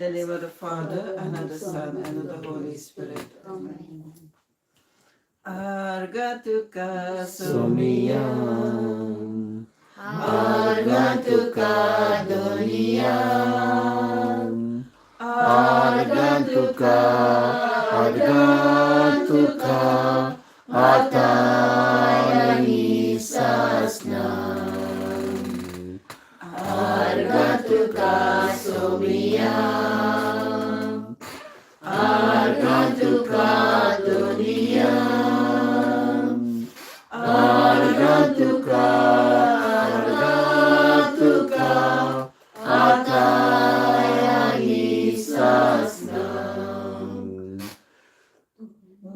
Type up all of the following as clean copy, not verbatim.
The name of the Father, and of the Son, and of the Holy Spirit. Amen. आर्गां तुका सोमिया, आर्गां तुका दोनिया, आर्गां तुका, आर्गां तुका, आतां आनी सासणां. आर्गां तुका सोमिया, आर्गां तुका दोनिया, आर्गां तुका, आर्गां तुका, आतां आनी सासणां.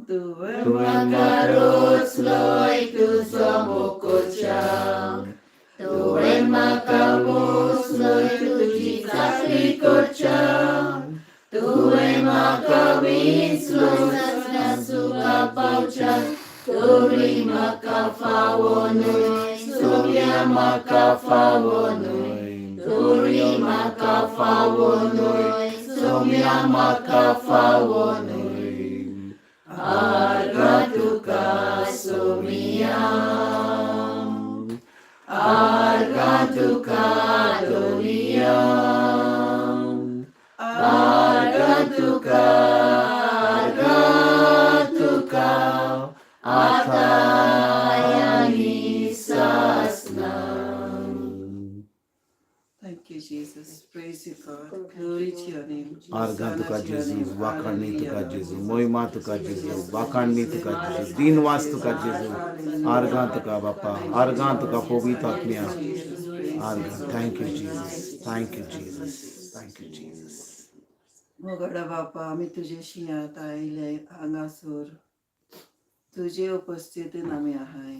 तुवें तुवें म्हाका रोचलोय तुजो मोग, तुवें म्हाका पोसलोय तुजी चाकरी करच्याक, तुवें म्हाका विंचलोय सुखा पावच्याक, तरी म्हाका फावो न्हय सोम्या, म्हाका फावो न्हय, तरी म्हाका फावो न्हय सोम्या, म्हाका फावो न्हय. आर्गां तुका सोमिया, आर्गां तुका दोनिया, आर्गां तुका, आर्गां तुका, आतां आनी सासणां. Thank you, Jesus. Praise you, God. Glory to your name. आर्गां तुका Hosanna to your जेजू, name. वाखाणणी तुका Hallelujah. जेजू, मोहिमा तुका जेजू, वाखाणणी तुका जेजू, दिनवास तुका जेजू. आर्गां तुका बापा, आर्गां तुका पवित्र आत्म्या, आर्गां. Thank you Jesus, thank you Jesus, thank you Jesus. मोगाडा बापा, आमी तुजे शिंयांत आयले. हांगासर तुजे उपस्थितीन आमी आहाय.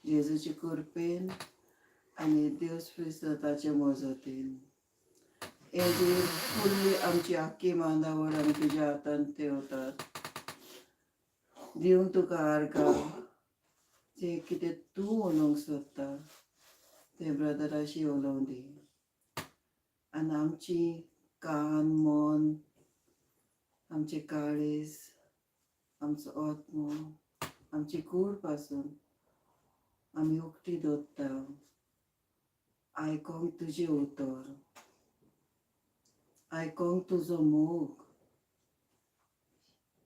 जेजूचे कृपेन आनी देव ताचे मजतीन हे जी फुडली आमची आख्खी मांदावळ आमी तुज्या हातान ठेवतात. दिवंक तुका आर्गां. जे कितें तूं उलोवंक सोदता तें ब्रदराशी उलोवं दी आनी आमची कान, मन, आमचे काळीज, आमचो आत्मो, आमची कूड पासून आमी उक्ती दवरता आयकोंक तुजें उतर, आयकोंक तुजो मोग.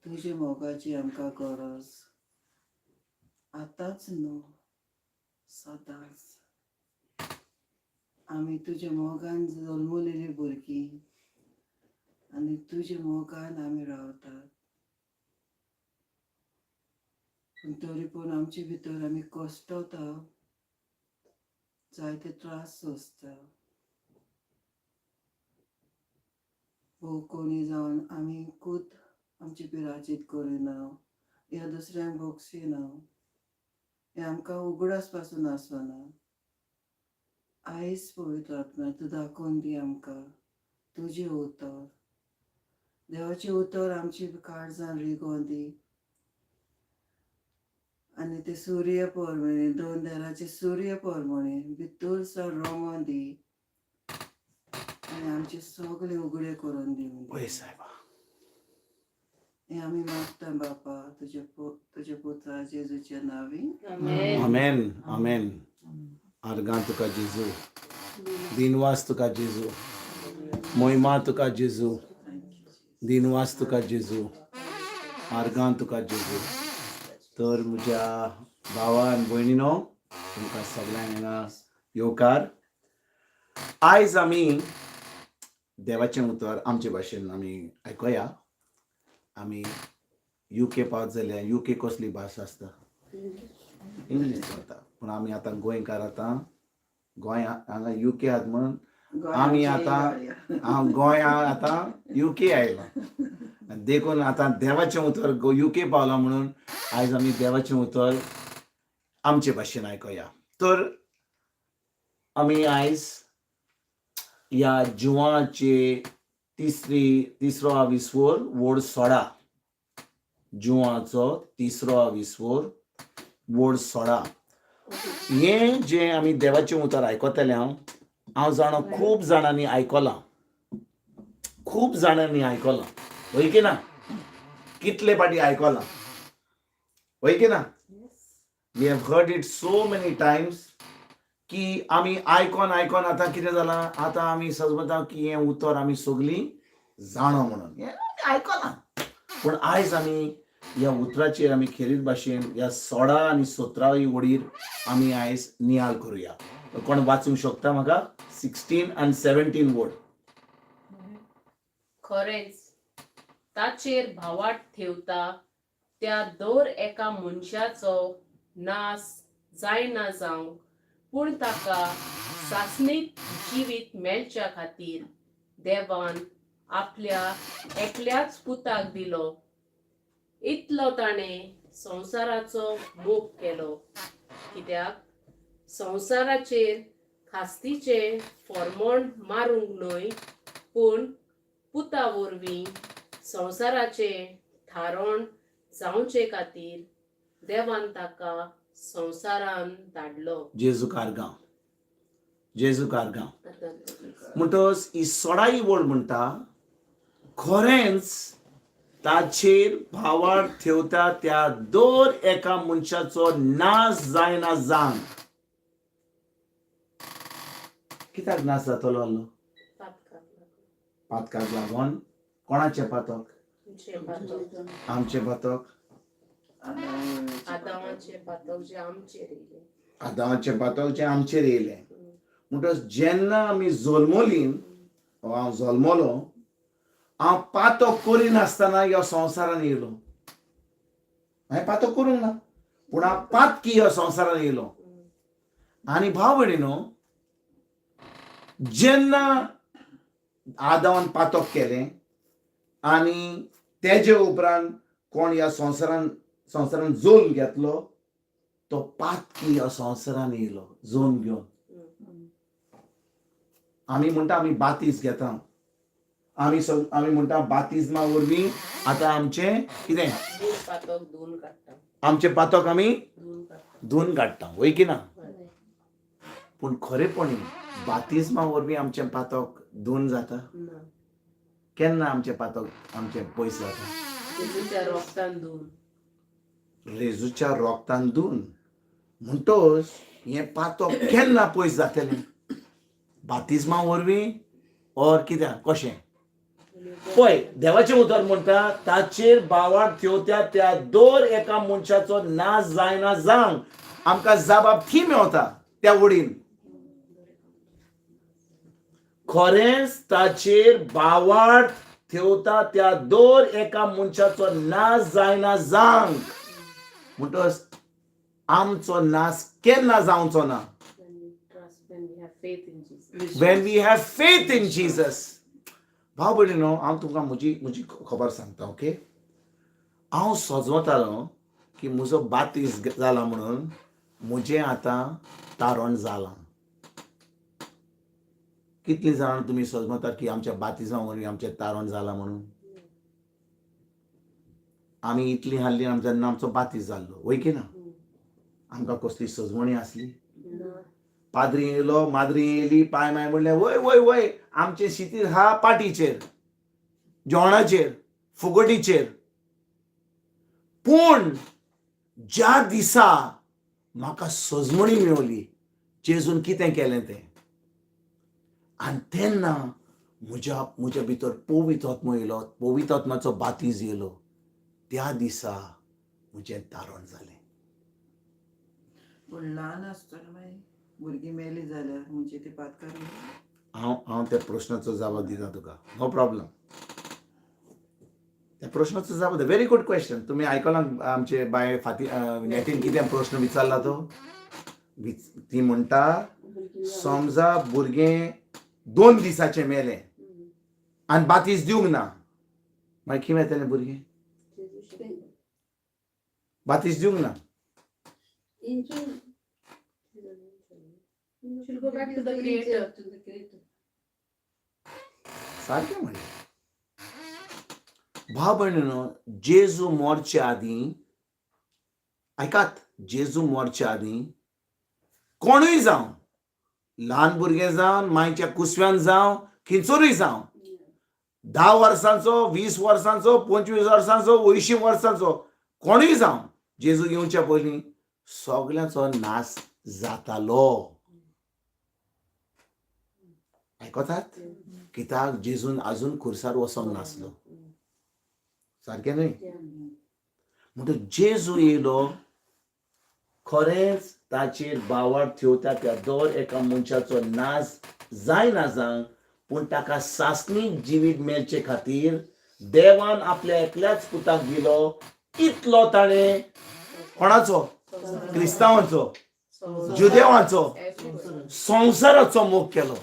तुज्या मोगाची आमकां गरज, आतांच न्हू, सदांच. आमी तुज्या मोगान जल्मलेलीं भुरगीं आनी तुज्या मोगान आमी रावतात. पूण तरी पूण आमचे भितर आमी कश्टता, जायते त्रास सोंसता. भोव कोणी जावन आमी खूद आमची पिराजीत करिना या दुसऱ्यांक भोगसिना, हें आमकां उगडास पासून आसना. आयज पवित्र आत्म्या, तूं दाखोवन दी आमकां तुजें उतर. देवाचें उतर आमची काळजान रिगोवन दी आनी ते सुर्य परमणे, दोन दाराचे सुर्य परमणे भितर सर रोमोन दी आनी आमचे सगळे उगडे करून दिवं. वय साहेबा. हें आमी मागता बापा, तुज्या पुता जेजूच्या नांवी. आमेन, आमेन. आर्गां तुका जेजू, दिनवास तुका जेजू, मोहिमा तुका जेजू. दिनवास तुका जेजू, आर्गां तुका जेजू. तर म्हज्या भावा आनी भयणीनो, तुमकां सगळ्यांक हांगा येवकार. आयज आमी देवाचें उतर आमचे भाशेन आमी आयकुया. आमी युके पावत जाल्यार युके कसली भास आसता? इंग्लीश चलता. पूण आमी आतां गोंयकार, आतां गोंय हांगा युके आहात म्हणून आमी आतां हांव गोंया आतां युके आयलां. देखून आतां देवाचें उतर युके पावलां म्हणून आयज आमी देवाचें उतर आमचे भाशेन आयकुया. तर आमी आयज ह्या जुवाचे तिसरो आविस्वोर व्हड सोळा, जुवाचो तिसरो आविस्वोर व्हड सोळा, हें जें आमी देवाचें उतर आयकतले. हांव जाणा, खूब जाणांनी आयकलां. खूब जाणांनी आयकलां वय की ना? कितले पाटी आयकलां वय की ना? We have heard it so many times की आमी आयकोन आयकोन आतां कितें जालां, आतां आमी सजमता की हें उतर आमी सगलीं जाणो म्हणून हें आमी आयकलां. पूण आयज आमी ह्या उतराचेर आमी खेरीत भाशेन ह्या 16 आनी 17 वडीर आमी आयज नियाळ करुया. कोण वाचूंक शकता म्हाका 16 आनी 17 वड? खरेंच ताचेर भावार्थ ठेवता त्या दर एका मनशाचो नाश जायना जावंक, पूण ताका सासणीत जिवीत मेळच्या खातीर देवान आपल्या एकल्याच पुताक दिलो. इतलो ताणें संवसाराचो मोग केलो, कित्याक संवसाराचेर खास्तीचें फॉर्मोण मारूंक न्हय, पूण पुता वरवीं संवसाराचें थारण जावचे खातीर देवान ताका संवसारान धाडलो. जेजू कारगांव, जेजू कारगांव. म्हणटकच ही सोडाई वळ म्हणटा, खरेंच ताचेर भावार्थ ठेवता त्या दर एका मनशाचो नाश जायना जावन. कित्याक नाश जातलो आहलो? पातकाक लागून. पातकाक लागून. कोणाचें पातक? तुमचें पातक. आमचें पातक. आदामाचें पातक जें आमचेर येयलें. आदामाचें पातक जें आमचेर येयलें. म्हणटकच जेन्ना आमी जल्मलीं, हांव जल्मलो, हांव पातक करिनासतना ह्या संवसारान येयलो. हांवें पातक करूंक ना, पूण हांव पातकी ह्या संवसारान येयलो. आनी भाव भयणीनो, जेन्ना आदावान पातक केलें आनी तेजे उपरांत कोण ह्या संवसारान जल्म घेतलो, तो पातकी ह्या संवसारान येयलो जल्म घेवन. आमी म्हणटा आमी बातीज घेता, आमी म्हणटा बातिज्मा वरवीं आतां आमचें कितें? पातक धुवन काडटा. आमचें पातक आमी धुवन काडटा. धुवन काडटा, वय की ना? पूण खरेपणी बातिज्मा वरवीं आमचें पातक धुवन जाता? ना. केन्ना आमचें पातक आमचें पयस जाता? जेजूच्या रोगतान धुवन. रेजूच्या रोगतान धुवन. म्हणटच हें पातक केन्ना पयस जातलें? बातिज्मा वरवीं ओर कित्याक कशें? पळय, देवाचें उतर म्हणटा ताचेर बावार थेवत्या त्या दर एका मनशाचो नाश जायना जावंक. आमकां जबाब थी मेवता त्या वडीन. खरेंच ताचेर बावार थेवता त्या दर एका मनशाचो नाश जायना जावंक. म्हणटच आमचो नाश केन्ना जावचो ना? When we have faith in Jesus. When we have faith in Jesus. भाव भयणीनो, हांव तुमकां म्हजी खबर सांगता, ओके? हांव सजवतालो की म्हजो बातीस जाला म्हणून म्हजें आतां तारण जालां. कितलीं जाणां तुमी सजमतात की आमच्या बातिजां वरवीं आमचें तारण जालां म्हणून? आमी इतलीं हाडली जेन्ना आमचो बातीस जाल्लो, वय की ना? आमकां कसली सजवणी आसली? पाद्री येयलो, माद्री येयली, पाय माय म्हणलें, वय वय वय. आमचें शितीर हा पाटीचेर, जेवणाचेर, फुगटीचेर. पूण ज्या दिसा म्हाका सजमणी मेवली जेजून कितें केलें तें, आनी तेन्ना म्हज्या भितर पवित्र आत्मो येयलो, पवित्र आत्माचो बातीज येयलो, त्या दिसा म्हजें तारण जालें. पूण ल्हान आसतना मागीर भुरगीं मेली जाल्यार म्हणजे ती पातकार? हांव त्या प्रश्नाचो जबाब दिता तुका, नो प्रॉब्लम. त्या प्रश्नाचो जबाब, व्हेरी गुड क्वेश्चन. तुमी आयकलां आमचे बाय फाती नेटीन कितें प्रश्न विचारला तो? ती म्हणटा, समजा भुरगें 2 दिसाचें मेलें आनी बातीस दिवंक ना, मागीर कितें जातलें भुरगें? बातीस दिवंक ना. She'll go back to the creator. To the creator. सारकें म्हणलें भाव भयणीनो. जेजू मोरचे आदीं, आयकात, जेजू मोरचे आदीं कोणूय जावं, ल्हान भुरगें जावन, मायच्या कुसव्यान जावं, खंयसरूय जावं. धा वर्सांचो, 20 वर्सांचो, 25 वर्सांचो, 80 वर्सांचो, कोणूय जावं, जेजू येवच्या पयलीं सगल्यांचो नाश जातालो. आयकतात? कित्याक जेजून अजून खुर्सार वचोंक नासलो. सारकें न्हय? म्हणटच जेजू येयलो, खरेंच ताचेर बावार थेवता त्या दर एका मनशाचो नाश जायना जावंक, पूण ताका सासणीक जिवीत मेळचे खातीर देवान आपल्या एकल्याच पुताक दिलो. इतलो ताणें कोणाचो? क्रिस्तांवांचो, जुदेवांचो, संवसाराचो मोग केलो.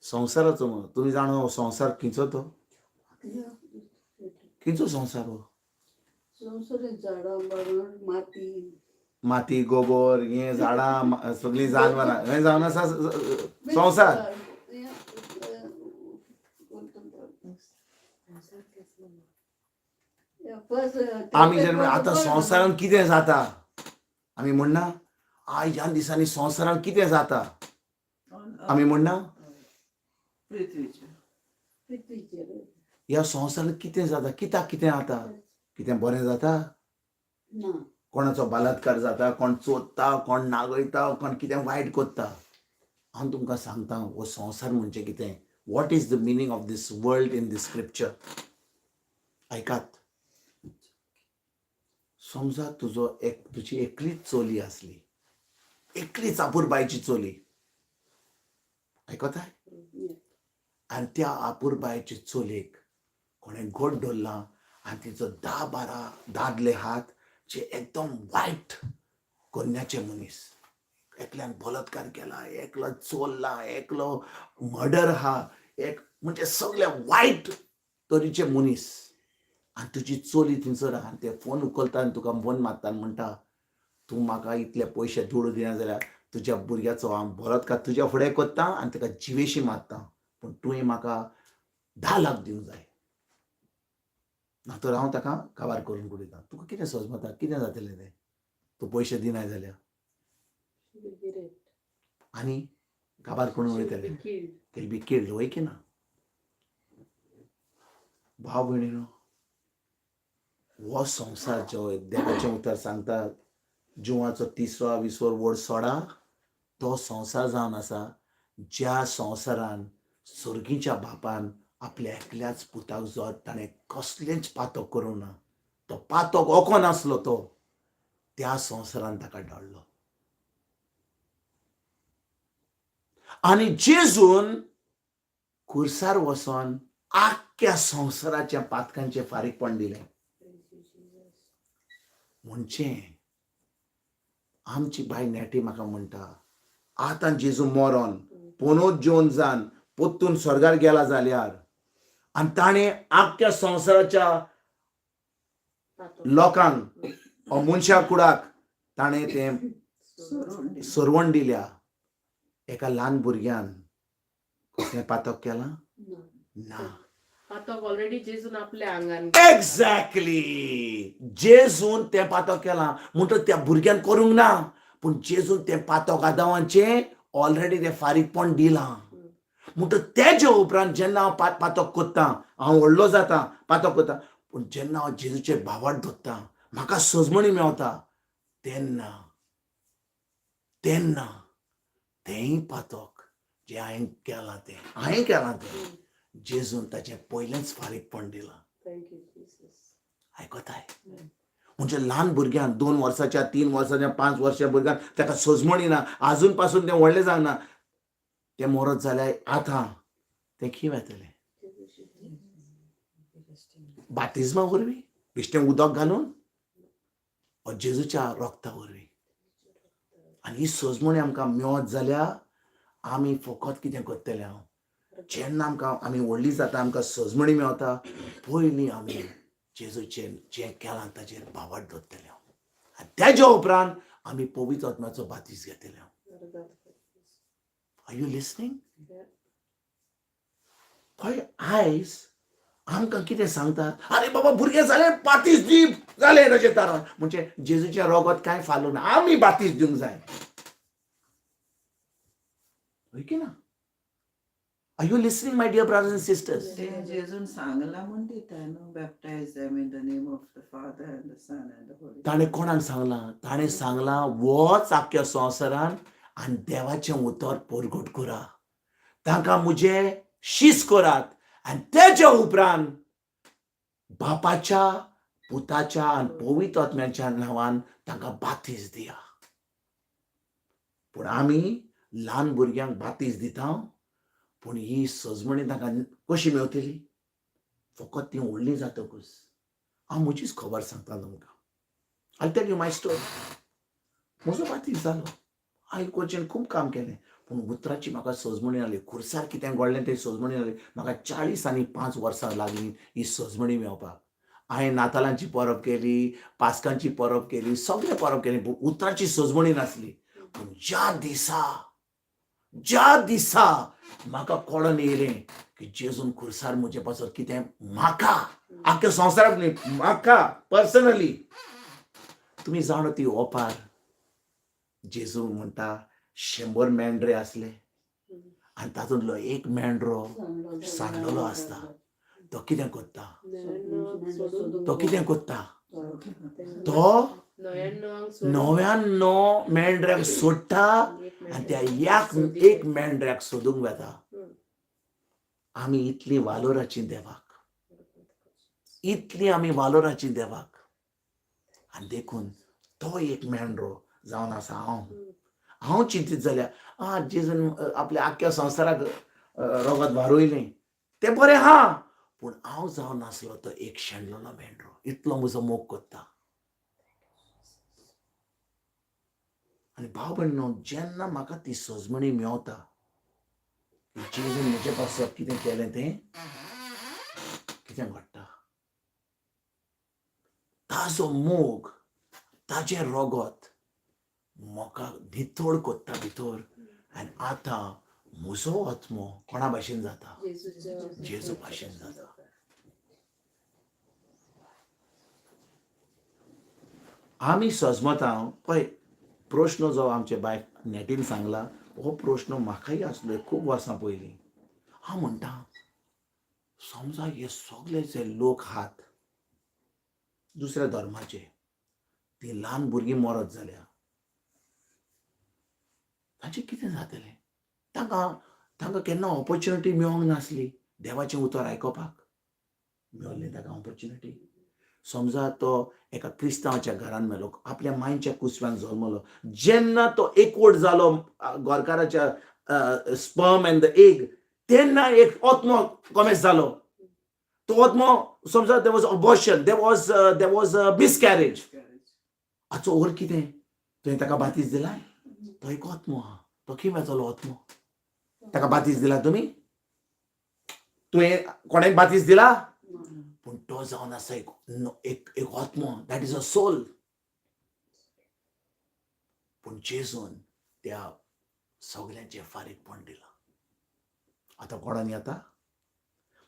संवसाराचो मोग. तुमी जाणा हो संवसार खंयचो तो? खंयचो संवसार हो? संवसारीक झाडां बागण माती. माती, गोबर, हें झाडां, सगळीं जानवरां, हें जावन आसा संवसार. आमी जेन्ना आतां संवसारान कितें जाता आमी म्हणना, आयज ह्या दिसांनी संवसारान कितें जाता आमी म्हणना. पृथ्वीचेर. पृथ्वीचेर. ह्या संवसारान कितें जाता, कित्याक कितें जाता, कितें बरें जाता? ना. कोणाचो बलात्कार जाता, कोण चोरता, कोण नागयता, कोण कितें वायट करता. हांव तुमकां सांगता हो संवसार म्हणजे कितें, what is the meaning of this world in this scripture. आयकात. समजा तुजो एक तुजी एकलीच चली आसली, एकलीच आपुरबायची चली, आयकताय? आनी त्या आपुरबायचे चलयेक कोणें गोड धरलां आनी तिचो 10-12 दादले हात जे एकदम वायट कोन्याचे मनीस, एकल्यान बलात्कार केला, एकलो चोरला, एकलो मर्डर आहा, एक म्हणजे सगळे वायट तरेचे मनीस, आनी तुजी चली थंयसर आहा आनी ते फोन उखलता आनी तुका फोन मारता आनी म्हणटा, तूं म्हाका इतले पयशे दुडू दिना जाल्यार तुज्या भुरग्याचो हांव बलात्कार तुज्या फुडें करता आनी ताका जिवेशी मारता, पूण तुवें म्हाका 10 लाख दिवंक जाय, ना तर हांव ताका काबार करून उडयता. तुका कितें सजमता, कितें जातलें तें तूं पयशे दिनाय जाल्यार? आनी काबार करून उडयतले, they be killed, वय की ना? भाव भयणीनो, हो संवसार जो देवाचें उतर सांगता, जिवाचो तिसरो विसवर व्हड सोडा, तो संवसार जावन आसा ज्या संवसारान सर्गीच्या बापान आपल्या एकल्याच पुताक, जो ताणें कसलेंच पातक करूंक ना, तो पातक ओको नासलो, तो त्या संवसारान ताका धाडलो. आनी जेजून खुर्सार वचोन आख्ख्या संवसाराच्या पातकांचें फारीकपण दिलें. म्हणचे आमची बाय नेटी म्हाका म्हणटा, आतां जेजू मरोन पोनोत जेवन जावन पोत्तून स्वर्गार गेला जाल्यार आनी ताणें आख्ख्या संवसाराच्या लोकांक, मनशा कुडाक ताणें तें सरवण दिल्या, एका ल्हान भुरग्यान कसलें पातक केलां ना? पातक ऑलरेडी जेजून आपल्या आंगान. एक्झॅक्टली, जेजून तें पातक केलां म्हणटच त्या भुरग्यान करूंक ना, पूण जेजून तें पातक आदावांचें ऑलरेडी तें फारीकपण दिलां. म्हणटच तेजे उपरांत जेन्ना हांव पातक करता, हांव व्हडलो जाता, पातक करता, पूण जेन्ना हांव जेजूचेर भावार्थ धरता, म्हाका सजमणी मेवता, तेन्ना तेन्ना तेंय पातक जें हांवें केलां, तें हांवें केलां तें जेजून ताचें पयलेंच फारीकपण दिलां. Thank you Jesus. आयकताय? म्हणजे ल्हान भुरग्यान, 2 वर्साच्या, 3 वर्साच्या, 5 वर्साच्या भुरग्यान, ताका सजमणी ना, आजून पासून तें व्हडलें जावंक ना, तें मरत जाल्यार आतां तें खंय वेतलें? बातिज्मा वरवीं, बेश्टें उदक घालून, ओ जेजूच्या रोगता वरवीं? आनी ही सजमणी आमकां मेळत जाल्यार आमी फकत कितें करतले? हांव जेन्ना आमकां आमी व्हडली जाता, आमकां सजमणी मेवता, पयलीं आमी जेजूचें जें केलां ताचेर भावार्थ दवरतले आनी तेज्या उपरांत आमी पवित्र आत्म्याचो बातीज घेतले. Are you listening? पळय, आयज आमकां कितें सांगता, आरे बाबा, भुरगें जालें, बातीज दी, जालें ताचें तारण. म्हणजे जेजूचें रोगत कांय फालू ना, आमी बातीज दिवंक जाय, हय की ना? Are you listening my dear brothers and sisters? ते जेजून सांगला म्हूण दिता न्हू, baptize them in the name of the Father and the Son and the Holy. ताणें कोणाक सांगलां? ताणें सांगलां वच आख्ख्या संवसारान आनी देवाचें उतर परगट करा, तांकां म्हजे शीस करात आनी तेच्या उपरांत बापाच्या पुताच्या आनी पवित्र आत्म्याच्या नांवान तांकां बातीस दिया. पूण आमी ल्हान भुरग्यांक बातीस दिता, पूण ही सजमणी तांकां कशी मेवतली? फकत ती व्हडली जातकूच. हांव म्हजीच खबर सांगता तुमकां. I tell you my story. म्हजो बातीस जालो, हांवें कोचेन खूब काम केलें, पूण उतराची म्हाका सजमणी जाली. खुर्सार कितें घडलें तें सजमणी जाली. म्हाका 40 आनी 5 वर्सां लागलीं ही सजमणी मेवपाक. हांवें नातालांची परब केली, पास्कांची परब केली, सगळें परब केली, पूण उतराची सजमणी नासली. पूण ज्या दिसा म्हाका कळोन येयलें की जेजून खुर्सार म्हजे पासत कितें, म्हाका, आख्ख्या संवसाराक न्ही, म्हाका पर्सनली. तुमी जाणा ती ओपार, जेजू म्हणटा 100 मेंढरे आसले आनी तातूंतलो एक मेंढरो सांडलेलो आसता. तो कितें करता? तो कितें करता? तो 99 मेंढऱ्याक सोडटा आनी त्या एक मेंढऱ्याक सोदूंक वता. आमी इतली वालोराची देवाक, इतली आमी वालोराची देवाक, आनी देखून तो एक मेंढरो जावन आसा हांव. हांव चिंतीत जाल्यार आ जेजून आपल्या आख्ख्या संवसाराक रगत वारोयलें तें बरें आहा, पूण हांव जावन आसलो तो एक शेणलेलो मेंढरो, इतलो म्हजो मोग करता. आनी भाव भयणो, जेन्ना म्हाका ती सजमणी मेवता, जेजून म्हजे पासत कितें केलें तें, कितें घडटा, ताजो मोग, ताजें रगत म्हाका नितळ कोत्ता भितर, आनी आतां म्हजो आत्मो कोणा भाशेन जाता? जेजू भाशेन जाता. आमी सजमता. पळय, प्रश्न जो आमचे बायक नेटीन सांगला, हो प्रश्न म्हाकाय आसलो खूब वर्सां पयलीं. हांव म्हणटा, समजा हे सगळे जे लोक आहात दुसऱ्या धर्माचे, ती ल्हान भुरगीं मरत जाल्या ताचें कितें जातलें? तांकां केन्ना ऑपॉर्च्युनिटी मेळोंक नासली देवाचें उतर आयकोपाक. मेळ्ळें ताका ऑपॉर्च्युनिटी? समजा तो एका क्रिस्तांवाच्या घरान मेलो, आपल्या मांयच्या कुसव्यान जल्मलो, जेन्ना तो एकवट जालो घरकाराच्या स्पर्म अँड the egg, तेन्ना एक आत्मो कॉमेस जालो. तो आत्मो, समजा there was abortion, there was miscarriage, हाचो अर्थ कितें? तुवें ताका बातीस दिलाय? तो एक आत्मो आहा, तो कितें जालो आत्मो? ताका बातीस दिला तुमी? तुवें कोणाक बातीस दिला? पूण तो जावन आसा एक आत्मो, that is a soul. पूण जेजून त्या सगल्यांचें फारीकपण दिलां. आतां कोणाक येता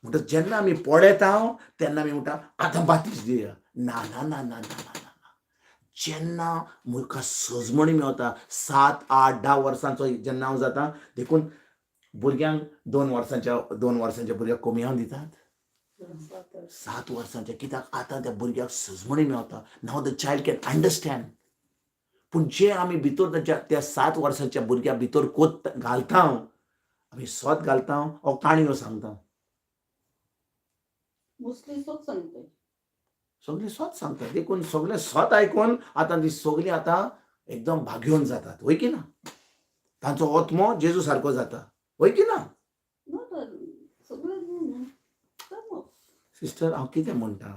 म्हणटा, जेन्ना आमी पळयता तेन्ना आमी म्हणटा आतां बातीस दिया. ना ना ना ना ना ना ना ना. जेन्ना म्हाका सजमणी मेवता, 7, 8, 10 वर्सांचो जेन्ना हांव जाता, देखून भुरग्यांक 2 वर्सांच्या भुरग्याक कमी हांव दितात, 7 वर्सांच्या. कित्याक? आतां त्या भुरग्याक सजमणी मेवता. Now the child can understand. पूण जे आमी भितर ताच्या त्या 7 वर्सांच्या भुरग्या भितर कोत घालता, आमी सत घालता ओ काणयो सांगता? मोस्टली सत सांगते. सगळें सत सांगता. देखून सगळें सत आयकून आतां ती सगळीं आतां एकदम भाग्योन जातात, वय की ना? तांचो आत्मो जेजू सारको जाता, वय की ना? Not सगळें न्हू, some of. Sister, हांव कितें म्हणटा,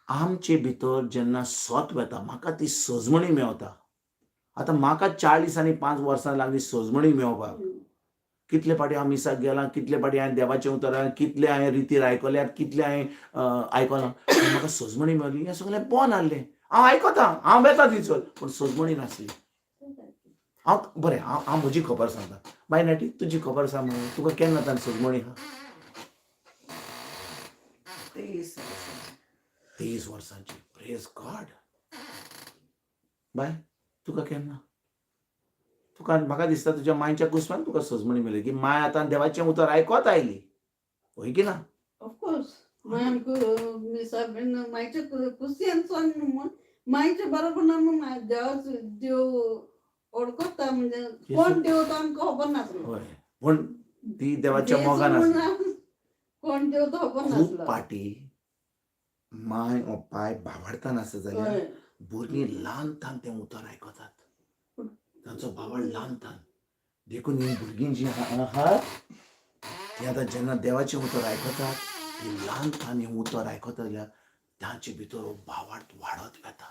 आमचे भितर जेन्ना सत वता, म्हाका ती सजमणी मेवता. आतां म्हाका 40 आनी 5 वर्सां लागली सजमणी मेवपाक. कितले फाटी हांव मिसाक गेलां, कितले फाटी हांवें देवाचें उतर, कितले हांवें रितीर आयकल्यात, कितले हांवें आयकलां, पूण म्हाका सजमणी मेवली. हें सगळें बंद आहलें. हांव आयकता, हांव वेता थंयसर, पूण सजमणी नासली. हांव बरें, हांव म्हजी खबर सांगता. बाय नाटी, तुजी खबर सांग मगो. तुका केन्ना तान सजमणी आहा? 23 वर्सांची. 23 वर्सांची. Praise God. बाय, तुका केन्ना? तुका म्हाका दिसता तुज्या मांयच्या कुसवान तुका सजमणी मेळ्ळी की माय आतां देवाचें उतर आयकत आयली, हय की ना? ऑफकोर्स माय आमकां मिसा बीन मायच्या कुसयान सोन म्हूण मायच्या बरोबर आमी देवाचो देव वळखता, म्हणजे कोण देव तो आमकां खबर नासलो. हय, पूण ती देवाच्या जेजू मोगान म्हूण आसली. कोण देव तो खबर खूब नासलो. पाटी माय ओ पाय भावाडतान आसता जाल्यार भुरगीं ल्हान तान तें उतर आयकतात, तांचो भावाड ल्हान तान. देखून हीं भुरगीं जीं आहा तीं आतां जेन्ना देवाचें उतर आयकतात, ती ल्हान तान हें उतर आयकता जाल्यार तांचे भितर हो भावार्थ वाडत वता.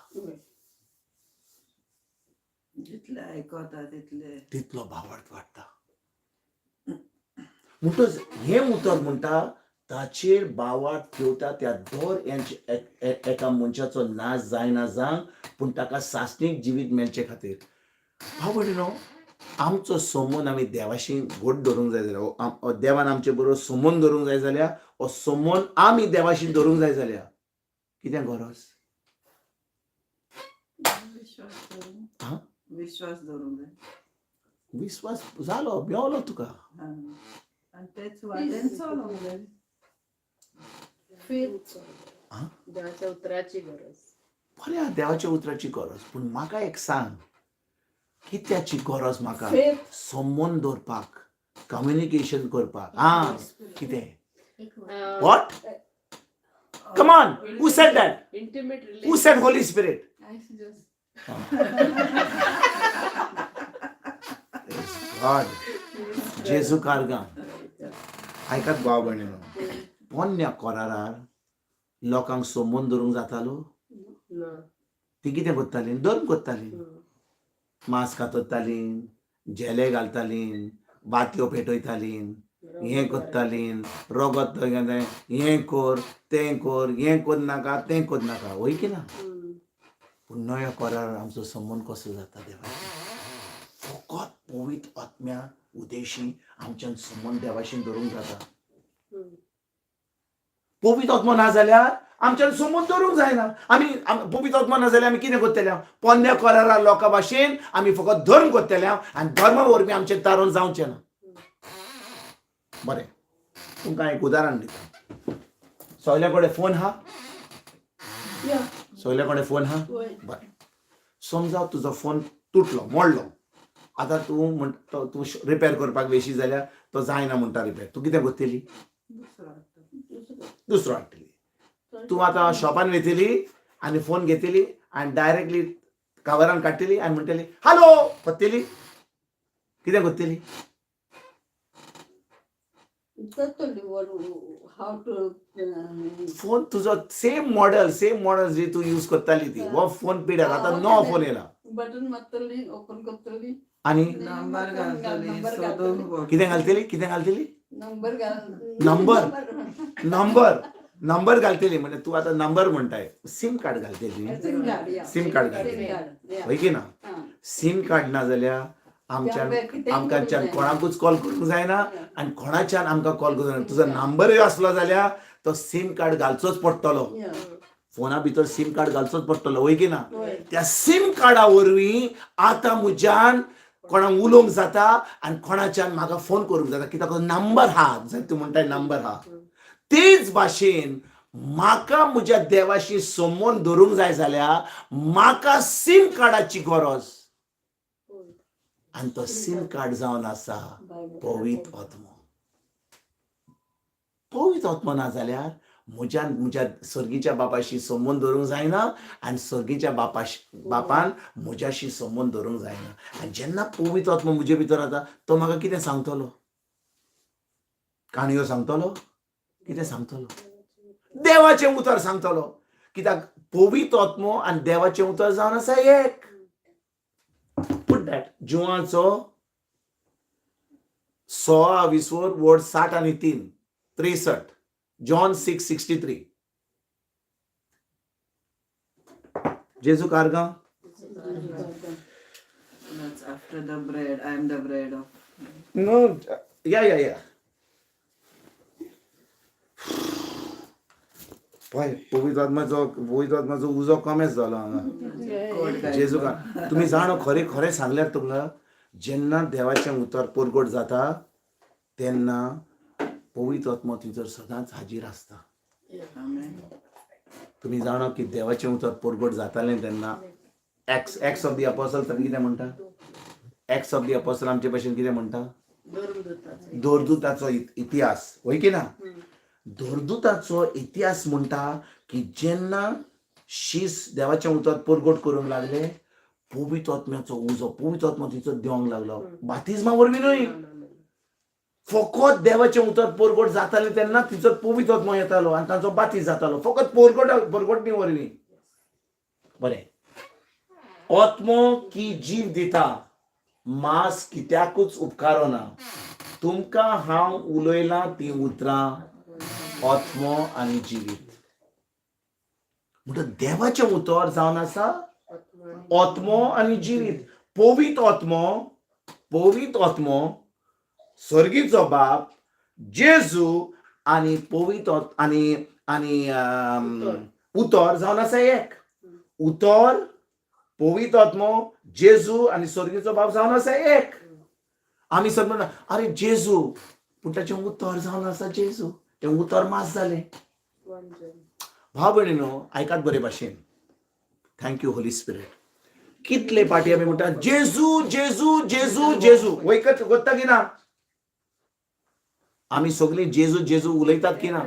जितले आयकता तितले तितलो भावार्थ वाडटा. म्हणटच हें उतर म्हणटा ताचेर भावार्थ ठेवता त्या दर एका मनशाचो नाश जायना जावंक, पूण ताका सासणीक जिवीत मेळचे खातीर. भाव भयणीनो, आमचो संबंद आमी देवाशी घट धरूंक जाय जाल्यार, देवान आमचे बरोबर संबंद धरूंक जाय जाल्यार, हो संबंद आमी देवाशी धरूंक जाय जाल्यार कितें गरज? विश्वास धरून, हा? विश्वास धरूंक जाय. विश्वास जालो, मेवलो तुका. हा. आनी तेच वाटेन चलोंक जाय. फेथ. हा? देवाच्या उतराची गरज. बरें आहा, देवाच्या उतराची गरज, पूण म्हाका एक सांग, कित्याची गरज म्हाका? फेथ. संबंद दवरपाक, कम्युनिकेशन करपाक. आं, कितें? What? Come on, who said that? Intimate. Who said Holy Spirit? God. जेजू कारगां. आयकात भाव भयणीनो, पोन्न्या कोरारार लोकांक संबंद धरूंक जातालो? ना. ती कितें करतालीं? धर्म करतालीं, मांस कातरतालीं, झेले घालतालीं, वातयो पेटयतालीं, हें करतालीं, रगत हें कर तें कर, हें कर नाका तें कर नाका, हय की ना? पूण नव्या कोरार आमचो संबंद कसो जाता देवाशी? फकत पवित्र आत्म्या उदेशी आमच्यान संबंद देवाशी धरूंक जाता. पवित्र आत्मो ना जाल्यार आमच्यान संबंद धरूंक जायना. आमी पवित्र आत्मो ना जाल्यार आमी कितें करतले? पोन्न्या कोरारा लोकां भाशेन आमी फकत धर्म करतले आनी धर्मा वरवीं आमचें तारण जावचें ना. बरें, तुमकां एक उदाहरण दिता. सगल्या कडेन फोन आहा? सगल्या कडेन फोन आहा? बरें, समजा तुजो फोन तुटलो, मोडलो. आतां तूं म्हणटा तूं रिपेर करपाक वेशी जाल्यार तो जायना म्हणटा रिपेर, तूं कितें करतली? दुसरो हाडटा. दुसरो हाडटली. तूं आतां शॉपान वयतली आनी फोन घेतली आनी डायरेक्टली कवरान काडटली आनी म्हणटली हॅलो करतली? कितें करतली? जातली हाव टू. फोन तुजो सेम मॉडल, सेम मॉडल जी तूं यूज करताली ती हो फोन पिड्यार आतां नवो फोन येयला. बटन मारतली, ओपन करतली. आनी नंबर घालतली, नंबर सोदूंक पडटली. कितें घालतली? कितें घालतली? नंबर घाल. नंबर? नंबर, नंबर घालतली म्हणजे तूं आतां नंबर म्हणटाय, सीम कार्ड घालतली. SIM card. सिम कार्ड घालतली, हय की ना? सीम कार्ड ना जाल्यार आमच्यान आमकांच्यान कोणाकूच कॉल करूंक जायना आनी कोणाच्यान आमकां कॉल करूंक जायना. तुजो नंबरूय आसलो जाल्यार तो सीम कार्ड घालचोच पडटलो, फोना भितर सीम कार्ड घालचोच पडटलो, हय की ना? त्या सीम कार्डा वरवीं आतां म्हज्यान कोणाक उलोवंक जाता आनी कोणाच्यान म्हाका फोन करूंक जाता, कित्याक तो नंबर आहा. जर तूं म्हणटाय नंबर आहा, तेच भाशेन म्हाका म्हज्या देवाशी संबंद धरूंक जाय जाल्यार म्हाका सीम कार्डाची गरज, आनी तो सीम कार्ड जावन आसा पवित्र आत्मो. पवित्र आत्मो ना जाल्यार म्हज्यान म्हज्या सर्गीच्या बापाशी संबंद धरूंक जायना आनी सर्गीच्या बापाशी बापान म्हज्याशी संबंद धरूंक जायना. आनी जेन्ना पवित्र आत्मो म्हजे भितर जाता, तो म्हाका कितें सांगतलो? काणयो सांगतलो? कितें सांगतलो? देवाचें उतर सांगतलो. कित्याक पवित्र आत्मो आनी देवाचें उतर जावन आसा एक. पुट that जुवाचो 16 विसवर वर्ड 60 आनी 3, 63, जॉन 6:63. जेजू कारगांव. That's after the bread. I am the bread of. No, yeah. पळय, पवित्र आत्माचो उजो कमेच जालो हांगा. कोड जेजू का तुम्ही जाणो, खरें खरें सांगल्यार तुमकां जेन्ना देवाचें उतर परगट जाता तेन्ना पवित्र आत्मो थंयसर सदांच हाजीर आसता. आमेन. तुमी जाणा की देवाचें उतर परगट जातालें तेन्ना एक्स ऑफ the apostle तर कितें म्हणटा? एक्स ऑफ the apostle आमचे भाशेन कितें म्हणटा? धर्मदूताचो. धोरदूताचो इतिहास, वय की ना? धोरदूताचो इतिहास म्हणटा की जेन्ना शीस देवाचें उतर परगट करूंक लागले, पवित्र आत्म्याचो उजो, पवित्र आत्मो थंयसर देवंक लागलो, बातिज्मा वरवीं न्हय. ना, ना, ना. फकत देवाचें उतर परगट जातालें तेन्ना थंयसर पवित्र आत्मो येतालो आनी तांचो बातीज जातालो, फकत परगटणी वरवीं. बरें, आत्मो की जीव दिता, मांस कित्याकूच उपकारना. तुमकां हांव उलयलां तीं उतरां आत्मो आनी जिवीत. म्हणटा देवाचें उतर जावन आसा आत्मो आनी जिवीत. पवित्र आत्मो, पवित्र आत्मो, सर्गीचो बाप, जेजू आनी पवित्र आनी आनी उतर जावन आसा एक. उतर, पवित्र आत्मो, जेजू आनी सर्गीचो बाप जावन आसा एक. आमी सगळे म्हणटा अरे जेजू, पूण ताचें उतर जावन आसा जेजू, तें उतर मास जालें. One John. भाव भयणीनो, आयकात बरे भाशेन. Thank you Holi spirit. कितले पाटी आमी म्हणटा जेजू जेजू जेजू जेजू, वयकत कोत्ता की ना? आमी सगळीं जेजू जेजू उलयतात की ना?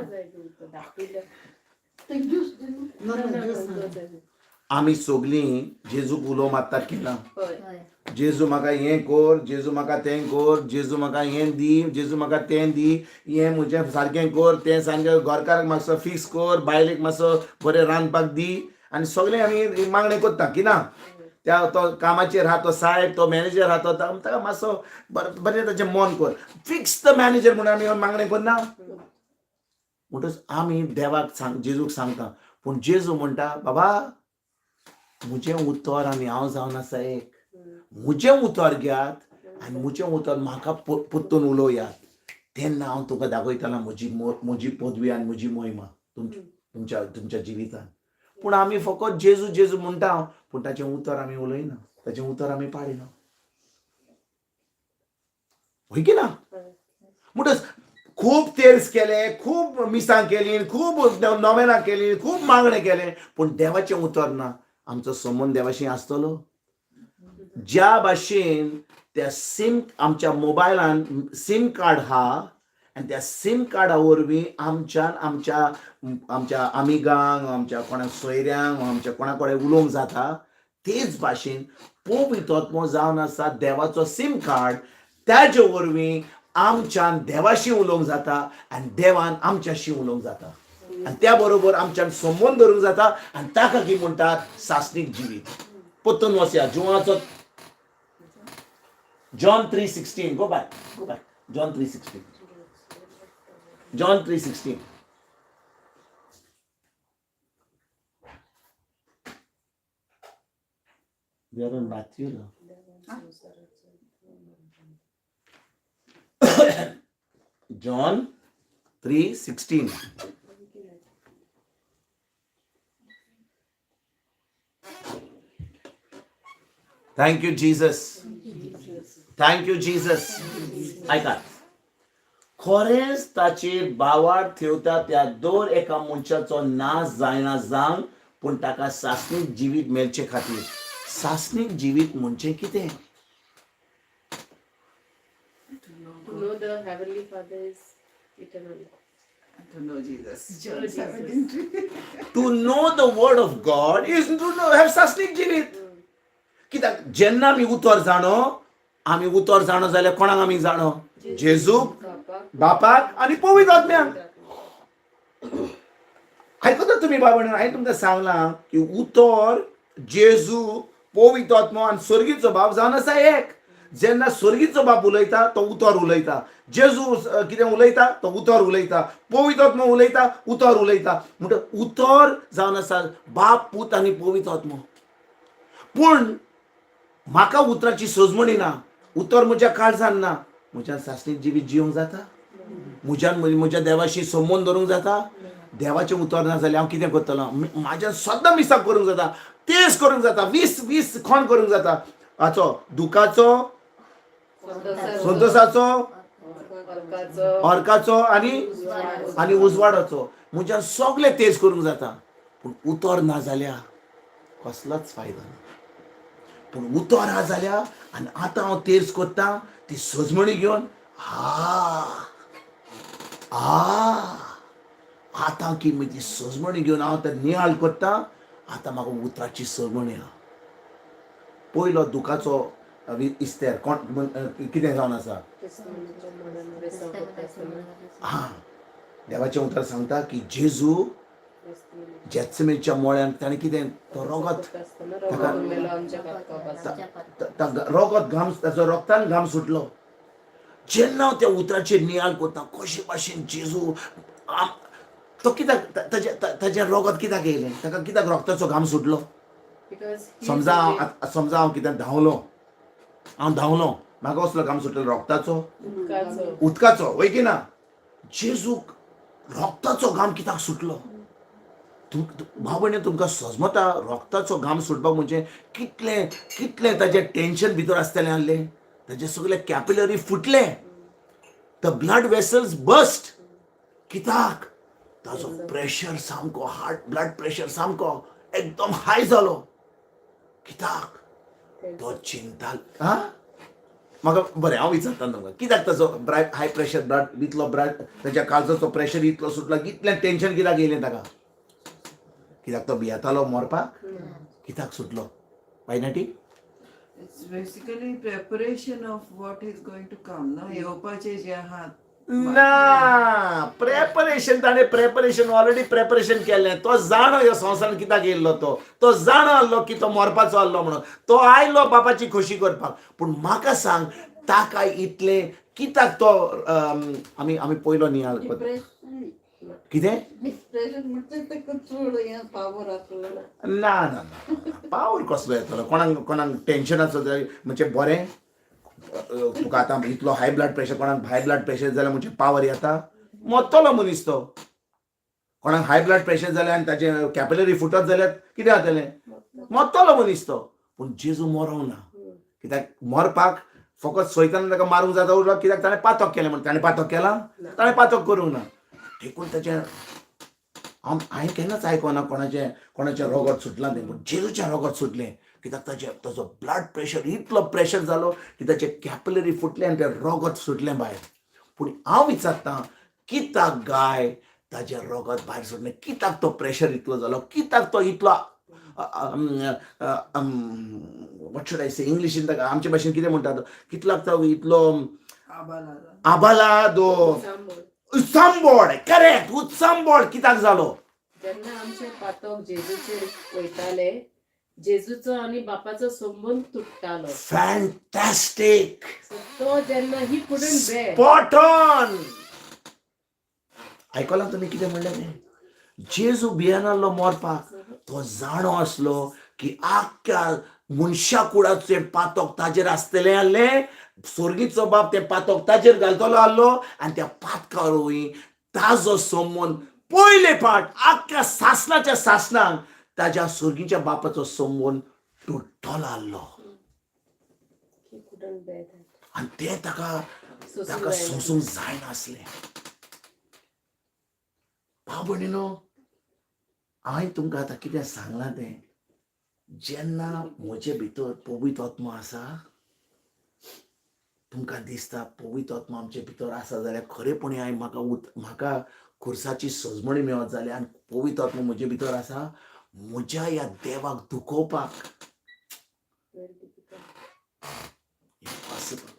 ते ज्यूस दी न्हू. ना, ना, ज्यूस ना. आमी सगळीं जेजूक उलो मारतात की ना? हय. जेजू म्हाका हें कर, जेजू म्हाका तें कर, जेजू म्हाका हें दी, जेजू म्हाका तें दी, हें म्हजें सारकें कर, तें सारकें, घरकाराक मातसो फिक्स कर, बायलेक मातसो बरें रांदपाक दी, आनी सगळें आमी मागणें करता की ना? त्या तो कामाचेर आहा तो सायब, तो मॅनेजर आहा तो, ताका मातसो बरें बरें ताचें मन कर, फिक्स the manager म्हणून आमी मागणें करना? म्हणटच आमी देवाक सांग, जेजूक सांगता, पूण जेजू म्हणटा, बाबा म्हजें उतर आनी हांव जावन आसा एक. म्हजें उतर घेयात आनी म्हजें उतर म्हाका परतून उलोयात, तेन्ना हांव तुका दाखयतलो म्हजी म्हजी पदवी आनी म्हजी मोहिमा तुमच्या तुमच्या जिवितान. पूण आमी फकत जेजू जेजू म्हणटा, पूण ताचें उतर आमी उलयना, ताचें उतर आमी पाळिना, हय की ना? म्हणटच खूब तेर्स केले, खूब मिसां केली, खूब नोवेनां केली, खूब मागणें केलें, पूण देवाचें उतर ना. आमचो संबंद देवाशी आसतलो? ज्या भाशेन त्या सिम, आमच्या मोबायलान सिम कार्ड हा आनी त्या सिम कार्डा वरवीं आमच्यान आमच्या आमच्या आमिगांक, आमच्या कोणा सोयऱ्यांक, आमच्या कोणा कडेन उलोवंक जाता, तेच भाशेन पवित्र आत्मो जावन आसा देवाचो सिम कार्ड. त्याचे वरवीं आमच्यान देवाशी उलोवंक जाता आनी देवान आमच्याशी उलोवंक जाता आनी त्या बरोबर आमच्यान संबंद धरूंक जाता आनी ताका की म्हणटात सासणीक जिवीत. परतून वचया जुवाचो John 3:16. Go back, go back. John 3:16, John 3:16. We are on Matthew now. John 3:16. Thank you, Jesus. Thank you, Jesus. आयकात, खरेंच ताचेर बावार ठेवता त्या दर एका मनशाचो नाश जायना जावंक, पूण ताका सासणीक जिवीत मेळचे खातीर. सासणीक जिवीत म्हणजे कितें? To know the Heavenly Father is eternal. To know Jesus. To know John Jesus. 17. To know the word of God is to know have सासणीक जिवीत. कित्याक जेन्ना आमी उतर जाणो, आमी उतर जाणो जाल्यार कोणाक आमी जाणो? जेजूक, बापाक, बापाक आनी पवित्र आत्म्याक. आयकता तुमी बाबा? हांवें तुमकां सांगलां की उतर, जेजू, पवित्र आत्मो आनी सर्गीचो बाप जावन आसा एक. जेन्ना सर्गीचो बाप उलयता तो उतर उलयता, जेजू कितें उलयता तो उतर उलयता, पवित्र आत्मो उलयता, उतर उलयता. म्हणटा उतर जावन आसा बाप, पूत आनी पवित्र आत्मो. पूण म्हाका उतराची सजमणी ना, उतर म्हज्या काळजान ना, म्हज्यान सासणीक जिवीत जिवंक जाता? म्हज्यान म्हज्या देवाशी संबंद दवरूंक जाता? देवाचें उतर ना जाल्यार हांव कितें करतलो? म्हाज्यान सद्दां मिसां करूंक जाता, तेज करूंक जाता, 20 20 खण करूंक जाता, हाचो दुखाचो संतोषाचो, अर्काचो, अर्काचो आनी आनी उजवाडाचो. म्हज्यान सगळे तेज करूंक जाता, पूण उतर ना जाल्यार कसलोच फायदो ना. पूण उतर आहा जाल्यार आनी आतां हांव तेज करता ती सजमणी घेवन, हा आ आतां की म्हजी सजमणी घेवन हांव आतां नियाळ करता, आतां म्हाका उतराची सजमणी आहा. पयलो दुखाचो इस्तेर कोण कितें जावन आसा? क्रिस्तांवाच्या मरण वेसांव करता आसतना. हा, देवाचें उतर सांगता की जेजू क्रिस्तांवाच्या जेत्समेच्या मोळ्यान ताणें कितें तो रोगत करता आसतना रगत उरलेलो आमच्या पातका पासून. रोगत घाम, ताचो रोगतान घाम सुटलो. जेन्ना हांव त्या उतराचेर नियाळ करता, कशे भाशेन जेजू तो कित्याक ताजें ताजें रोगत कित्याक येयलें, ताका कित्याक रोगताचो घाम सुटलो? Because he is समजा हांव the समजा हांव कित्याक धांवलो, हांव धांवलो, म्हाका कसलो घाम सुटलो? रोगताचो? उदकाचो. उदकाचो, वय की ना? जेजूक रोगताचो घाम कित्याक सुटलो? भाव भयणी, तुमकां सजमता रोगताचो घाम सुटपाक म्हणजे कितलें कितलें ताजें टेंशन भितर आसतलें आहलें. ताजे सगळे कॅपिलरी फुटले, the blood vessels bast. कित्याक? ताजो प्रेशर सामको, हार्ट ब्लड प्रेशर सामको एकदम हाय जालो. कित्याक? तो चिंता. हा, म्हाका बरें, हांव विचारता तुमकां, कित्याक ताजो हाय प्रेशर ब्लड इतलो, ब्लड ताच्या काळजाचो प्रेशर इतलो सुटलो, इतलें टेंशन कित्याक येयलें ताका? कित्याक तो भियेतालो मरपाक? कित्याक सुटलो पायनाटी? It's basically preparation of what is going to come ना, येवपाचे जे आहात. ना, प्रेपरेशन ताणें प्रेपरेशन ऑलरेडी प्रेपरेशन केल्लें. तो जाणो ह्या संवसारान कित्याक येयल्लो तो. तो जाणो आहलो की तो मरपाचो आहलो म्हणून तो आयलो बापाची खोशी करपाक. पूण म्हाका सांग, ताका इतलें कित्याक तो आमी आमी पयलो नियाळ करता. डिप्रेशन. कितें? डिप्रेशन म्हणजे ताका चड हें पावर आसलो. ना ना ना, पावर कसलो येतलो? कोणाक कोणाक टेन्शन आसत जाल्यार म्हणजे बरें तुका आतां इतलो हाय ब्लड प्रेशर, कोणाक हाय ब्लड प्रेशर जाल्यार म्हणजे पावर येता, मरतलो मनीस तो. कोणाक हाय ब्लड प्रेशर जाल्यार आनी ताचे कॅपिलरी फुटत जाल्यार कितें जातलें? मरतलो मनीस तो. पूण जेजू मरोंक ना. कित्याक मरपाक फकत सैतान ताका मारूंक जाता उरलो, कित्याक ताणें पातक केलें म्हण. ताणें पातक केलां? ताणें पातक करूंक ना. देखून ताचें हांव हांवें केन्नाच आयकोना कोणाचें कोणाचें रोगत सुटलां तें, पूण जेजूचें रोगत सुटलें कित्याक? ताचें ताचो ब्लड प्रेशर इतलो प्रेशर जालो की ताचे कॅपिलरी फुटलें आनी तें रोगत सुटलें भायर. पूण हांव विचारतां, कित्याक गाय ताजें रोगत भायर सुटलें? कित्याक तो प्रेशर इतलो जालो? कित्याक तो इतलो, what should I say, इंग्लिशीन ताका आमचे भाशेन कितें म्हणटात, कितल्याक तो इतलो आबाला. आबालादो. सांबोळ. उत्संबोड, करेक्ट. उत्संबोड कित्याक जालो? जेन्ना आमचे पातक जेजूचेर वयताले, जेजूचो आनी बापाचो संबंद तुट्टालो. फॅन्टॅस्टीक. So तो जेन्ना ही couldn't bear. Spot on. आयकलां तुमी कितें म्हणलें तें? जेजू भियेनासलो मरपाक. तो जाणो आसलो की आख्ख्या मनशा कुळाचें पातक ताजेर आसतलें आहलें. स्वर्गीचो बाप तें पातक ताजेर घालतलो आहलो आनी त्या पातका वरवीं ताजो संबंद पयले पाट आख्ख्या सासणाच्या सासणाक ताज्या स्वर्गीच्या बापाचो संबंद तुट्टलो आहलो. He couldn't bear that. आनी तें ताका सोसूंक ताका जायना. सोंसूंक जायनासलें. भाव भयणीनो, हांवें तुमकां आतां कितें सांगलां तें, जेन्ना म्हजे भितर पवित्र आत्मो आसा, तुमकां दिसता पवित्र आत्मो आमचे भितर आसा जाल्यार खरेपणी हांवें म्हाका म्हाका खुर्साची सजमणी मेळत जाल्यार आनी पवित्र आत्मो म्हजे भितर आसा, म्हज्या ह्या देवाक दुखोवपाक Very difficult. Impossible.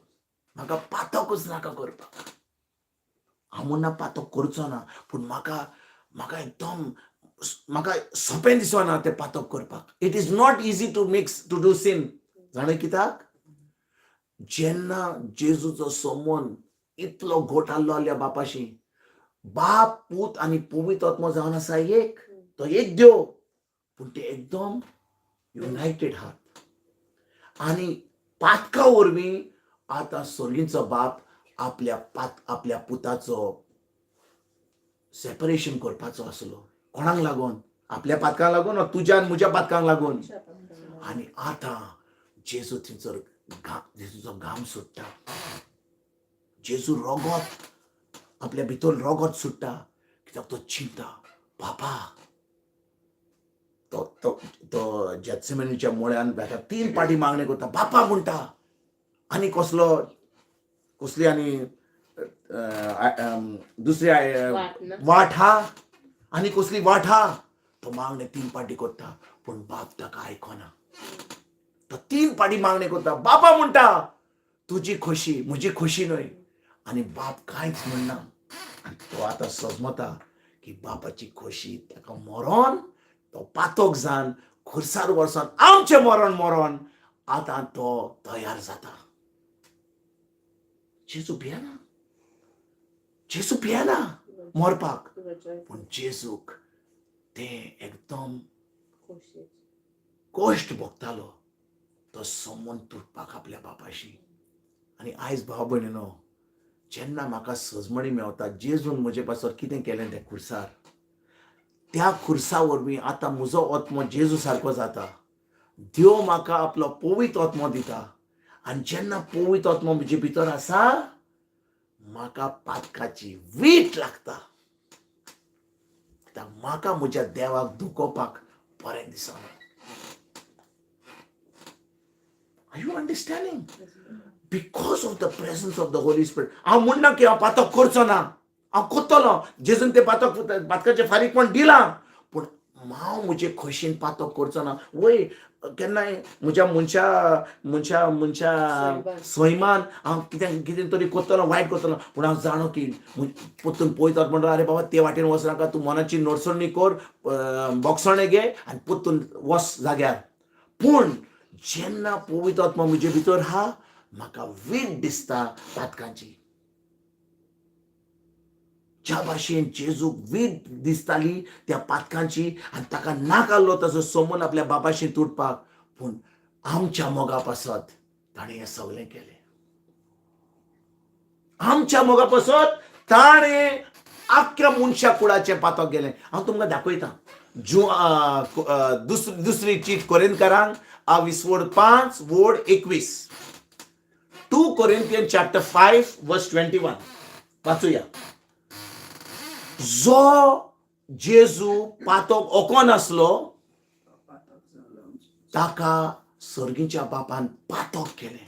म्हाका पातकूच नाका करपाक. हांव म्हणना पातक करचो ना, पूण म्हाका म्हाका एकदम म्हाका सोंपें दिसना तें पातक करपाक. It is not easy to mix to do sin. जाणा कित्याक? जेन्ना जेजूचो संबंद इतलो घोट आहलो आहल्या बापाशी, बाप, पूत आनी पवित्र आत्मो जावन आसा एक, तो एक देव, पूण ते एकदम युनायटेड आहात. आनी पातका वरवीं आतां स्वर्गीचो बाप आपल्या पात आपल्या पुताचो सेपरेशन करपाचो आसलो. कोणाक लागून? आपल्या पातकांक लागून वा तुज्या आनी म्हज्या पातकांक लागून. आनी आतां जेजू थंयसर जेजूचो घाम सुट्टा, जेजू रोगोत आपल्या भितर रोगोत सुट्टा, कित्याक तो चिंता बापा. तो तो तो जेत्सेमनीच्या मुळ्यान बेठा तीन पाटी मागणी करता, बापा म्हणटा. आनी कसलो कसली आनी दुसरी वाट ना. वाट हा, आनी कसली वाट हा, तो मागणे तीन पाटी करता, पूण बाप ताका आयकना. तो तीन पाटी मागणी करता, बापा म्हणटा तुजी खोशी म्हजी खोशी न्हय. आनी बाप कांयच म्हणना. आनी तो आतां सजमता की बापाची खोशी ताका मरोन, तो पातोक जावन खुर्सार वचोन आमचें मरण मरोन आतां तो तयार जाता. जेजू भियेना, जेजू भियेना मरपाक, पूण जेजूक तें एकदम कश्ट भोगतालो तो संबंद तुटपाक आपल्या बापाशी. आनी आयज भाव भयणीनो, जेन्ना म्हाका सजमणी मेवता जेजून म्हजे पासत कितें केलें त्या खुर्सार, त्या खुर्सा वरवीं आतां म्हजो आत्मो जेजू सारको जाता. देव म्हाका आपलो पवित्र आत्मो दिता. आनी जेन्ना पवित्र आत्मो म्हजे भितर आसा, म्हाका पातकाची वीट लागता, कित्याक म्हाका म्हज्या देवाक दुखोवपाक बरें दिसना. Are you understanding? Because of the presence of the Holy Spirit. हांव म्हणना की हांव पातक करचो ना, हांव करतलो. जेजून ते पातक पातकाचें फारीकपण दिलां, पूण हांव म्हजे खोशयेन पातक करचो ना. वय, केन्नाय म्हज्या मनशा मनशा मनशा सैमान हांव कितें कितें तरी करतलो, वायट करतलो, पूण हांव जाणो की परतून पळयतात म्हणटा, अरे बाबा ते वाटेन वचनाका तूं, मनाची नडसणी कर, बोगसणें घे आनी परतून वच जाग्यार. पूण जेन्ना पवित्र आत्मा म्हजे भितर आहा, म्हाका वीट दिसता पातकांची. ज्या भाशेन जेजूक वीट दिसताली त्या पातकांची आनी ताका नाकाल्लो ताचो संबंद आपल्या बापाशी तुटपाक, पूण आमच्या मोगा पासत ताणें हें सगळें केलें. आमच्या मोगा पासत ताणें आख्ख्या मनशा कुळाचें पातक गेलें. हांव तुमकां दाखयतां, जू दुसरी दुसरी चीट कोरिंतकारांक आवीस वड 5 वड 21, 2 Corinthian chapter 5 verse 21 वाचूया. जो जेजू पातक ओको नासलो, पातक जालो आमचें. ताका सर्गीच्या बापान पातक केलें.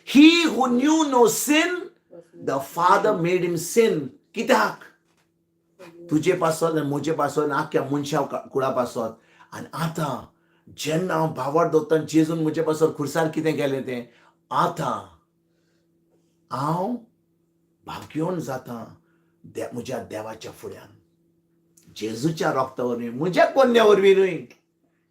He who knew no sin, the Father made him sin. कित्याक? तुजे पासत आनी म्हजे पासत, आख्ख्या मनशा कुळा पासत. आनी आतां जेन्ना हांव भावार्त दवरता जेजून म्हजे पासत खुर्सार कितें केलें तें, आतां हांव भाग्योन जाता म्हज्या देवाच्या फुड्यान, जेजूच्या रोगता वरवीं, म्हज्या कोन्या वरवीं न्हय.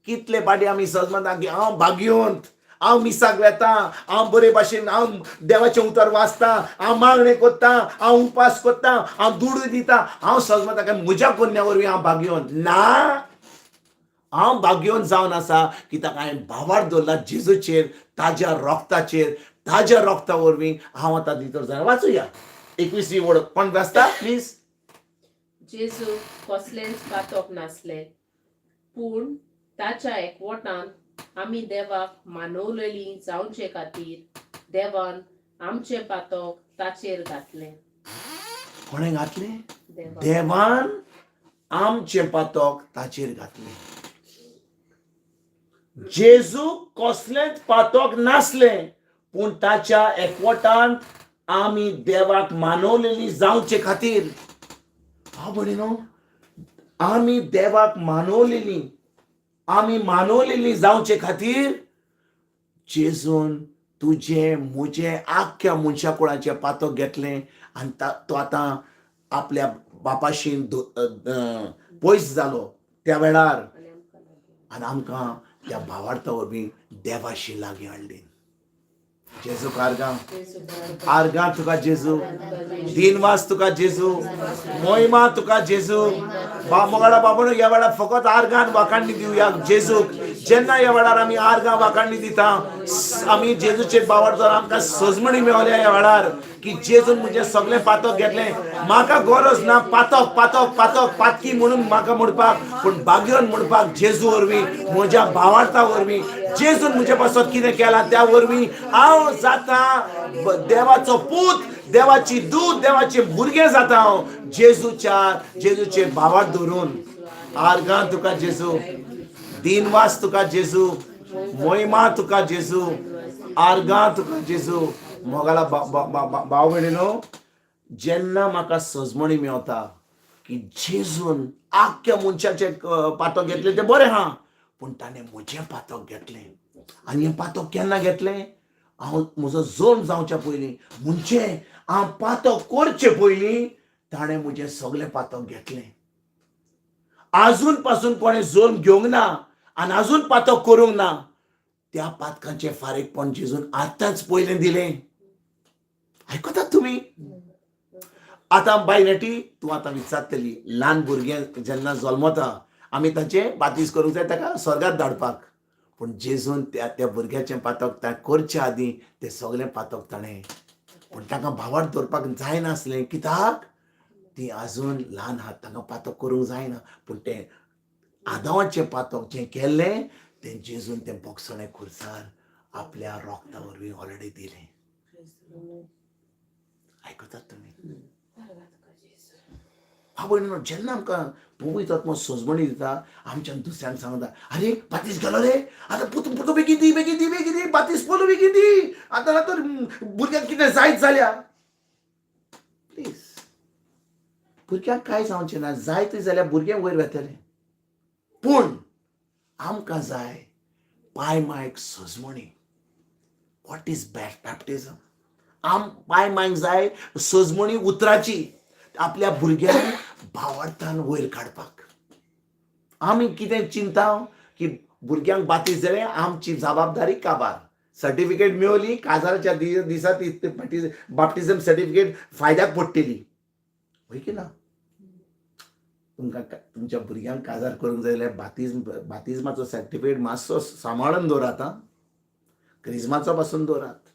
कितले पाटी आमी सजमता की हांव भाग्यवंत, हांव मिसाक वेता, हांव बरे भाशेन, हांव देवाचें उतर वाचता, हांव मागणें करता, हांव उपास करता, हांव दुडू दिता. हांव सजमता काय म्हज्या कोन्या वरवीं हांव भाग्यवंत ना. हांव भाग्यवंत जावन आसा कित्याक हांवें भावार्त दवरला जेजूचेर, ताज्या रोगताचेर. ताज्या रोगता वरवीं हांव आतां भितर जाणा. वाचुया 21वी वड, कोण वाचता प्लीज? जेजू कसलेंच पातक नासलें, पूण ताच्या एकवटान आमी देवाक मानवलेली जावचे खातीर देवान आमचें पातक ताचेर घातलें. कोणें घातलें? देवान. देवान आमचें पातक ताचेर घातलें. जेजू कसलेंच पातक नासलें, पूण ताच्या एकवटान आमी देवाक मानवलेली जावचे खातीर, भाव भयणीनो, आमी देवाक मानवलेली, आमी मानवलेली जावचे खातीर जेजून तुजें म्हजें आख्ख्या मनशा कुळाचें पातक घेतलें. आनी तो आतां आपल्या बापाशीन पयस जालो त्या वेळार. आनी आमकां लागीं. आनी आमकां त्या भावार्था वरवीं देवाशी लागीं हाडली. जेजू आर्गां, आर्गां तुका जेजू, दिनवास तुका जेजू, मोहिमा तुका जेजू. मोगाडा बाबानो, ह्या वेळार फकत आर्गान वाखाणणी दिवया जेजूक. जेन्ना ह्या वेळार आमी आर्गां वाखाणी दिता, आमी जेजूचेर बावर जावन आमकां सजमणी मेवल्या ह्या वेळार की जेजून म्हजें सगळें पातक घेतलें. म्हाका गरज ना पातक पातक पातक पातकी म्हणून म्हाका म्हणपाक, पूण भाग्योन म्हणपाक जेजू वरवीं, म्हज्या भावार्था वरवीं, जेजून म्हजे पासत कितें केलां त्या वरवीं हांव जाता देवाचो पूत, देवाची दूत, देवाचे भुरगें जाता हांव जेजूच्या जेजूचेर भावार्थ धरून. आर्गां तुका जेजू, दिनवास तुका जेजू, मोहिमा तुका जेजू, आर्गां तुका जेजू. मोगाला भाव भयणीनो, जेन्ना म्हाका सजमणी मेवता की जेजून आख्ख्या मनशाचें पातक घेतलें तें बरें आहा, पूण ताणें म्हजें पातक घेतलें. आनी हें पातक केन्ना घेतलें? हांव म्हजो जल्म जावच्या पयलीं, म्हणजे हांव पातक करचे पयलीं ताणें म्हजें सगळें पातक घेतलें. आजून पासून कोणें जल्म घेवंक ना आनी आजून पातक करूंक ना, त्या पातकांचें फारीकपण जेजून आतांच पयलें दिलें. आयकतात तुमी? आतां बाय नेटी, तूं आतां विचारतली, ल्हान भुरगें जेन्ना जल्मता आमी ताचें बातीस करूंक जाय ताका स्वर्गात धाडपाक, पूण जेजून त्या त्या भुरग्याचें पातक त्या करच्या आदीं तें सगळें पातक ताणें, पूण ताका भावार्थ दवरपाक जायनासलें, कित्याक ती आजून ल्हान आहात, तांकां पातक करूंक जायना. पूण तें आदावाचें पातक जें केल्लें तें जेजून तें बोगसणें खुर्सार आपल्या रोगता वरवीं ऑलरेडी दिलें. आयकतात तुमी? भाव भयणीनो, जेन्ना आमकां पवित्र आत्मो सजमणी दिता, आमच्यान दुसऱ्यांक सांगता, आरे बातीस गेलो रे, आतां पुतू पुतू बेगीन दी, बेगीन दी, बेगीन दी, बातीस पोलू बेगीन दी, आतां ना तर भुरग्यांक कितें जायत जाल्या. प्लीज, भुरग्यांक कांय जावचें ना, जायत जाल्यार भुरगें वयर वेतलें. पूण आमकां जाय पाय मायक सजमणी. What is baptism? आम पाय मायक जाय सजमणी उतराची, आपल्या भुरग्यांक भावार्थान वयर काडपाक. आमी कितें चिंता की भुरग्यांक बातीस जालें, आमची जबाबदारी काबार, सर्टिफिकेट मेवली, काजाराच्या दिसा ती बाप्टिजम सर्टिफिकेट फायद्याक पडटली, हय की ना? तुमकां तुमच्या भुरग्यांक काजार करूंक जाय जाल्यार बातिज्माचो सर्टिफिकेट मातसो सांबाळून दवरात, आं, क्रिज्माचो पासून दवरात,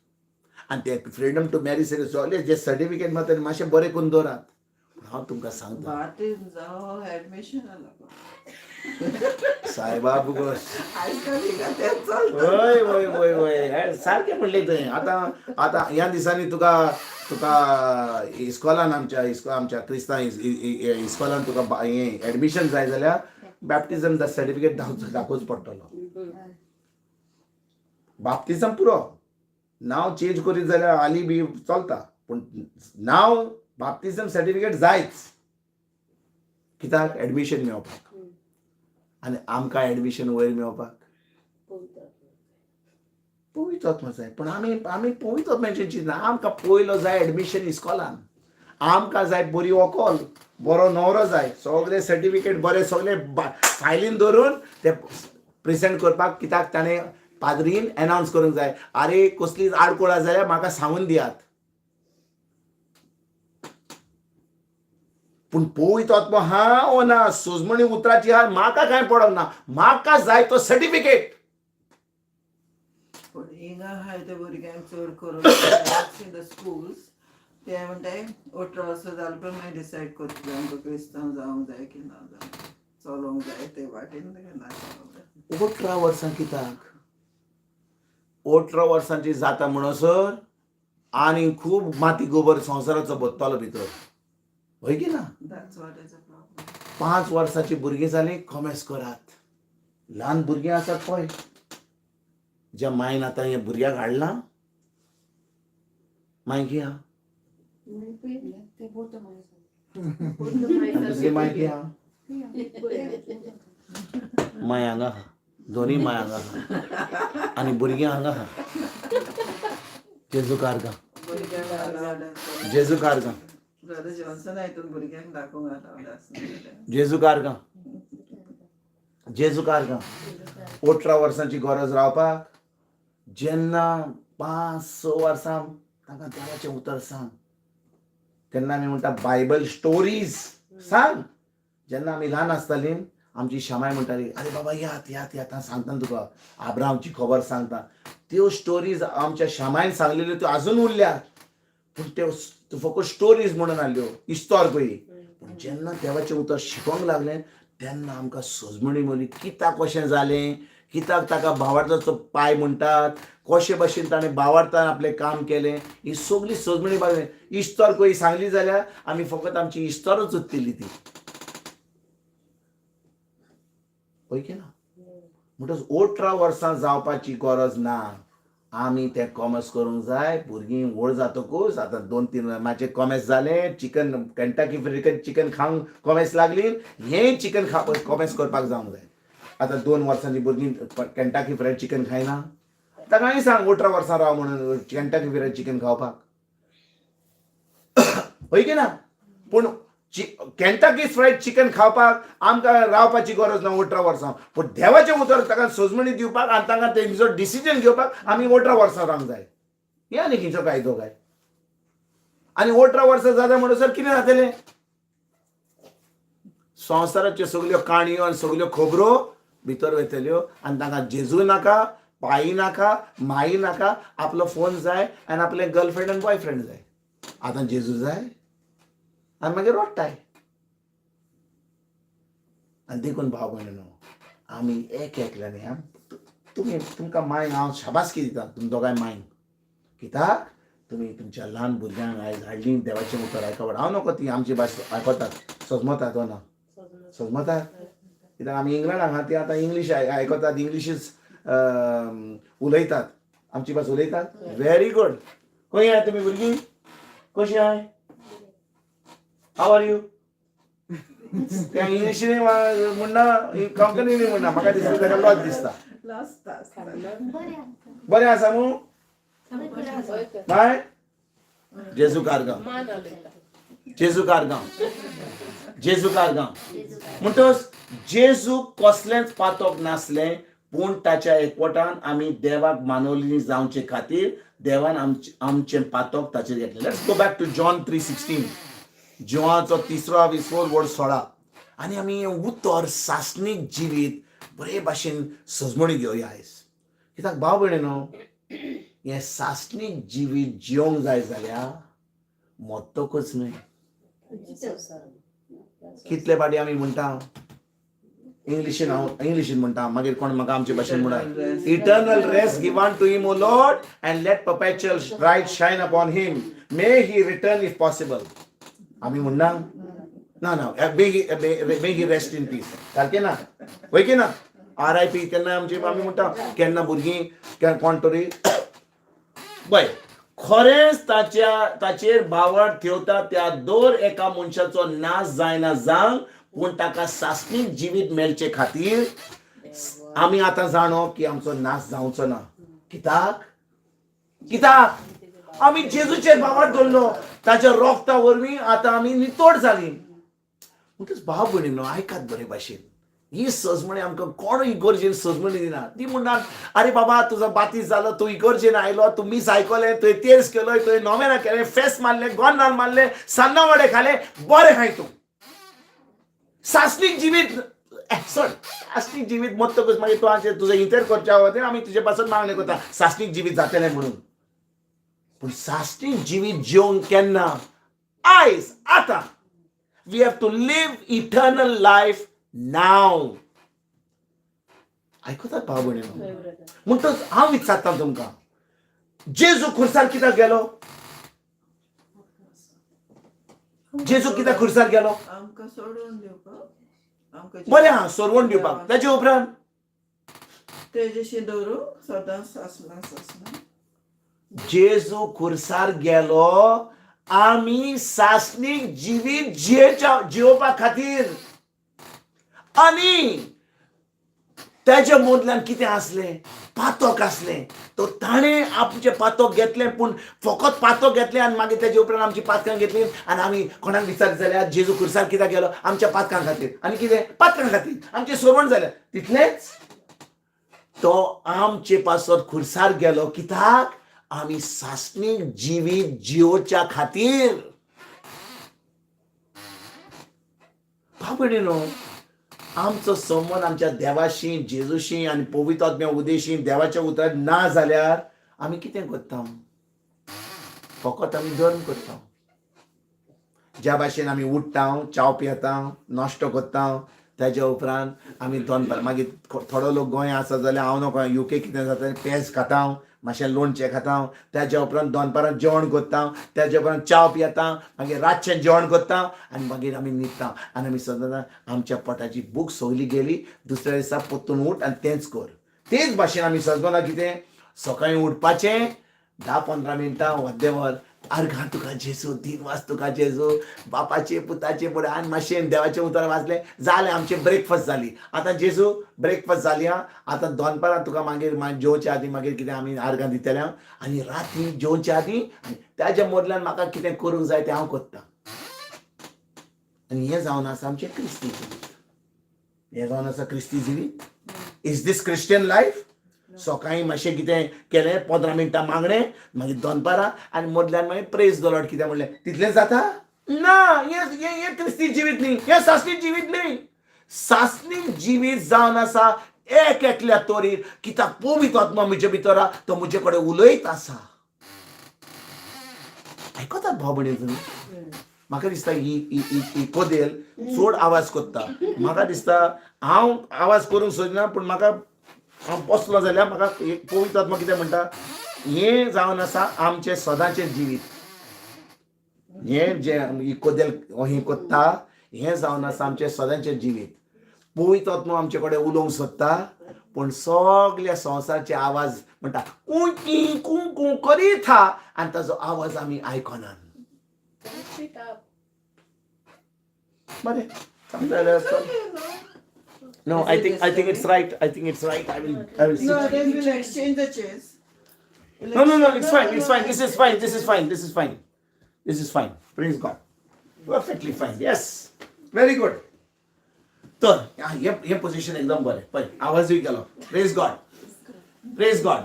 आनी ते फ्रिडम टू मॅरी सगळे जे सर्टिफिकेट मेळटा ते मातशें बरें करून दवरात. पूण हांव तुमकां सांगता, बातीज जावं एडमिशन लागो. सायबा बुगोस. आजकाल हिंगा तेंच चलता. वय वय वय वय, सारकें म्हणलें तुवें. आतां आतां ह्या दिसांनी तुका तुका इस्कॉलान, आमच्या इस्कॉल, आमच्या क्रिस्तांव इस्कॉलान तुका हें एडमिशन जाय जाल्यार बॅप्टिजम the certificate दाखोवचो पडटलो. बाप्तिजम पुरो, नांव चेंज करीत जाल्यार आली बी चलता, पूण नांव बाप्तिजम सर्टिफिकेट जायच, कित्याक एडमिशन मेळपाक. आनी आमकां एडमिशन वयर मेळपाक पवित्र आत्मो जाय. पूण आमी आमी पवित्र आत्म्याचें चिंतना, आमकां पयलो जाय एडमिशन इस्कॉलान, आमकां जाय बरी व्हंकल, बरो न्हवरो जाय, सगळे सर्टिफिकेट बरे सगळे फायलीन दवरून ते प्रेजेंट करपाक, कित्याक ताणें पाद्रीन एनावन्स करूंक जाय, आरे कसलीच आडकोळ आसा जाल्यार म्हाका सांगून दियात. पूण पवित्र आत्मो हा ओ ना, सोजमणी उतराची हा, म्हाका कांय पडोंक ना, म्हाका जाय तो सर्टिफिकेट. पूण हिंगा आहाय त्या भुरग्यांक चड करून इन the schools ते म्हणटाय 18 वर्सां जालें पण मागीर डिसायड करतले आमकां क्रिस्तांव जावंक जाय की ना जावंक जाय, चलोंक जाय ते वाटेन की ना चलोंक जाय. 18 वर्सां कित्याक? 18 वर्सांची जाता म्हणसर आनी खूब माती गोबर संवसाराचो भरतलो भितर, हय की ना? That's what is a problem. 5 वर्सांची भुरगीं जालीं, कॉमेस करात. ल्हान भुरगीं आसात पळय, ज्या मायन आतां हें भुरग्याक हाडलां, माय की आहा? आनी दुसरी माय की आहा? माय हांगा आहा, दोनूय माय हांगा आहा आनी भुरगीं हांगा आहा. जेजू कारगां. भुरग्यांक अलावड आसता. जेजू कारगां. ब्रदर जॉन्सन हितून भुरग्यांक दाखोवंक अलावड आसना. जेजू कारगां, जेजू कारगां. 18 वर्सांची गरज रावपाक, जेन्ना 5-6 वर्सां तांकां देवाचें उतर सांग, तेन्ना आमी म्हणटा बायबल स्टोरीज सांग. जेन्ना आमी ल्हान आसतालीं आमची श्यामाय म्हणटाली, आरे बाबा यात यात यात, हांव सांगता तुका आब्रामची खबर सांगता. त्यो स्टोरीज आमच्या श्यामायन सांगलेल्यो त्यो आजून उरल्यात, पूण त्यो फकत स्टोरीज म्हणून आहल्यो, इस्तोर पळय. पूण जेन्ना देवाचें उतर शिकोंक लागलें तेन्ना आमकां सजमणी मेवली, कित्याक कशें जालें, कित्याक ताका भावार्थाचो पाय म्हणटात, कशे भशेन ताणें भावार्थान आपलें काम केलें, ही सगली सजमणी बाजू इस्तोर खंय सांगली जाल्यार आमी फकत आमची इस्तोरूच उत्तिल्ली ती, हय की ना? म्हणटच 18 वर्सां जावपाची गरज ना, आमी तें कॉमर्स करूंक जाय. भुरगीं व्हड जातकूच आतां 2-3 मातशें कॉमेस जालें, चिकन केंटाकी फ्रिकन चिकन खावंक कॉमेस लागली, हें चिकन खा कॉमेस करपाक जावंक जाय. आतां 2 वर्सांची भुरगीं केंटाकी फ्रायड चिकन खायना, ताका हांवें सांग 18 वर्सां राव म्हणून केंटाकी फ्रायड चिकन खावपाक, हय की ना? पूण केंटाकी फ्रायड चिकन खावपाक आमकां रावपाची गरज ना 18 वर्सां, पूण देवाचें उतर ताका सजमणी दिवपाक आनी तांकां तेंचो डिसिजन घेवपाक आमी 18 वर्सां रावंक जाय. हें आनी खंयचो कायदो काय? आनी 18 वर्सां जाता म्हणसर कितें जातलें? संवसाराच्यो सगल्यो काणयो आनी सगल्यो खबरो भितर वयतल्यो आनी तांकां जेजू नाका, पाई नाका, माई नाका, आपलो फोन जाय आनी आपलें गर्लफ्रेंड आनी बॉयफ्रेंड जाय. आतां जेजू जाय आनी मागीर रडटाय. आनी देखून भाव भयणीनो, आमी एक एकल्यानी तुमी तुमकां मायंक हांव शाबासकी दिता, तुमी दोगांय मायंक, कित्याक तुमी तुमच्या ल्हान भुरग्यांक आयज हाडली देवाचें उतर आयकपाक. हांव नको ती आमची भास आयकतात, सजमतात वो ना सजमतात, कित्याक आमी इंग्लंडाक आहा, ती आतां इंग्लीश आयकतात, इंग्लिशूच उलयतात, आमची भास उलयतात. Very good. खंय आहाय तुमी भुरगीं? कशीं आहाय? हाव are you? त्या इंग्लिशीन म्हणना, कोंकणीन म्हणना, म्हाका दिसता ताका लज दिसता. बरें आसा मू? बाय जेजू कारगांव, जेजू कारगांव, जेजू कारगांव. म्हणटच जेजू कसलेंच पातक नासलें, पूण ताच्या एकवटान आमी देवाक मानवली जावचे खातीर देवान आमचें पातक ताचेर घेतलें. Let's go back to John 3:16, जिवाचो 3रो विसवोर वड 16. आनी आमी हें उतर सासणीक जिवीत बरे भाशेन सजमणी घेवया आयज, कित्याक भाव भयणीनो, हें सासणीक जिवीत जिवंक जाय जाल्यार मत्तकच न्हय. कितले फाटी आमी म्हणटा इंग्लिशीन, हांव इंग्लिशीन म्हणटा, मागीर कोण म्हाका आमचे भाशेन म्हणटा, Eternal rest give unto him, O Lord, and let perpetual light shine upon him. May he return if possible. आमी म्हणना ना ना, may he rest in peace, सारकें ना? वय की ना? RIP केन्ना आमची आमी म्हणटा केन्ना भुरगीं कोण तरी पळय खरेंच ताचेर भावार्थ ठेवता त्या दर एका मनशाचो नाश जायना जावंक, पूण ताका सासणीक जिवीत मेळचे खातीर आमी आतां जाणो की आमचो नाश जावचो ना. कित्याक? कित्याक आमी जेजूचेर भावार्थ दवरलो, ताच्या रोगता वरवीं आतां आमी नितोड जाली. म्हणटच भाव भयणीनो, आयकात बरे भाशेन, ही सजमणी आमकां कोण इगर्जेन सजमणी दिना. ती म्हणटात, आरे बाबा तुजो बातीस जालो, तूं इगर्जेन आयलो, तूं मीस आयकलें, तुवें तेर्स केलो, तुवें नोवेना केलें, फेस्त मारलें, गोन्नाल मारलें, सान्नां वडे खाले, बरें खाय तूं. सासणीक जिवीत सोड, सासणीक जिवीत मत्तकूच मागीर तूं आमचें तुजें इंतेर करच्या वतेन आमी तुजे पासून मागणें करता सासणीक जिवीत जातलें म्हणून. पूण सासणीक जिवीत जिवंक केन्ना? आयज, आतां. We have to live eternal life now. आयकतात भाव भयणीनो? म्हणटच हांव विचारता तुमकां, जेजू खुर्सार कित्याक गेलो? जेजू कित्याक खुर्सार गेलो? आमकां सोडून दिवपाक. बरें आहा, सोडवण दिवपाक. ताचे उपरांत तेजेशी दवरूंक सदांच सासना सासना. जेजू खुर्सार गेलो आमी सासणीक जिवीत जियोवपा खातीर. आनी तेज्या मदल्यान कितें आसलें? पातक आसलें. तो ताणें आमचें पातक घेतलें, पूण फकत पातक घेतलें आनी मागीर तेजे उपरांत आमची पातकां घेतलीं. आनी आमी कोणाक विचारत जाल्यार जेजू खुर्सार कित्याक गेलो? आमच्या पातकां खातीर. आनी कितें? पातकां खातीर आमचें सोरवण जालें, तितलेंच. तो आमचे पासत खुर्सार गेलो कित्याक? आमी सासणीक जिवीत जियोवच्या खातीर. भाव भयणीनो, आमचो संबंद आमच्या देवाशी, जेजूशी आनी पवित्र आत्म्या उदेशी, देवाच्या उतरान ना जाल्यार आमी कितें करता? फकत आमी धर्म करता. ज्या भाशेन आमी उठ्ठा, च्याव पियेता, नाश्तो करता, ताज्या उपरांत आमी दनपार मागीर थोडो लोक गोंया आसा जाल्यार, हांव नको, युके कितें जाता, पेज खाता, मातशें लोणचें खाता, ताज्या उपरांत दनपारां जेवण करता, ताज्या उपरांत च्याव पियेता, मागीर रातचें जेवण करता आनी मागीर आमी न्हिदता आनी आमी सदां आमच्या पोटाची भूक सगली गेली. दुसऱ्या दिसा परतून उठ आनी तेंच कर. तेच भाशेन आमी सजगोना कितें सकाळीं उठपाचें, 10-15 मिनटां अर्दें वर, आर्गां तुका जेजू, दिनवास तुका जेजू, बापाचे पुताचे बरें, आनी मातशें देवाचें उतर वाचलें, जालें, आमचें ब्रेकफास्ट जाली. आतां जेजू, ब्रेकफास्ट जाली आं, आतां दनपारां तुका मागीर मागीर जेवचे आदीं मागीर कितें आमी आर्गां दितले आं, आनी राती जेवचे आदीं, आनी ताज्या मदल्यान म्हाका कितें करूंक जाय तें हांव करतां. आनी हें जावन आसा आमचें क्रिस्ती जिवीत. हें जावन आसा क्रिस्ती जिवीत. Is this Christian life? सकाळीं मातशें कितें केलें, 15 मिनटां मागणें, मागीर दनपारां आनी मदल्यान मागीर प्रेज the Lord कितें म्हणलें, तितलेंच जाता ना. हें हें हें क्रिस्ती जिवीत न्ही, हें सासणीक जिवीत न्ही. सासणीक जिवीत जावन आसा एक एकल्या तोरीर, कित्याक पवित्र आत्मा म्हजे भितर आहा, तो म्हजे कडेन उलयत आसा. आयकतात भाव भयणी तुमी? म्हाका दिसता ही ही ही ही कदेल चड आवाज करता. म्हाका दिसता हांव आवाज करूंक सोदना, पूण म्हाका हांव बसलो जाल्यार म्हाका एक पवित्र आत्मा कितें म्हणटा, हें जावन आसा आमचें सदांचें जिवीत. हें जें ही कदेल हें करता, हें जावन आसा आमचें सदांचें जिवीत. पवित्र आत्मा आमचे कडेन उलोवंक सोदता, पूण सगल्या संवसारचे आवाज म्हणटा कू की कू कू करीत हा आनी ताजो आवाज आमी आयकनात. Sit up. बरें, सांगता जाल्यार चल. No, I think it's right. I think it's right. I will No, sit. Then we'll exchange the chairs. We'll No, exchange- it's fine. It's fine. This is fine. This is fine. This is fine. This is fine. Praise God. Perfectly fine. Yes. Very good. तर हा, हे हे position एकदम बरें. पळय, आवाजूय गेलो. Praise God, praise God.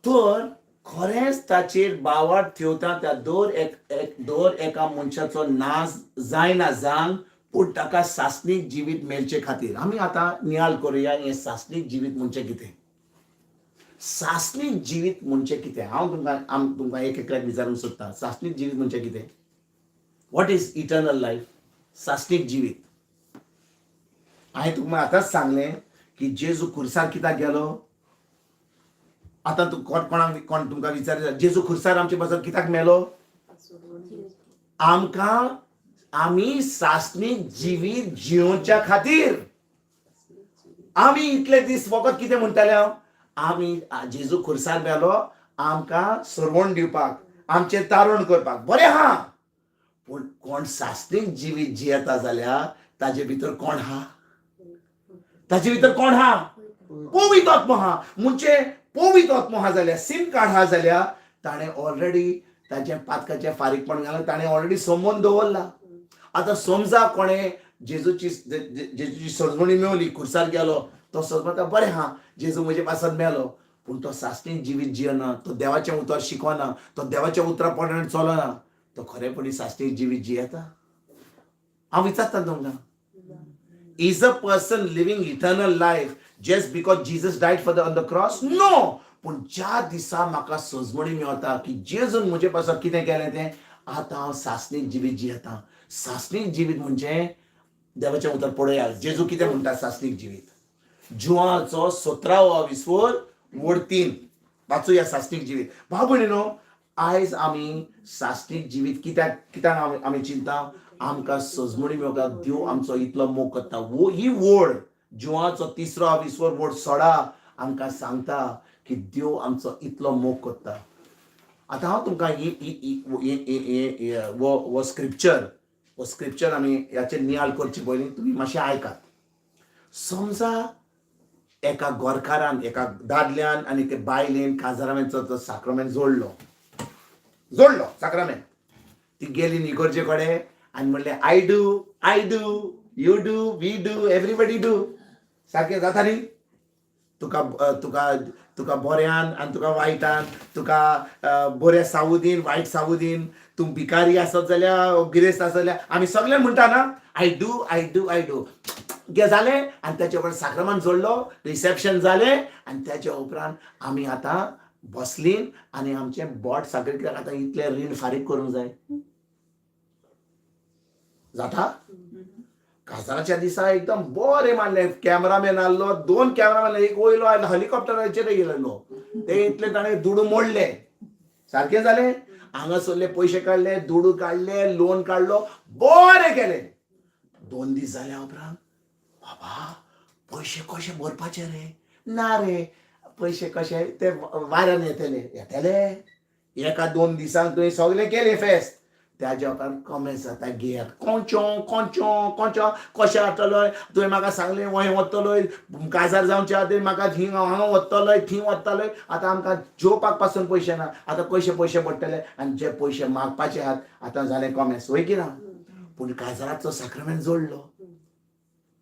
तर खरेंच ताचेर बावार ठेवता त्या दर एक एक दर एका मनशाचो नाश जायना जावन, पूण ताका सासणीक जिवीत मेळचे खातीर. आमी आतां नियाळ करुया, हें सासणीक जिवीत म्हणजे कितें? सासणीक जिवीत म्हणजे कितें? हांव तुमकां आम तुमकां एक एकल्याक विचारूंक सोदता, सासणीक जिवीत म्हणजे कितें? What is eternal life? सासणीक जिवीत. हांवें तुमकां आतांच सांगलें की जेजू खुर्सार कित्याक गेलो. आतां तूं कोण कोणाक कोण तुमकां विचार, जेजू खुर्सार आमचे पासत कित्याक मेलो? आमकां आमी सासणीक जिवीत जियोवच्या खातीर. आमी इतले दीस फकत कितें म्हणटाले हांव, आमी जेजू खुर्सार मेलो आमकां सरवण दिवपाक, आमचें तारण करपाक. बरें आहा, पूण कोण सासणीक जिवीत जियेता जाल्यार ताजे भितर कोण आहा? ताजे भितर कोण आहा? पवित्र आत्मो आहा. म्हणजे पवित्र आत्मो आहा जाल्यार, सिम कार्ड आहा जाल्यार, ताणें ऑलरेडी ताचें पातकाचें फारीकपण घालून ताणें ऑलरेडी समोन दवरला. आतां समजा कोणें जेजूची सजवणी मेवली, खुर्सार गेलो, तो समजता बरें आहा, जेजू म्हजे पासत मेलो, पूण तो सासणीक जिवीत जियेना, तो देवाचें उतर शिकना, तो देवाच्या उतरा प्रमाणे चलना, तो खरेपणी सासणीक जिवीत जियेता? हांव विचारता तुमकां, is a person living eternal life just because Jesus died for the on the cross? No. पूण ज्या दिसा म्हाका सजमणी मेवता की जेजून म्हजे पासत कितें केलें तें, आतां हांव सासणीक जिवीत जियेता. सासणीक जिवीत म्हणजे देवाचें उतर पळोवया, जेजू कितें म्हणटा सासणीक जिवीत. जुवाचो 17वो विस्वर वड 3 वाचूया. सासणीक जिवीत. भाव भयणीनो, आयज आमी सासणीक जिवीत कित्याक कित्याक आमी चिंता? आमकां सजमणी मेवपाक देव आमचो इतलो मोग करता. वो ही वड जुवाचो तिसरो विस्वर वड 16 आमकां सांगता की देव आमचो इतलो मोग करता. आतां हांव तुमकां ही ही- ही- हे- हे- हे- हे- हो हो स्क्रिप्चर आमी ह्याचेर नियाळ करचे पयलीं तुमी मातशें आयकात. समजा एका गोरकारान, एका दादल्यान आनी ते बायलेन काजारामेचो तो साक्रामेंत जोडलो, जोडलो साक्रामेंत. ती गेली इगर्जे कडेन आनी म्हणलें, "I do, I do, you do, we do, everybody do." सारकें जाता न्ही? तुका तुका तुका बऱ्यान आनी तुका वायटान, तुका बऱ्या सावुदीन, वायट सावुदीन, तूं भिकारी आसत जाल्यार, गिरेस्त आसत जाल्यार, आमी सगळे म्हणटा ना, "I do, I do, I do." जालें आनी तेच्या उपरांत साक्रमान जोडलो, रिसेप्शन जालें आनी तेच्या उपरांत आमी आतां बसलीं आनी आमचें बोट साकर, कित्याक आतां इतलें रीण फारीक करूंक जाय. जाता. काजाराच्या दिसा एकदम बरें मानलें. कॅमरामॅन आहलो, दोन कॅमरामॅन, एक वयलो आनी हेलिकॉप्टराचेर येयलेलो. ते इतले ताणें दुडू मोडले. सारकें जालें. हांगासरले पयशे काडले, दुडू काडले, लोन काडलो, बरें केलें. 2 दीस जाल्या उपरांत, बाबा, पयशे कशे भरपाचे रे? ना रे, पयशे कशे ते वाऱ्यान येतले, येतले. एका 2 दिसांक तुवें सगळें केलें फेस्त. त्याच्या उपरांत कमेंस जाता, घेयात कोंचो कोंचो कोंचो, कशें जातलोय? तुवें म्हाका सांगलें वंय वतलोय, काजार जावच्या आदी म्हाका हिंग हांगा वतलोय, थंय वतलोय. आतां आमकां जेवपाक पासून पयशे ना. आतां कशे पयशे पडटले? आनी जे पयशे मागपाचे आहात, आतां जालें कॉमेस, वय की ना? पूण काजाराचो साक्रमेंत जोडलो,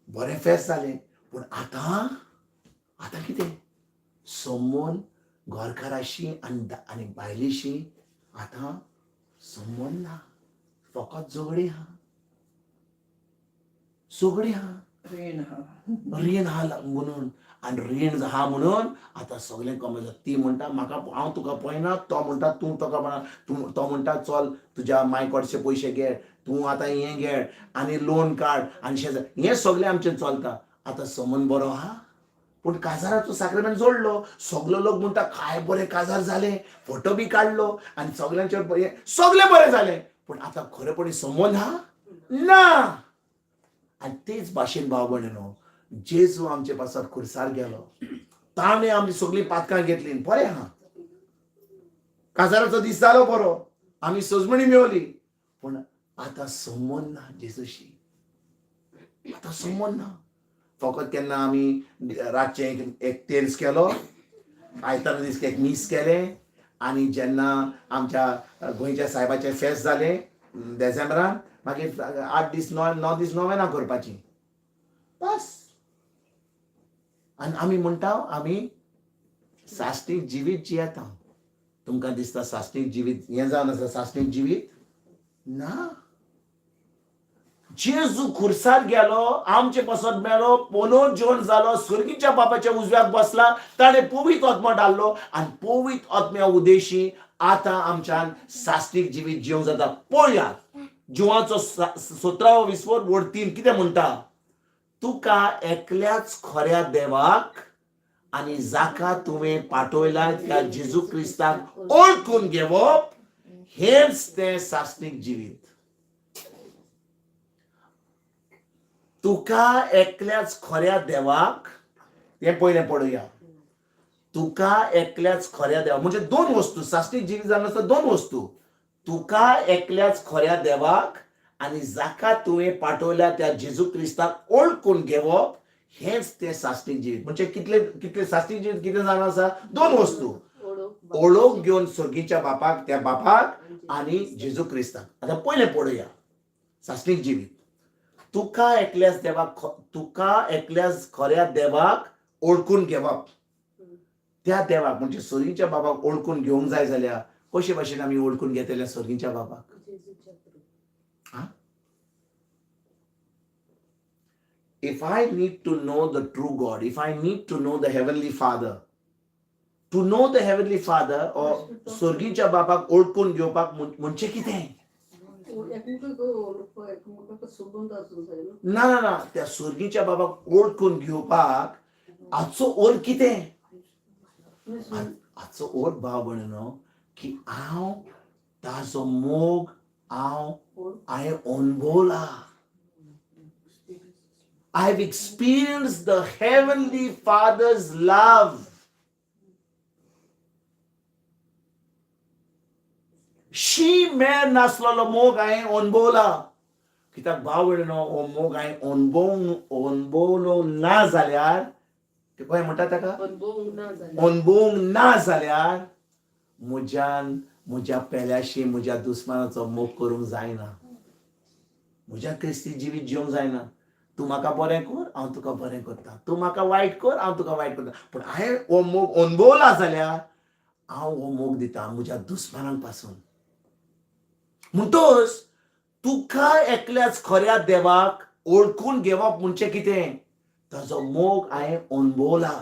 बरें फेस्त जालें. पूण आतां आतां कितें सोमोन घरकाराशी आनी आनी बायलेशी आतां संबंद ना. फकत झगडी आहा, झगडी आहा. रीण हा. रीण आहा म्हणून आनी रीण आहा म्हणून आतां सगळें कमी जाता. ती म्हणटा, म्हाका हांव तुका पळयना. तो म्हणटा, तूं तुका पळयना. तूं तो म्हणटा, चल तुज्या माय कडचे पयशे घे तूं, आतां हें घे आनी लोन काड आनी शेजार. हें सगळें आमचें चलता. आतां समन बरो आहा, पूण काजाराचो साक्रामेंत जोडलो. सगलो लोक म्हणटा, काय बरें काजार जालें. फोटो बी काडलो आनी सगल्यांचे सगळें बरें जालें. पूण आतां खरेपणी संबंद आहा ना. आनी तेच भाशेन भाव भयणीनो, जेजू आमचे पासत खुर्सार गेलो. ताणें आमची सगळीं पातकां घेतली. बरें आहा, काजाराचो दीस जालो बरो, आमी सजमणी मेवली. पूण आतां संबंद ना जेजूशी. आतां संबंद ना. फकत केन्ना आमी रातचें एक एक तेर्स केलो, आयतारा दीस एक मीस केलें आनी जेन्ना आमच्या गोंयच्या सायबाचें फेस्त जालें देसेंब्रान, मागीर 8 दीस णव 9 दीस नोवेनां करपाची, बस. आनी आमी म्हणटा, आमी साश्टीक जिवीत जियेता. तुमकां दिसता साश्टीक जिवीत हें जावन आसा? साश्टीक जिवीत ना. जेजू खुर्सार गेलो, आमचे पासत मेलो, पुनर्जीवन जालो, स्वर्गीच्या बापाच्या उजव्याक बसला. ताणें पवित्र आत्मो धाडलो आनी पवित्र आत्म्या उदेशी आतां आमच्यान साश्टीक जिवीत जिवंक जाता. पळयात, जिवाचो सतरावो विस्वर वड 3 कितें म्हणटा? तुका एकल्याच खऱ्या देवाक आनी जाका तुवें पाठयला त्या जेजू क्रिस्ताक ओळखून घेवप हेच तें साश्टीक जिवीत. तुका एकल्याच खऱ्या देवाक, हें पयलें पळोवया. तुका एकल्याच खऱ्या देवाक म्हणजे दोन वस्तू. साश्टीक जिवीत जावन आसता दोन वस्तू. तुका एकल्याच खऱ्या देवाक आनी जाका तुवें पाठवल्या त्या जेजू क्रिस्ताक ओळखून घेवप हेच तें साश्टीक जिवीत. म्हणजे कितले कितले साश्टीक जिवीत कितें जावन आसा? दोन वस्तू. ओळख घेवन स्वर्गीच्या बापाक, त्या बापाक आनी जेजू क्रिस्ताक. आतां पयलें पळोवया साश्टीक जिवीत. तुका एकल्याच देवाक, तुका एकल्याच खऱ्या देवाक ओळखून घेवप. त्या देवाक म्हणजे स्वर्गीच्या बाबाक ओळखून घेवंक जाय जाल्यार कशे भाशेन आमी ओळखून घेतले स्वर्गीच्या बाबाक? जेजूच्या through. If I need to know the true God, if I need to know the Heavenly Father, to know the Heavenly Father or स्वर्गीच्या बाबाक ओळखून घेवपाक म्हणजे कितें? एकमेकाक उलोवपाक, एकमेकाक संबंद आसूंक जाय न्हू. ना ना ना, त्या स्वर्गीच्या बाबाक ओळखून घेवपाक हाचो अर्थ कितें? हाचो अर्थ, भाव भयणीनो, की हांव ताजो मोग हांव हांवें अणभवला. I have experienced the Heavenly Father's love. शी मेळ नासलेलो मोग हांवें अणभवला. कित्याक भाव भयणीनो, हो मोग हांवें अणभवलो ना जाल्यार, ते कशें म्हणटा ताका? अणभवूंक ना जाल्यार. अणभवूंक ना जाल्यार म्हज्यान म्हज्या पेल्याशी, म्हज्या दुस्मानाचो मोग करूंक जायना. म्हज्या क्रिस्ती जिवीत जिवंक जायना. तूं म्हाका बरें कर, हांव तुका बरें करता. तूं म्हाका वायट कर, हांव तुका वायट करता. पूण हांवें हो मोग अणभवला जाल्यार हांव हो मोग दिता म्हज्या दुस्मानांक पासून. म्हणटोच तुका एकल्याच खऱ्या देवाक ओळखून घेवप म्हणजे कितें? ताजो मोग हांवें अणभवला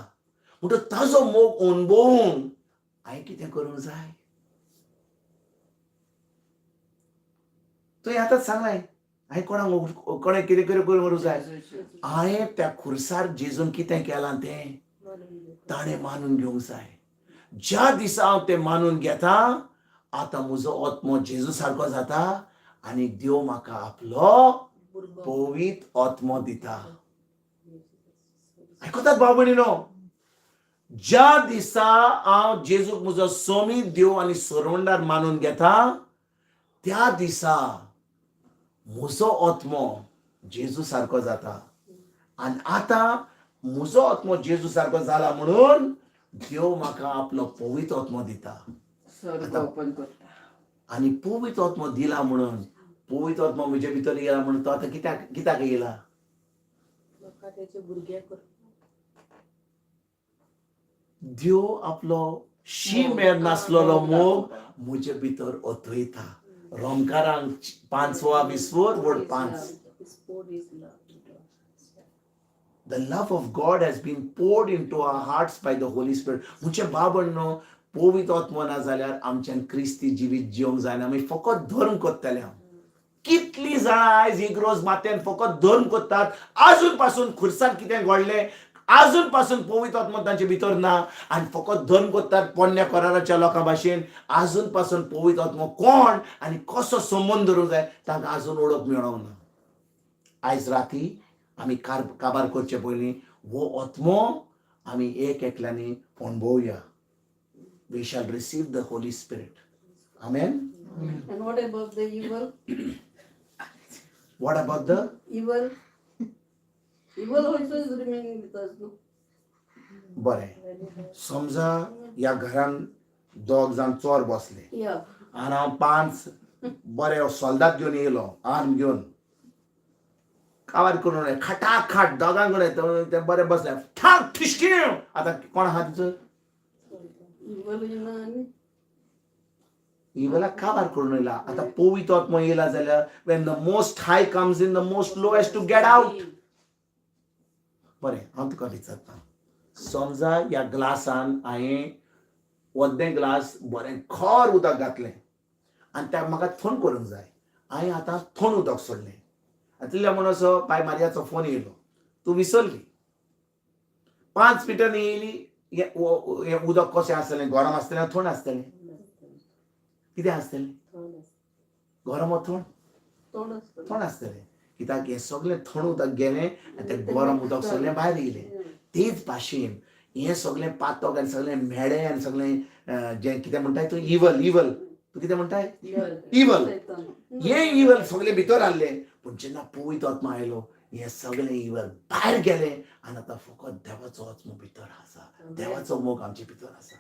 म्हणटकच ताजो मोग अणभवून हांवें कितें करूंक जाय? तुवें आतांच सांगलें, हांवें कोणाक कोणें कितें कितें करूंक जाय? हांवें त्या खुर्सार जेजून कितें केलां तें ताणें मानून घेवंक जाय. ज्या दिसा हांव तें मानून घेता, आतां म्हजो आत्मो जेजू सारको जाता आनी देव म्हाका आपलो पवित्र आत्मो दिता. आयकतात भाव भयणीनो, ज्या दिसा हांव जेजूक म्हजो सोमी देव आनी सोरवंडार मानून घेता, त्या दिसा म्हजो आत्मो जेजू सारको जाता. आनी आतां म्हजो आत्मो जेजू सारको जाला म्हणून देव म्हाका आपलो पवित्र आत्मो दिता. स्वर्ग ओपन करता. आनी पवित्र आत्मो दिला म्हणून, पवित्र आत्मो म्हजे भितर येयला म्हणून तो आतां कित्याक कित्याक येयला? म्हाका तेचे भुरगे कर. देव आपलो शी मेर नासलेलो मोग म्हजे भितर ओतयता. रोमकारांक पांचवा विस्वोर वड 5. The love of God has been poured into our hearts by the Holy Spirit. म्हणजे बाबण्णो, पवित्र आत्मो ना जाल्यार आमच्यान क्रिस्ती जिवीत जिवंक जायना. आमी फकत धर्म करतले. कितली जाणां आयज इग्रोज माथ्यान फकत धर्म करतात, आजून पासून खुर्सान कितें घडलें, आजून पासून पवित्र आत्मो तांचे भितर ना आनी फकत धर्म करतात पोन्न्या कराराच्या लोकां भाशेन. आजून पासून पवित्र आत्मो कोण आनी कसो संबंद धरूंक जाय तांकां आजून ओळख मेळोंक ना. आयज राती आमी काबार करचे पयलीं हो आत्मो आमी एक एकल्यांनी अणभवया. We shall receive the Holy Spirit. Amen. And what about the evil? What about the Evil. Evil also is remaining with us, no? बरें, समजा ह्या घरान दोग जाण चोर बसले आनी हांव 5 बरे सोल्दाद घेवन येयलो, आर्म घेवन, काबार करून खटाखट दोगांक कडेन ते बरे बसले, ठाक ठिसकी. आतां कोण आहा तिचो? Evil येना आनी इवला काबार करून येयला. आतां पवित्र आत्मो येयला जाल्यार, when the most high comes in, the most low has to get out. बरें, हांव तुका विचारता, समजा ह्या ग्लासान हांवें अर्दें ग्लास बरें खर उदक घातलें आनी त्या म्हाका थंड करूंक जाय. हांवें आतां थंड उदक सोडलें आनी तितल्या म्हणून असो बाय मारियाचो फोन येयलो, तूं विसरली. 5 मिनटांनी येयली, हें उदक कशें आसतलें? गरम आसतलें, थंड आसतलें? कितें आसतलें? गरम वो थंड? थंड आसतलें. थंड आसतलें, कित्याक हें सगळें थंड उदक गेलें आनी तें गरम उदक सगळें भायर येयलें. तेच भाशेन हें सगळें पातक आनी सगळें म्हेळें आनी सगळें जें कितें म्हणटाय तूं, इवल, इवल, तूं कितें म्हणटाय, इवल, हें इवल सगळें भितर आहलें. पूण जेन्ना पवित्र आत्मा आयलो, हें सगळें इवल भायर गेलें आनी आतां फकत देवाचो आत्मो भितर आसा, देवाचो मोग आमचे भितर आसा.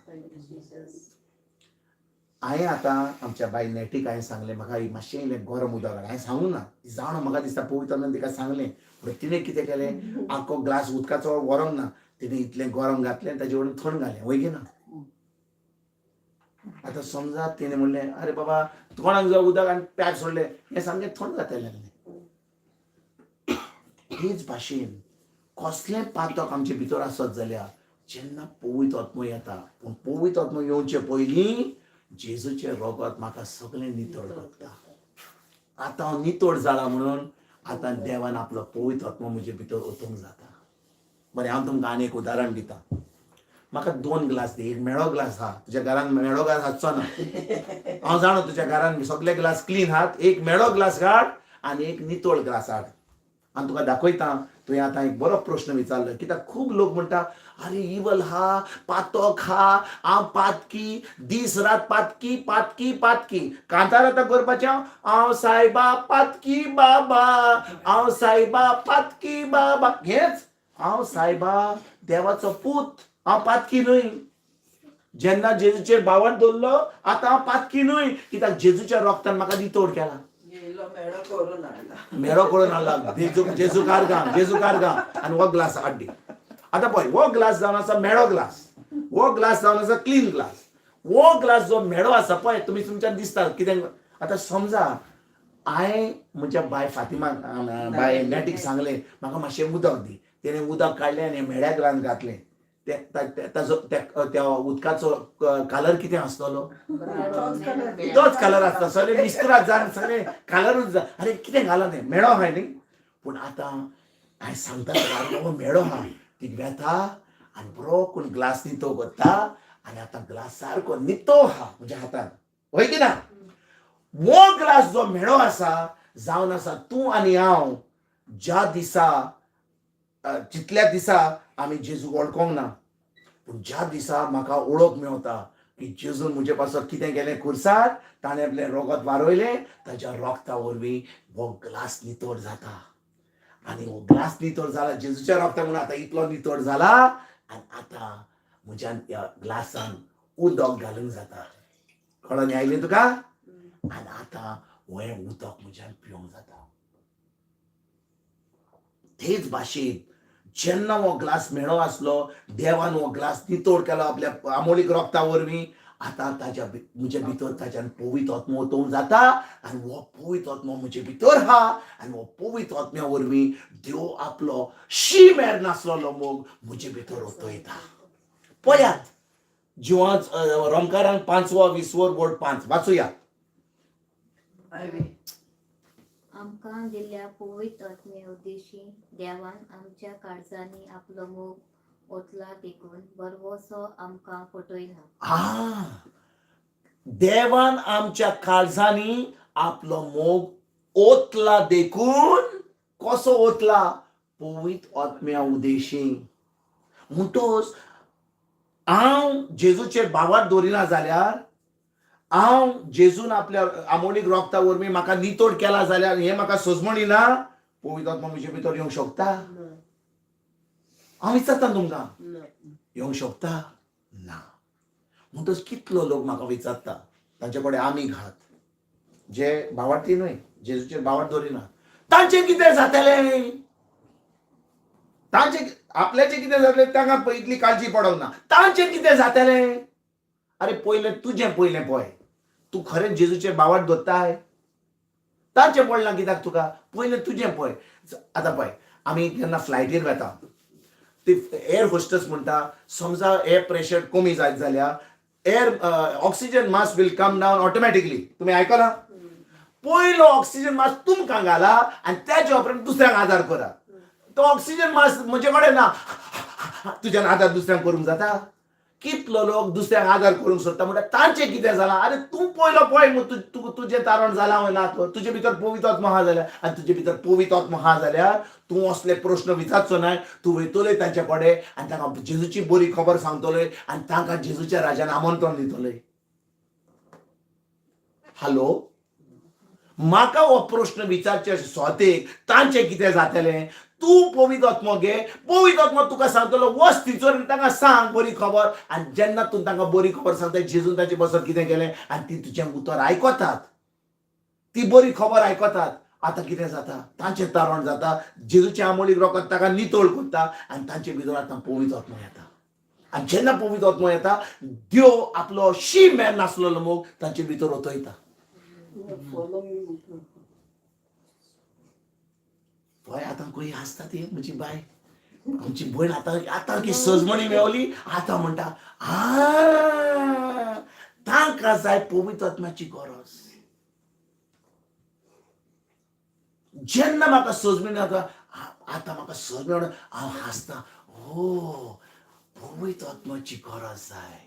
हांवें आतां आमच्या बाय नेटीक हांवें सांगलें, म्हाका मातशें इल्लें गरम उदक हाड. हांवें सांगूं ना, जाणो म्हाका दिसता पवित्र आत्म्यान तिका सांगलें. पूण तिणें कितें केलें, आख्खो ग्लास उदकाचो व्हरोंक ना, तिणें इतलें गरम घातलें आनी ताजे वटेन थंड घालें, वय ना? आतां समजा तिणें म्हणलें, अरे बाबा, कोणाक जाय उदक, आनी प्याक सोडलें, हें सामकें थंड जातलें लागलें. तेच भाशेन कसलें पातक आमचे भितर आसत जाल्यार जेन्ना पवित्र आत्मो येता, पूण पवित्र आत्मो येवचे पयलीं जेजूचें रगत म्हाका सगळें नितळ करता. आतां हांव नितळ जाला म्हणून आतां देवान आपलो पवित्र आत्मो म्हजे भितर ओतूंक जाता. बरें, हांव तुमकां आनी एक उदाहरण दिता. म्हाका 2 ग्लास दी. एक म्हेळो ग्लास आहा, तुज्या घरान म्हेळो ग्लास आसचो ना, हांव जाणो तुज्या घरान सगळे ग्लास क्लीन आहात. एक म्हेळो ग्लास हाड आनी एक नितळ ग्लास हाड आनी तुका दाखयता. तुवें आतां एक बरो प्रश्न विचारलो, कित्याक खूब लोक म्हणटा, अरे इवल हा, पातक हा, हांव पातकी, दीस रात पातकी पातकी पातकी. कांतार आतां करपाचें, हांव सायबा पातकी बाबा, हांव सायबा पातकी बाबा. हेंच, हांव सायबा देवाचो पूत, हांव पातकी न्हय. जेन्ना जेजूचेर भावान दवरलो, आतां हांव पातकी न्हय, कित्याक जेजूच्या रोगतान म्हाका नितळ केला. मेळो करून हाडला. मेळो करून हाडला. जेजू, जेजू कारगां, जेजू कारगां. आनी हो ग्लास हाड. आतां पळय, हो ग्लास जावन आसा म्हेळो ग्लास, हो ग्लास जावन आसा क्लीन ग्लास. हो ग्लास जो म्हेळो आसा पळय, तुमी तुमच्यान दिसता कितें. आतां समजा हांवें म्हज्या बाय फातिमाक बाय नॅटीक सांगलें म्हाका मातशें उदक दी. तेणें उदक काडलें आनी मेळ्या ग्लास घातलें. ताजो त्या उदकाचो कलर कितें आसतलो? तोच कलर आसता. सगळे मिस्त्रात जावन सगळे कलरूच जा. अरे कितें घाला तें मेळो आहाय न्ही. पूण आतां हांवें सांगता तुका मेळो आहा ती वेता आनी बरो कोण ग्लास नितो करता आनी आतां ग्लास सारको नितो आहा म्हज्या हातान, हय की ना? हो ग्लास जो मेळो आसा जावन आसा तूं आनी हांव ज्या दिसा जितल्या दिसा आमी जेजूक वळखोंक ना, पूण ज्या दिसा म्हाका ओळख मेवता की जेजून म्हजे पासत कितें केलें खुर्सार, ताणें आपलें रोगत वारयलें, ताज्या रोगता वरवीं हो ग्लास नितळ जाता. आनी हो ग्लास नितळ जाला जेजूच्या रोगता म्हणून आतां इतलो नितळ जाला आनी आतां म्हज्यान ह्या ग्लासान उदक घालूंक जाता. कळोन आयलें तुका? आनी आतां हें उदक म्हज्यान पिवंक जाता. तेच भाशेन जेन्ना हो ग्लास मेळो आसलो, देवान हो ग्लास नितळ केलो आपल्या आमोलीक रोगता वरवीं, आतां ताज्या म्हजे भितर ताज्यान पवित्र आत्मो ओतोवंक जाता आनी हो पवित्र आत्मो म्हजे भितर आहा आनी हो पवित्र आत्म्या वरवीं देव आपलो शी मेर नासलेलो मोग म्हजे भितर ओतयता. पळयात जिवांच रोमकारांक 5 20 बोर्ड 5 वाचुया. आमकां दिल्ल्या पवित्र आत्म्या उद्देशी देवान आमच्या काळजांनी आपलो मोग ओतला देखून बरवसो आमकां फटयना. देवान आमच्या काळजांनी आपलो मोग ओतला देखून कसो ओतला? पवित्र आत्म्या उद्देशी. म्हणटोच हांव जेजूचेर भावार दवरिना जाल्यार, हांव जेजून आपल्या आमोलीक रोगता वरवीं म्हाका नितोड केला जाल्यार हें म्हाका सजमणी ना, पवित्र आत्मा म्हजे भितर येवंक शकता? हांव विचारता तुमकां, येवंक शकता ना? म्हणटच कितलो लोक म्हाका विचारता, तांचे कडेन आमी घात जे भावार्थी न्हय, जेजूचेर भावार्थ दवरिना, तांचें कितें जातलें? तांचें आपल्याचें कितें जातलें? तांकां इतली काळजी पडोंक ना, तांचें कितें जातलें? अरे पयलें तुजें पयलें पळय, तूं खरेंच जेजूचेर भावार्थ दवरताय? तांचें पडलां कित्याक तुका? पयलें तुजें पळय. आतां पळय, आमी केन्ना फ्लायटीर वेता, ती एअर होस्टस म्हणटा, समजा एअर प्रेशर कमी जायत जाल्यार air oxygen mask will come down automatically. तुमी आयकलां? पयलो ऑक्सिजन मास्क तुमकां घाला आनी त्याच्या उपरांत दुसऱ्यांक आदार करा. तो ऑक्सिजन मास्क म्हजे कडेन ना, तुज्यान आदार दुसऱ्यांक करूंक जाता? कितलो लोक दुसऱ्यांक आदार करूंक सोदता म्हणटा तांचें कितें जालां? आरे तूं पयलो पळय तूं तुजें तारण जालां वो ना तो. तुजे भितर पवित्र आत्मो आहा जाल्यार, आनी तुजे भितर पवित्र आत्मो आहा जाल्यार तूं असले प्रश्न विचारचो नाय. तूं वयतलोय तांचे कडेन आनी तांकां जेजूची बरी खबर सांगतलोय आनी तांकां जेजूच्या राजान आमंत्रण दितलोय. हॅलो, म्हाका हो प्रश्न विचारचे सोतेक तांचें कितें जातलें? तूं पवित्र आत्मो घे, पवित्र आत्मो तुका सांगतलो वच थंयसर आनी तांकां सांग बरी खबर. आनी जेन्ना तूं तांकां बरी खबर सांगता जेजून तांचे बसत कितें केलें, आनी ती तुजें उतर आयकतात, ती बरी खबर आयकतात. आतां कितें जाता? तांचें तारण जाता, जेजूचें आमोलीक रोखत ताका नितळ करता आनी तांचे भितर आतां पवित्र आत्मो येता. आनी जेन्ना पवित्र आत्मो येता, देव आपलो शी मेर नासलेलो मोग तांचे भितर ओतयता. पळय आतां खंय आसता ती म्हजी बाय, आमची भयण आतां आतां की सजमणी मेवली, आतां म्हणटा तांकां जाय पवित्र आत्म्याची गरज. जेन्ना म्हाका सजमणी जाता, आतां म्हाका सजमणी हांव हांसता, हो पवित्र आत्म्याची गरज जाय,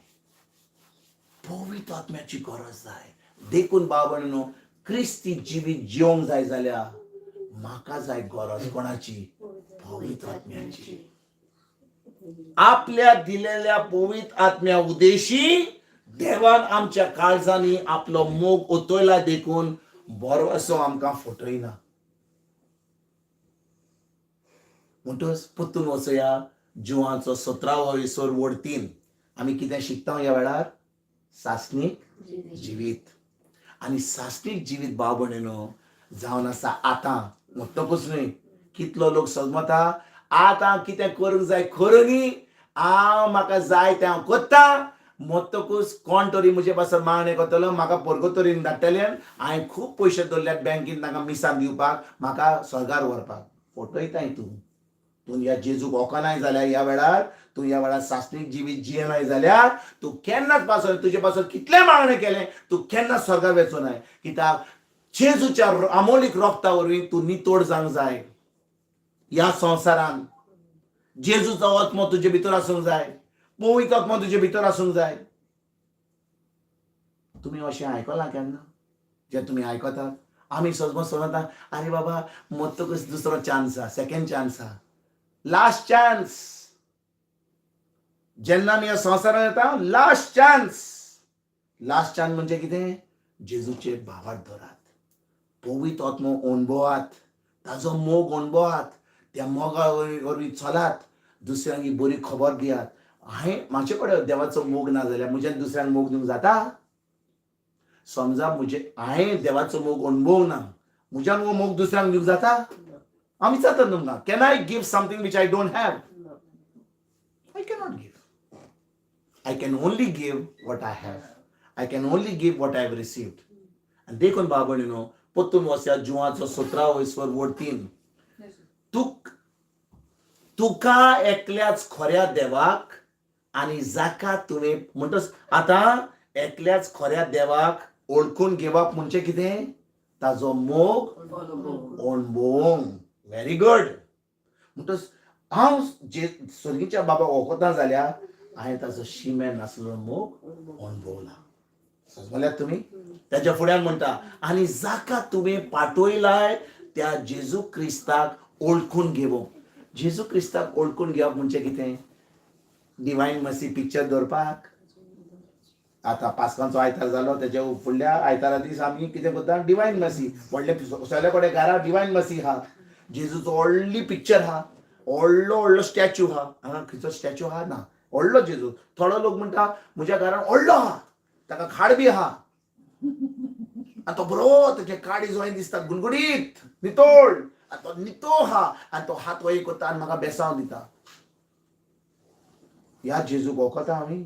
पवित्र आत्म्याची गरज जाय. देखून बाबा न्हू, क्रिस्ती जिवीत जिवंक जाय जाल्यार म्हाका जाय गरज कोणाची? पवित्र आत्म्याची. आपल्या दिलेल्या पवित्र आत्म्या उद्देशी देवान आमच्या काळजांनी आपलो मोग ओतयला देखून बरो असो आमकां फटयना. म्हणटच परतून वचया जिवांचो 17वो विसर वड 3. आमी कितें शिकता ह्या वेळार? सासणीक जिवीत. आनी सासणीक जिवीत भाव भयणीनो जावन आसा आतां म्हणटकूच न्हय, कितलो लोक सजमता आतां कितें करूंक जाय खरो न्ही, हांव म्हाका जाय तें हांव करता मोत्तकूच कोण तरी म्हजे पासत मागणें करतलो, म्हाका पोर्गोतोरीन धाडटले. हांवें खूब पयशे दवरल्यात बँकेन तांकां मिसान दिवपाक, म्हाका स्वर्गार व्हरपाक. फटयताय तूं. तूं ह्या जेजूक वखनाय जाल्यार ह्या वेळार, तूं ह्या वेळार सासणीक जिवीत जियेनाय जाल्यार तूं केन्नाच पासो, तुजे पासत कितलें मागणें केलें, तूं केन्नाच स्वर्गार वचो नाय. कित्याक जेजूच्या अमोलीक रोगता वरवीं तूं नितोड जावंक जाय. ह्या संवसारान जेजूचो आत्मो तुजे भितर आसूंक जाय, पवित्र आत्मो तुजे भितर आसूंक जाय. तुमी अशें आयकलां केन्ना? जे तुमी आयकतात, आमी सजमो समजता, आरे बाबा, मरतकच दुसरो चान्स आहा, सेकंड चान्स आहा, लास्ट चान्स. जेन्ना आमी ह्या संवसारान येता, लास्ट चान्स. लास्ट चान्स म्हणजे कितें? जेजूचे भावार्थ धरात, पवित्र आत्मो अणभवात, ताजो मोग अणभवात, त्या मोगा वरवीं चलात, दुसऱ्यांक ही बरी खबर दियात. हांवें म्हाजे कडेन देवाचो मोग ना जाल्यार म्हज्यान दुसऱ्यांक मोग दिवंक जाता? समजा म्हजे हांवें देवाचो मोग अणभव ना, म्हज्यान हो मोग दुसऱ्यांक दिवंक जाता? हांव विचारता तुमकां, can I give something which I don't have? I cannot give. I can only give what I have. I can only give what I have received. आनी देखून बाबा न्हू, परतून वचया जुवाचो 17 वयसर वड 3. तुका एकल्याच खऱ्या देवाक आनी जाका तुवें, म्हणटच आतां एकल्याच खऱ्या देवाक ओळखून घेवप म्हणजे कितें? ताजो मोग अणभवूंक. Very good. म्हणटच हांव जे स्वर्गीच्या बाबा वळखता जाल्यार हांवें ताजो शिमे नासलो मोग अणभवला. समजल्यात तुमी? ताच्या फुड्यान म्हणटा, आनी जाका तुवें पाठयलाय त्या जेजू क्रिस्ताक ओळखून घेवप. जेजू क्रिस्ताक ओळखून घेवप म्हणजे कितें? डिवायन मर्सी पिक्चर दवरपाक? आतां पास्कांचो आयतार जालो, तेच्या फुडल्या आयतारा दीस आमी कितें करता? Divine mercy. व्हडले सगळे कडेन घरा डिवायन मर्सी आहा, जेजूचो व्हडली पिक्चर आहा, व्हडलो व्हडलो स्टॅच्यू आहा. हांगा खंयचो स्टॅच्यू आहा ना व्हडलो जेजू. थोडो लोक म्हणटा, म्हज्या घरान व्हडलो आहा, ताका खाड बी आहा आनी तो बरो तेजें काळीज वयर दिसता गुणगुणीत नितोळ, आनी तो नितो आहा आनी तो हात वयर करता आनी म्हाका बेसांव दिता. ह्या जेजूक वळखता आमी?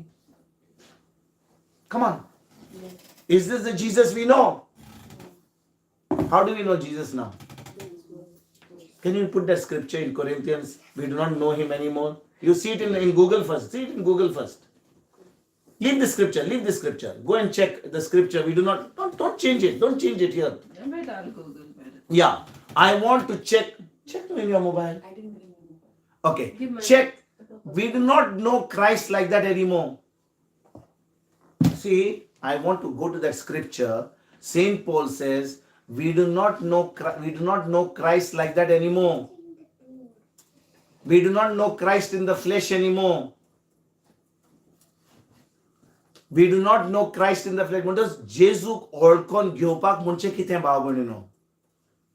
Come on. Is this the Jesus we know? How do we know Jesus now? Can you put that scripture in Corinthians? We do not know him anymore. You see it in Google first. See it in Google first. Leave the scripture. Leave the scripture. Go and check the scripture. We do not, don't change it. Don't change it here. Wait, I'll Google better. Yeah. I want to check. Check in your mobile. I didn't bring my mobile. Okay. Give my- Check. We do not know Christ like that anymore. See, I want to go to that scripture. Saint Paul says, we do not know Christ like that anymore. We do not know Christ in the flesh anymore. We do not know Christ in the flesh. म्हणटच जेजूक ओळखून घेवपाक म्हणजे कितें, भाव भयणीनो?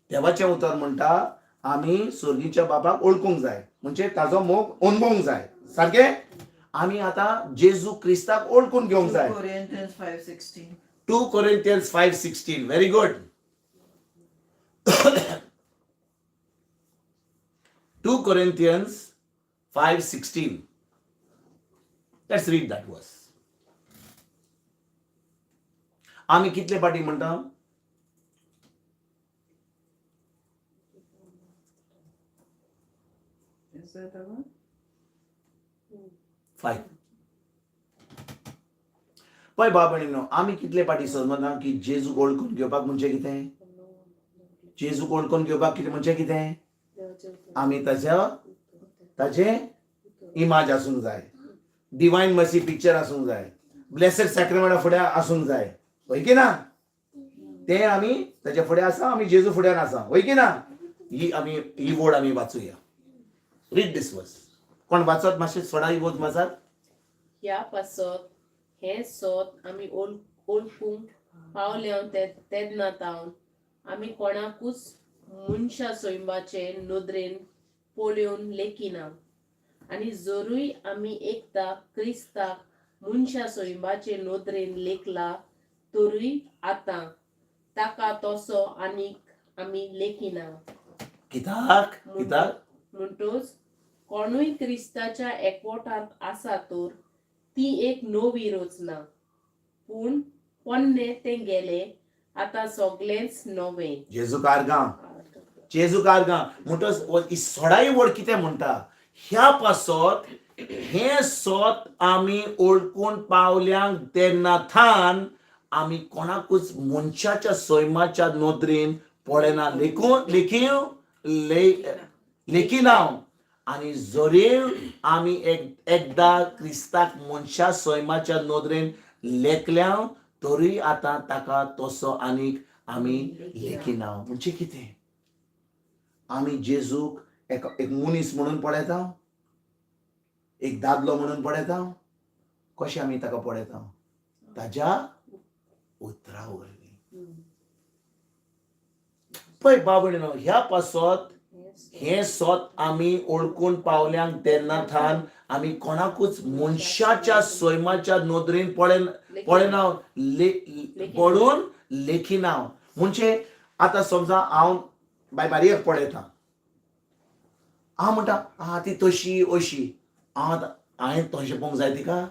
देवाचें उतर म्हणटा, आमी स्वर्गीच्या बापाक ओळखूंक जाय, म्हणजे ताजो मोग अणभवूंक जाय. सारकें? आमी आतां जेजू क्रिस्ताक ओळखून घेवंक जाय. Corinthians 5:16. 2 Corinthians 5:16. Very good. 2 Corinthians 5:16. Let's read that verse. आमी कितले पाटी म्हणटा? Is that the one? Five. पळय बाबा भयणीनो, आमी कितले पाटी समजना की जेजूक ओळखून घेवपाक म्हणजे कितें? जेजूक ओळखून घेवपाक कितें म्हणजे कितें? आमी ताच्या ताजें इमाज आसूंक जाय, डिवायन मर्सी पिक्चर आसूंक जाय, ब्लेसेड सॅक्रेमेंटा फुडें आसूंक जाय, हय की ना? ते आमी ताच्या फुडें आसा, आमी जेजू फुड्यान आसा, हय की ना? ही आमी ही वोड आमी वाचुया. Read this verse. कोण वाचत मातशें? सोडा ही वोड वाचात. ह्या पासत हें सोत आमी ओळखूंक पावल्या तेन्ना तावन आमी कोणाकूच मनशा सैमाचे नदरेन पळोवन लेखिना. आनी जरूय आमी एकदां क्रिस्ताक मनशा सैमाचे नदरेन लेखला, तरूय आतां ताका तसो आनीक आमी लेखिना. कित्याक? कित्याक? म्हणटच कोणूय क्रिस्ताच्या एकवटांत आसा तर ती एक नवी रचना पूण पोन्नें तें गेलें आतां सगळेंच नवें. जेजू कारगां, जेजू कारगां. म्हणटच सोडाय वर्ड कितें म्हणटा ह्या पासत, हें सत आमी ओळखून पावल्यांक तेन्ना थान आमी कोणाकूच मनशाच्या सैमाच्या नदरेन पळयना, लेखून लेखीव लेखिना. आनी जरी आमी एक एकदां क्रिस्ताक मनशा सैमाच्या नदरेन लेखल्या, तरी आतां ताका तसो आनीक आमी लेखिना. म्हणजे कितें, आमी जेजूक एक एक मनीस म्हणून पळयता, एक दादलो म्हणून पळयता? कशें आमी ताका पळयता? ताज्या उतरा वरवीं. पळय बाबडीनो, ह्या पासत हें सत आमी ओळखून पावल्यांक तेन्ना थान आमी कोणाकूच मनशाच्या सैमाच्या नदरेन पळयना, पळोवन लेखिना. म्हणजे आतां समजा हांव बाय बारयेक पळयता, हांव म्हणटा, आं, ती तशी अशी. हांव आतां हांवें तशें पळोवंक जाय तिका?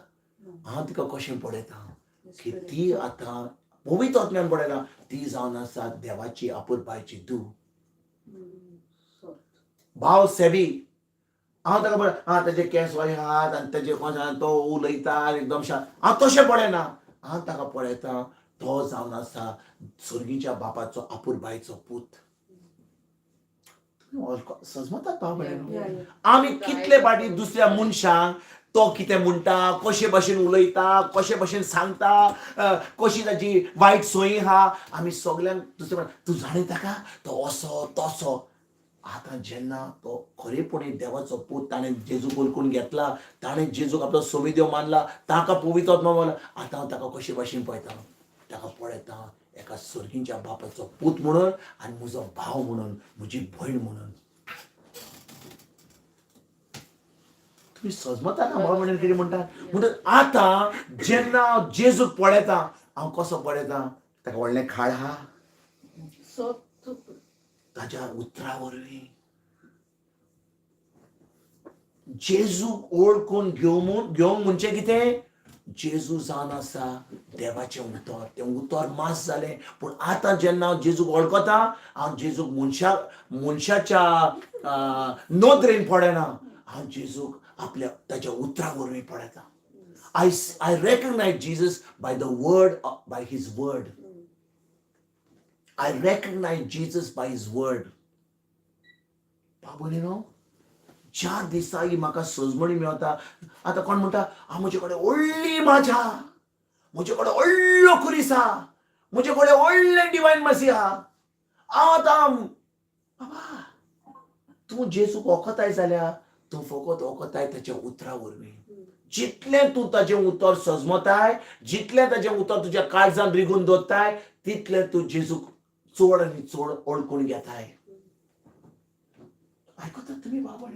हांव तिका कशें पळयता की ती आतां पवित्र आत्म्यान पळयता, ती जावन आसा देवाची अपुरबायची धूव. भाव सेबी, हांव ताका पळय, आं, ताजे केंस वय आहात आनी ताजे कोण तो उलयता आनी एकदम शांत. हांव तशें पळयना. हांव ताका पळयता, तो जावन आसा सर्गीच्या बापाचो अपुरबायचो पूत. तुमी सजमतात भाव भयणीनो? आमी कितले फावटी दुसऱ्या मनशांक तो कितें म्हणटा, कशे भशेन उलयता, कशे भशेन सांगता, कशी ताजी वायट सोयी आहा, आमी सगल्यांक दुसरे म्हणटा, तूं जाणा ताका, तो असो तसो. आतां जेन्ना तो खरेपणी देवाचो पूत, ताणें जेजूक वळखून घेतला, ताणें जेजूक आपलो सोमी देव मानला, ताका पवित्र आत्मा मानला, आतां हांव ताका कशे भशेन पळयता? ताका पळयता एका सर्गीच्या बापाचो पूत म्हणून आनी म्हजो भाव म्हणून, म्हजी भयण म्हणून. तुमी सजमता ना भाव म्हणून कितें म्हणटा? म्हणटच आतां जेन्ना हांव जेजूक पळयता, हांव कसो पळयता? ताका व्हडलें खाड आहा? सत. ताज्या उतरा वरवीं. जेजूक ओळखून घेवंक घेवंक म्हणजे कितें? जेजू जावन आसा देवाचें उतर. तें उतर मास जालें. पूण आतां जेन्ना हांव जेजूक वळखता, हांव जेजूक मनशाच्या नदरेन पळयना. हांव जेजूक आपल्या ताच्या उतरा वरवीं पळयता. I recognize Jesus by the word, by his word. I recognize Jesus by his word. बाबू न्हू, ज्या दिसा ही म्हाका सजमणी मेवता. आतां कोण म्हणटा, हांव म्हजे कडेन व्हडली माझ्या, म्हजे कडेन व्हडलो खुरीस आहा, म्हजे कडेन व्हडलें डिवायन मसी आहा. हांव आतां, बाबा, तूं जेजूक वखताय जाल्यार तूं फकत वखताय ताच्या उतरा वरवीं. जितलें तूं ताजें उतर सजमताय, जितलें ताजें उतर तुज्या काळजान रिगून दवरताय, तितलें तूं जेजूक चड आनी चड वळखून घेताय. आयकतात तुमी बाबा?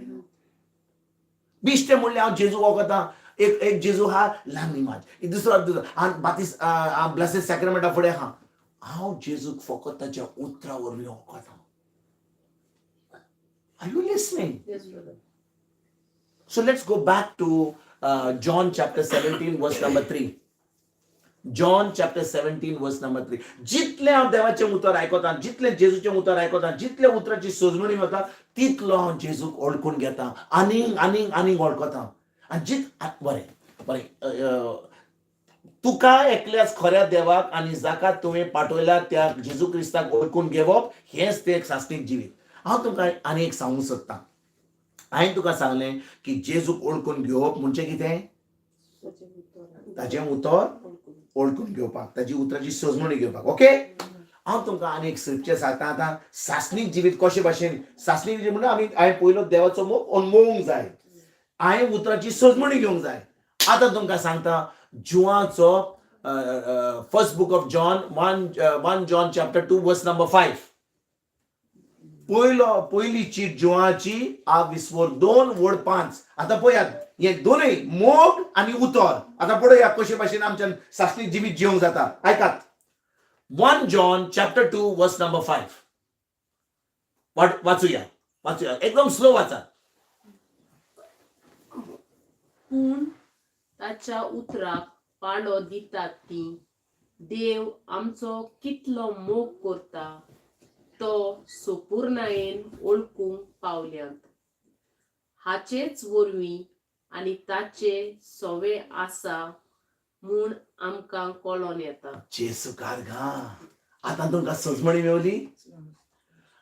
बेश्टें म्हणलें हांव जेजू वळखता. एक एक जेजू आहा ल्हान इमाज, दुसरो दुसरो आनी बातीस ब्लेसीड सॅक्रामेंटा फुडें आहा. हांव जेजूक फकत ताच्या उतरा वरवीं वळखता. Are you listening? Yes, brother. So let's go back to John chapter 17, verse number 3. John chapter 17, verse number 3. जितलें हांव देवाचें उतर आयकता, जितलें जेजूचें उतर आयकता, जितलें उतराची सजमणी वता, तितलो हांव जेजूक वळखून घेता, आनीक आनीक आनीक वळखता. आनी जीत बरें बरें, तुका एकल्याच खऱ्या देवाक आनी जाका तुवें पाठयला त्या जेजू क्रिस्ताक वळखून घेवप हेंच तें एक सासणीक जिवीत. हांव तुमकां आनी एक सांगूंक सोदतां. हांवें तुका सांगलें की जेजूक वळखून घेवप म्हणजे कितें? ताजें उतर वळखून घेवपाक, ताजी उतराची सजमणी घेवपाक. ओके, हांव तुमकां आनी एक स्क्रिप्चर सांगता. आतां सासणीक जिवीत कशे भाशेन? सासणीक जिवीत म्हणटा आमी, हांवें पयलो देवाचो मोग अणभवूंक जाय, हांवें उतराची सजमणी घेवंक जाय. आतां तुमकां सांगता, जुवाचो First book of John, 1 John chapter 2 verse number 5. पयलो पयली चीट जुवाची आ विस्वोर 2 वड 5. आतां पळयात, हे दोनूय मोग आनी उतर. आतां पळोवया कशे भाशेन आमच्यान सासणीक जिवीत जिवंक जाता. आयकात, 1 John chapter 2 verse number 5. वाचूया, वाचूया. एकदम स्लो वाचा. पूण ताच्या उतराक पाळो दितात ती देव आमचो कितलो मोग करता तो सोपूर्णायेन वळखूंक पावल्यात. हाचेच वरवीं आनी ताचे सोवे आसा म्हूण आमकां कळोन येता. जेजू कारगा. आतां तुमकां सजमणी मेवली.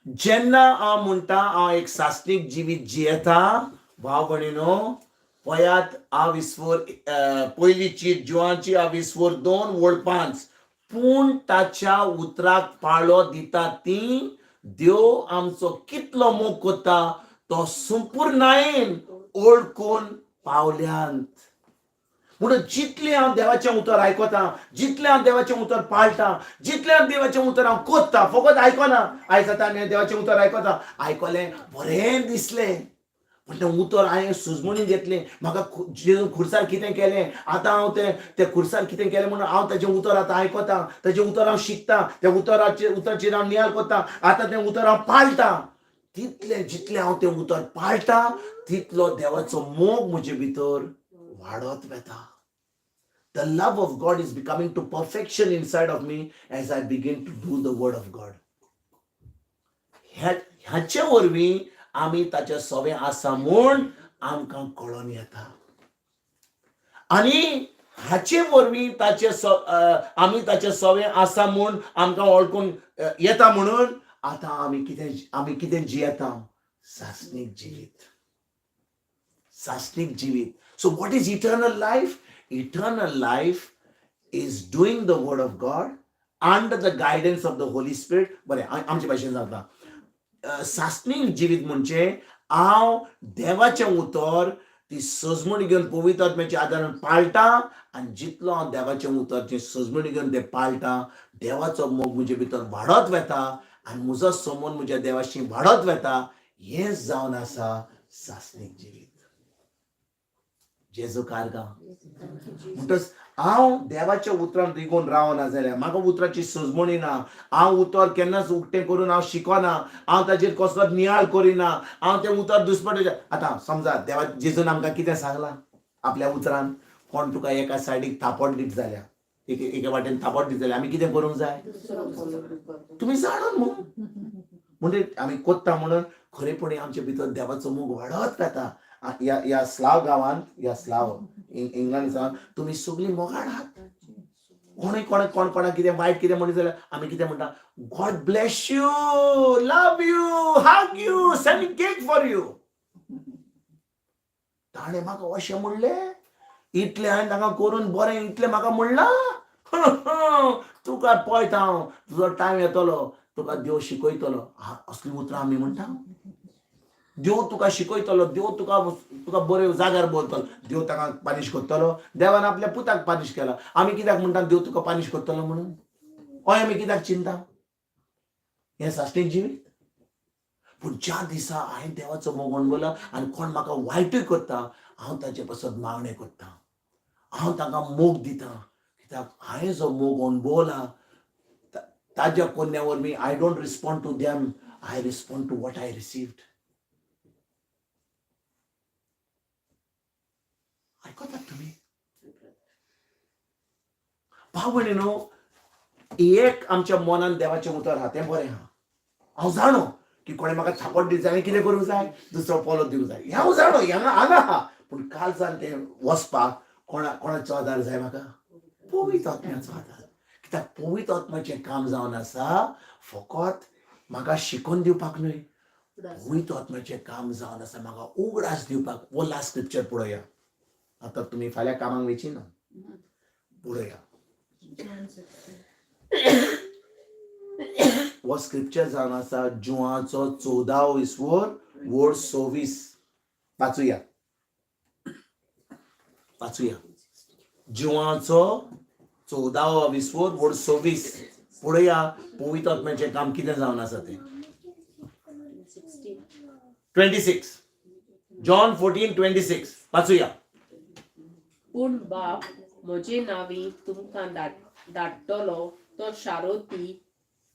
जेन्ना हांव म्हणटा हांव एक सासणीक जिवीत जियेता, भाव भयणीनो, पयात आविस्वर पयली चीट जुवांची आविस्वर 2:5. पूण ताच्या उतराक पाळो दिता ती देव आमचो कितलो मोग करता तो संपूर्णायेन ओळखून पावल्यांत. म्हणून जितलें हांव देवाचें उतर आयकता, जितलें हांव देवाचें उतर पाळटा, जितलें हांव देवाचें उतर हांव कोत्ता, फकत आयकना. आयज आतां आमी देवाचें उतर आयकता, आयकलें बरें दिसलें, पूण तें उतर हांवें सुजमणी घेतलें, म्हाका जेजून खुर्सार कितें केलें, आतां हांव तें त्या खुर्सार कितें केलें म्हणून हांव ताचें उतर आतां आयकता, ताचें उतर हांव शिकता, त्या उतराचेर उतराचेर हांव नियाळ करता, आतां तें उतर हांव पाळटा. तितलें जितलें हांव तें उतर पाळटा तितलो देवाचो मोग म्हजे भितर वाडत वता. The love of God is becoming to perfection inside of me as I begin to do the word of God. ह्याचे वरवीं आमी ताचे सवे आसा म्हूण आमकां कळोन येता. आनी हाचे वरवीं ताचे आमी ताचे सवे आसा म्हूण आमकां वळखून येता. म्हणून आतां आमी कितें जियेता? सासणीक जिवीत, सासणीक जिवीत. So what is eternal life? Eternal life is doing the word of God under the guidance of the Holy Spirit. बरें, आमचे भाशेन सांगता, सासणीक जिवीत म्हणजे हांव देवाचें उतर ती सजमणी घेवन पवित्र आत्म्याच्या आदारान पाळटा आनी जितलो हांव देवाचें उतर तें सजमणी घेवन तें पाळटा, देवाचो मोग म्हजे भितर वाडत वता आनी म्हजो संबंद म्हज्या देवाशी वाडत वता. हें जावन आसा सासणीक जिवीत. जेजू कारगा. म्हणटच हांव देवाच्या उतरान रिगोवन रावना जाल्यार, म्हाका उतराची सजमणी ना, हांव उतर केन्नाच उक्तें करून हांव शिकना, हांव ताचेर कसलोच नियाळ करिना, हांव तें उतर दुसपटें. आतां समजा देवा जेजून आमकां कितें सांगलां आपल्या उतरान, कोण तुका एका सायडीक थापट दीत जाल्यार, एके एके वाटेन थापट दीत जाल्यार आमी कितें करूंक जाय? तुमी जाणून मू. म्हणजे आमी कोत्ता म्हणून खरेपणी आमचे भितर देवाचो मोग वाडत वता. ह्या ह्या स्लाव गांवांत, ह्या स्लाव इंग्लंड सावन तुमी सगळीं मोगाळ आहात. कोणूय कोण कोण कोणाक कितें वायट कितें म्हणीत जाल्यार आमी कितें म्हणटा? God bless you, love you, hug you, send cake for you. ताणें म्हाका अशें म्हणलें, इतलें हांवें ताका करून बरें इतलें म्हाका म्हणलां, तुका पळयता हांव, तुजो टायम येतलो, तुका देव शिकयतलो. असलीं उतरां आमी म्हणटा. देव तुका शिकयतलो, देव तुका तुका बरे जाग्यार दवरतलो. देव ताका पानिश करतलो? देवान आपल्या पुताक पानिश केला. आमी कित्याक म्हणटा देव तुका पानिश करतलो म्हणून? हय, आमी कित्याक चिंता? हें सासणीक जिवीत. पूण ज्या दिसा हांवें देवाचो मोग अणभवला आनी कोण म्हाका वायटूय करता, हांव ताचे पासत मागणें करता, हांव तांकां मोग दिता, कित्याक हांवें जो मोग अणभवला ताज्या कोन्या वरवीं I don't respond to them, I respond to what I received. आयकतात तुमी भाव भयणीनो? एक आमच्या मनान देवाचें उतर आहा तें बरें आहा. हांव जाणो की कोणें म्हाका थापट दित जाल्यार कितें करूंक जाय? दुसरो पोलो दिवंक जाय, हें हांव जाणो, हांगा हांगा आहा. पूण कालच्यान तें वचपाक कोणा कोणाचो आदार जाय म्हाका? पवित्र आत्म्याचो आदार. कित्याक पवित्र आत्म्याचें काम जावन आसा फकत म्हाका शिकोवन दिवपाक न्हय, पवित्र आत्म्याचें काम जावन आसा म्हाका उगडास दिवपाक. वो लास्ट स्क्रिप्चर पळोवया. आतां तुमी फाल्यां कामाक वयची ना. पळोवया, हो स्क्रिप्चर जावन आसा जुवाचो 14वो इसवोर वोड 26. वाचुया, वाचुया. जुवाचो 14वो विस्वोर वोड 26. पळोवया पवित्र आत्म्याचें काम कितें जावन आसा तें. 26, John 14:26 वाचुया. पूण बाप म्हजे नांवी तुमकां धाडटलो तो शारोती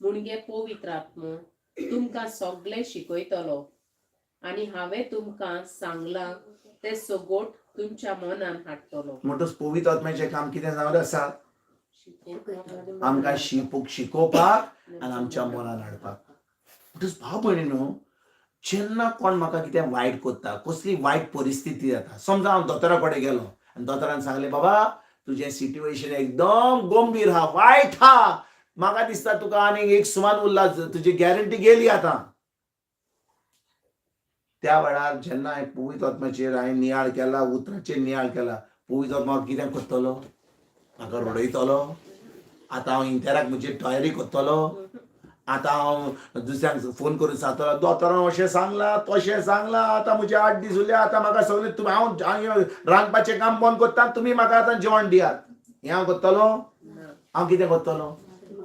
मुणगे पवित्र आत्मो तुमकां सगळें शिकयतलो आनी हांवें तुमकां सांगलां. ते सगोट तुमच्या मनान हाडटलो. म्हणटच पवित्र आत्म्याचें काम कितें जावन आसा? शिकोवपाक. आमकां शिकूंक शिकोवपाक आनी आमच्या मनान हाडपाक. म्हणटच भाव भयणीनो, जेन्ना कोण म्हाका कितें वायट करता, कसली वायट परिस्थिती जाता, समजा हांव दोतोरा कडेन गेलो आनी दोतोरान सांगलें, बाबा तुजें सिट्युएशन एकदम गंभीर आहा, वायट आहा, म्हाका दिसता तुका आनीक एक सुमान उरला, तुजी गॅरंटी गेली आतां. त्या वेळार जेन्ना हांवें पवित्र आत्म्याचेर हांवें नियाळ केला, उतराचेर नियाळ केला, पवित्र आत्मा कितें करतलो? म्हाका रडयतलो? आतां हांव इंतेराक म्हजी तयारी करतलो? आतां हांव दुसऱ्यांक फोन करून सांगतलो, दोतोरान अशें सांगलां, तशें सांगलां, आतां म्हजे 8 दीस उरले, आतां म्हाका सगळें तुमी, हांव रांदपाचें काम बंद करता, तुमी म्हाका आतां जेवण दियात, हें हांव करतलो? ना. हांव कितें करतलो?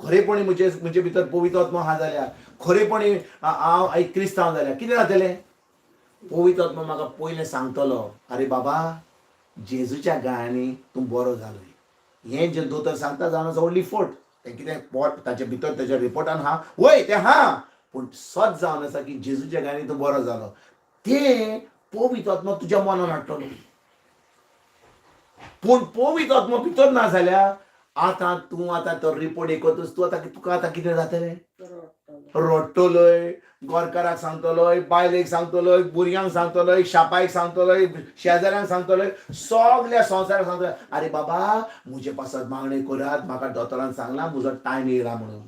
खरेपणी म्हजे म्हजे भितर पवित्र आत्मो आहा जाल्यार, खरेपणी हांव एक क्रिस्तांव जाल्यार कितें जातलें? पवित्र आत्मो म्हाका पयलें सांगतलो, आरे बाबा, जेजूच्या गायांनी तूं बरो जालोय. हें जें दोतोर सांगता जावन आसा व्हडली फट, तें कितें पोट ताचे भितर ताच्या रिपोर्टान आहा, वय तें आहा, पूण सत जावन आसा की जेजूच्या गायांनी तूं बरो जालो, तें पवित्र आत्मो तुज्या मनान हाडटलो. पूण पवित्र आत्मो भितर ना जाल्यार आतां तूं आतां तो रिपोर्ट एकतूच तूं आतां तुका आतां कितें जातलें? रडटलो. रडटलोय, गोरकाराक सांगतलोय, बायलेक सांगतलोय, भुरग्यांक सांगतलोय, शापायक सांगतलोय, शेजाऱ्यांक सांगतलोय, सगल्या संवसाराक सांगतलोय, आरे बाबा म्हजे पासत मागणें करात, म्हाका दोतोरान सांगलां म्हजो टायम येयला म्हणून.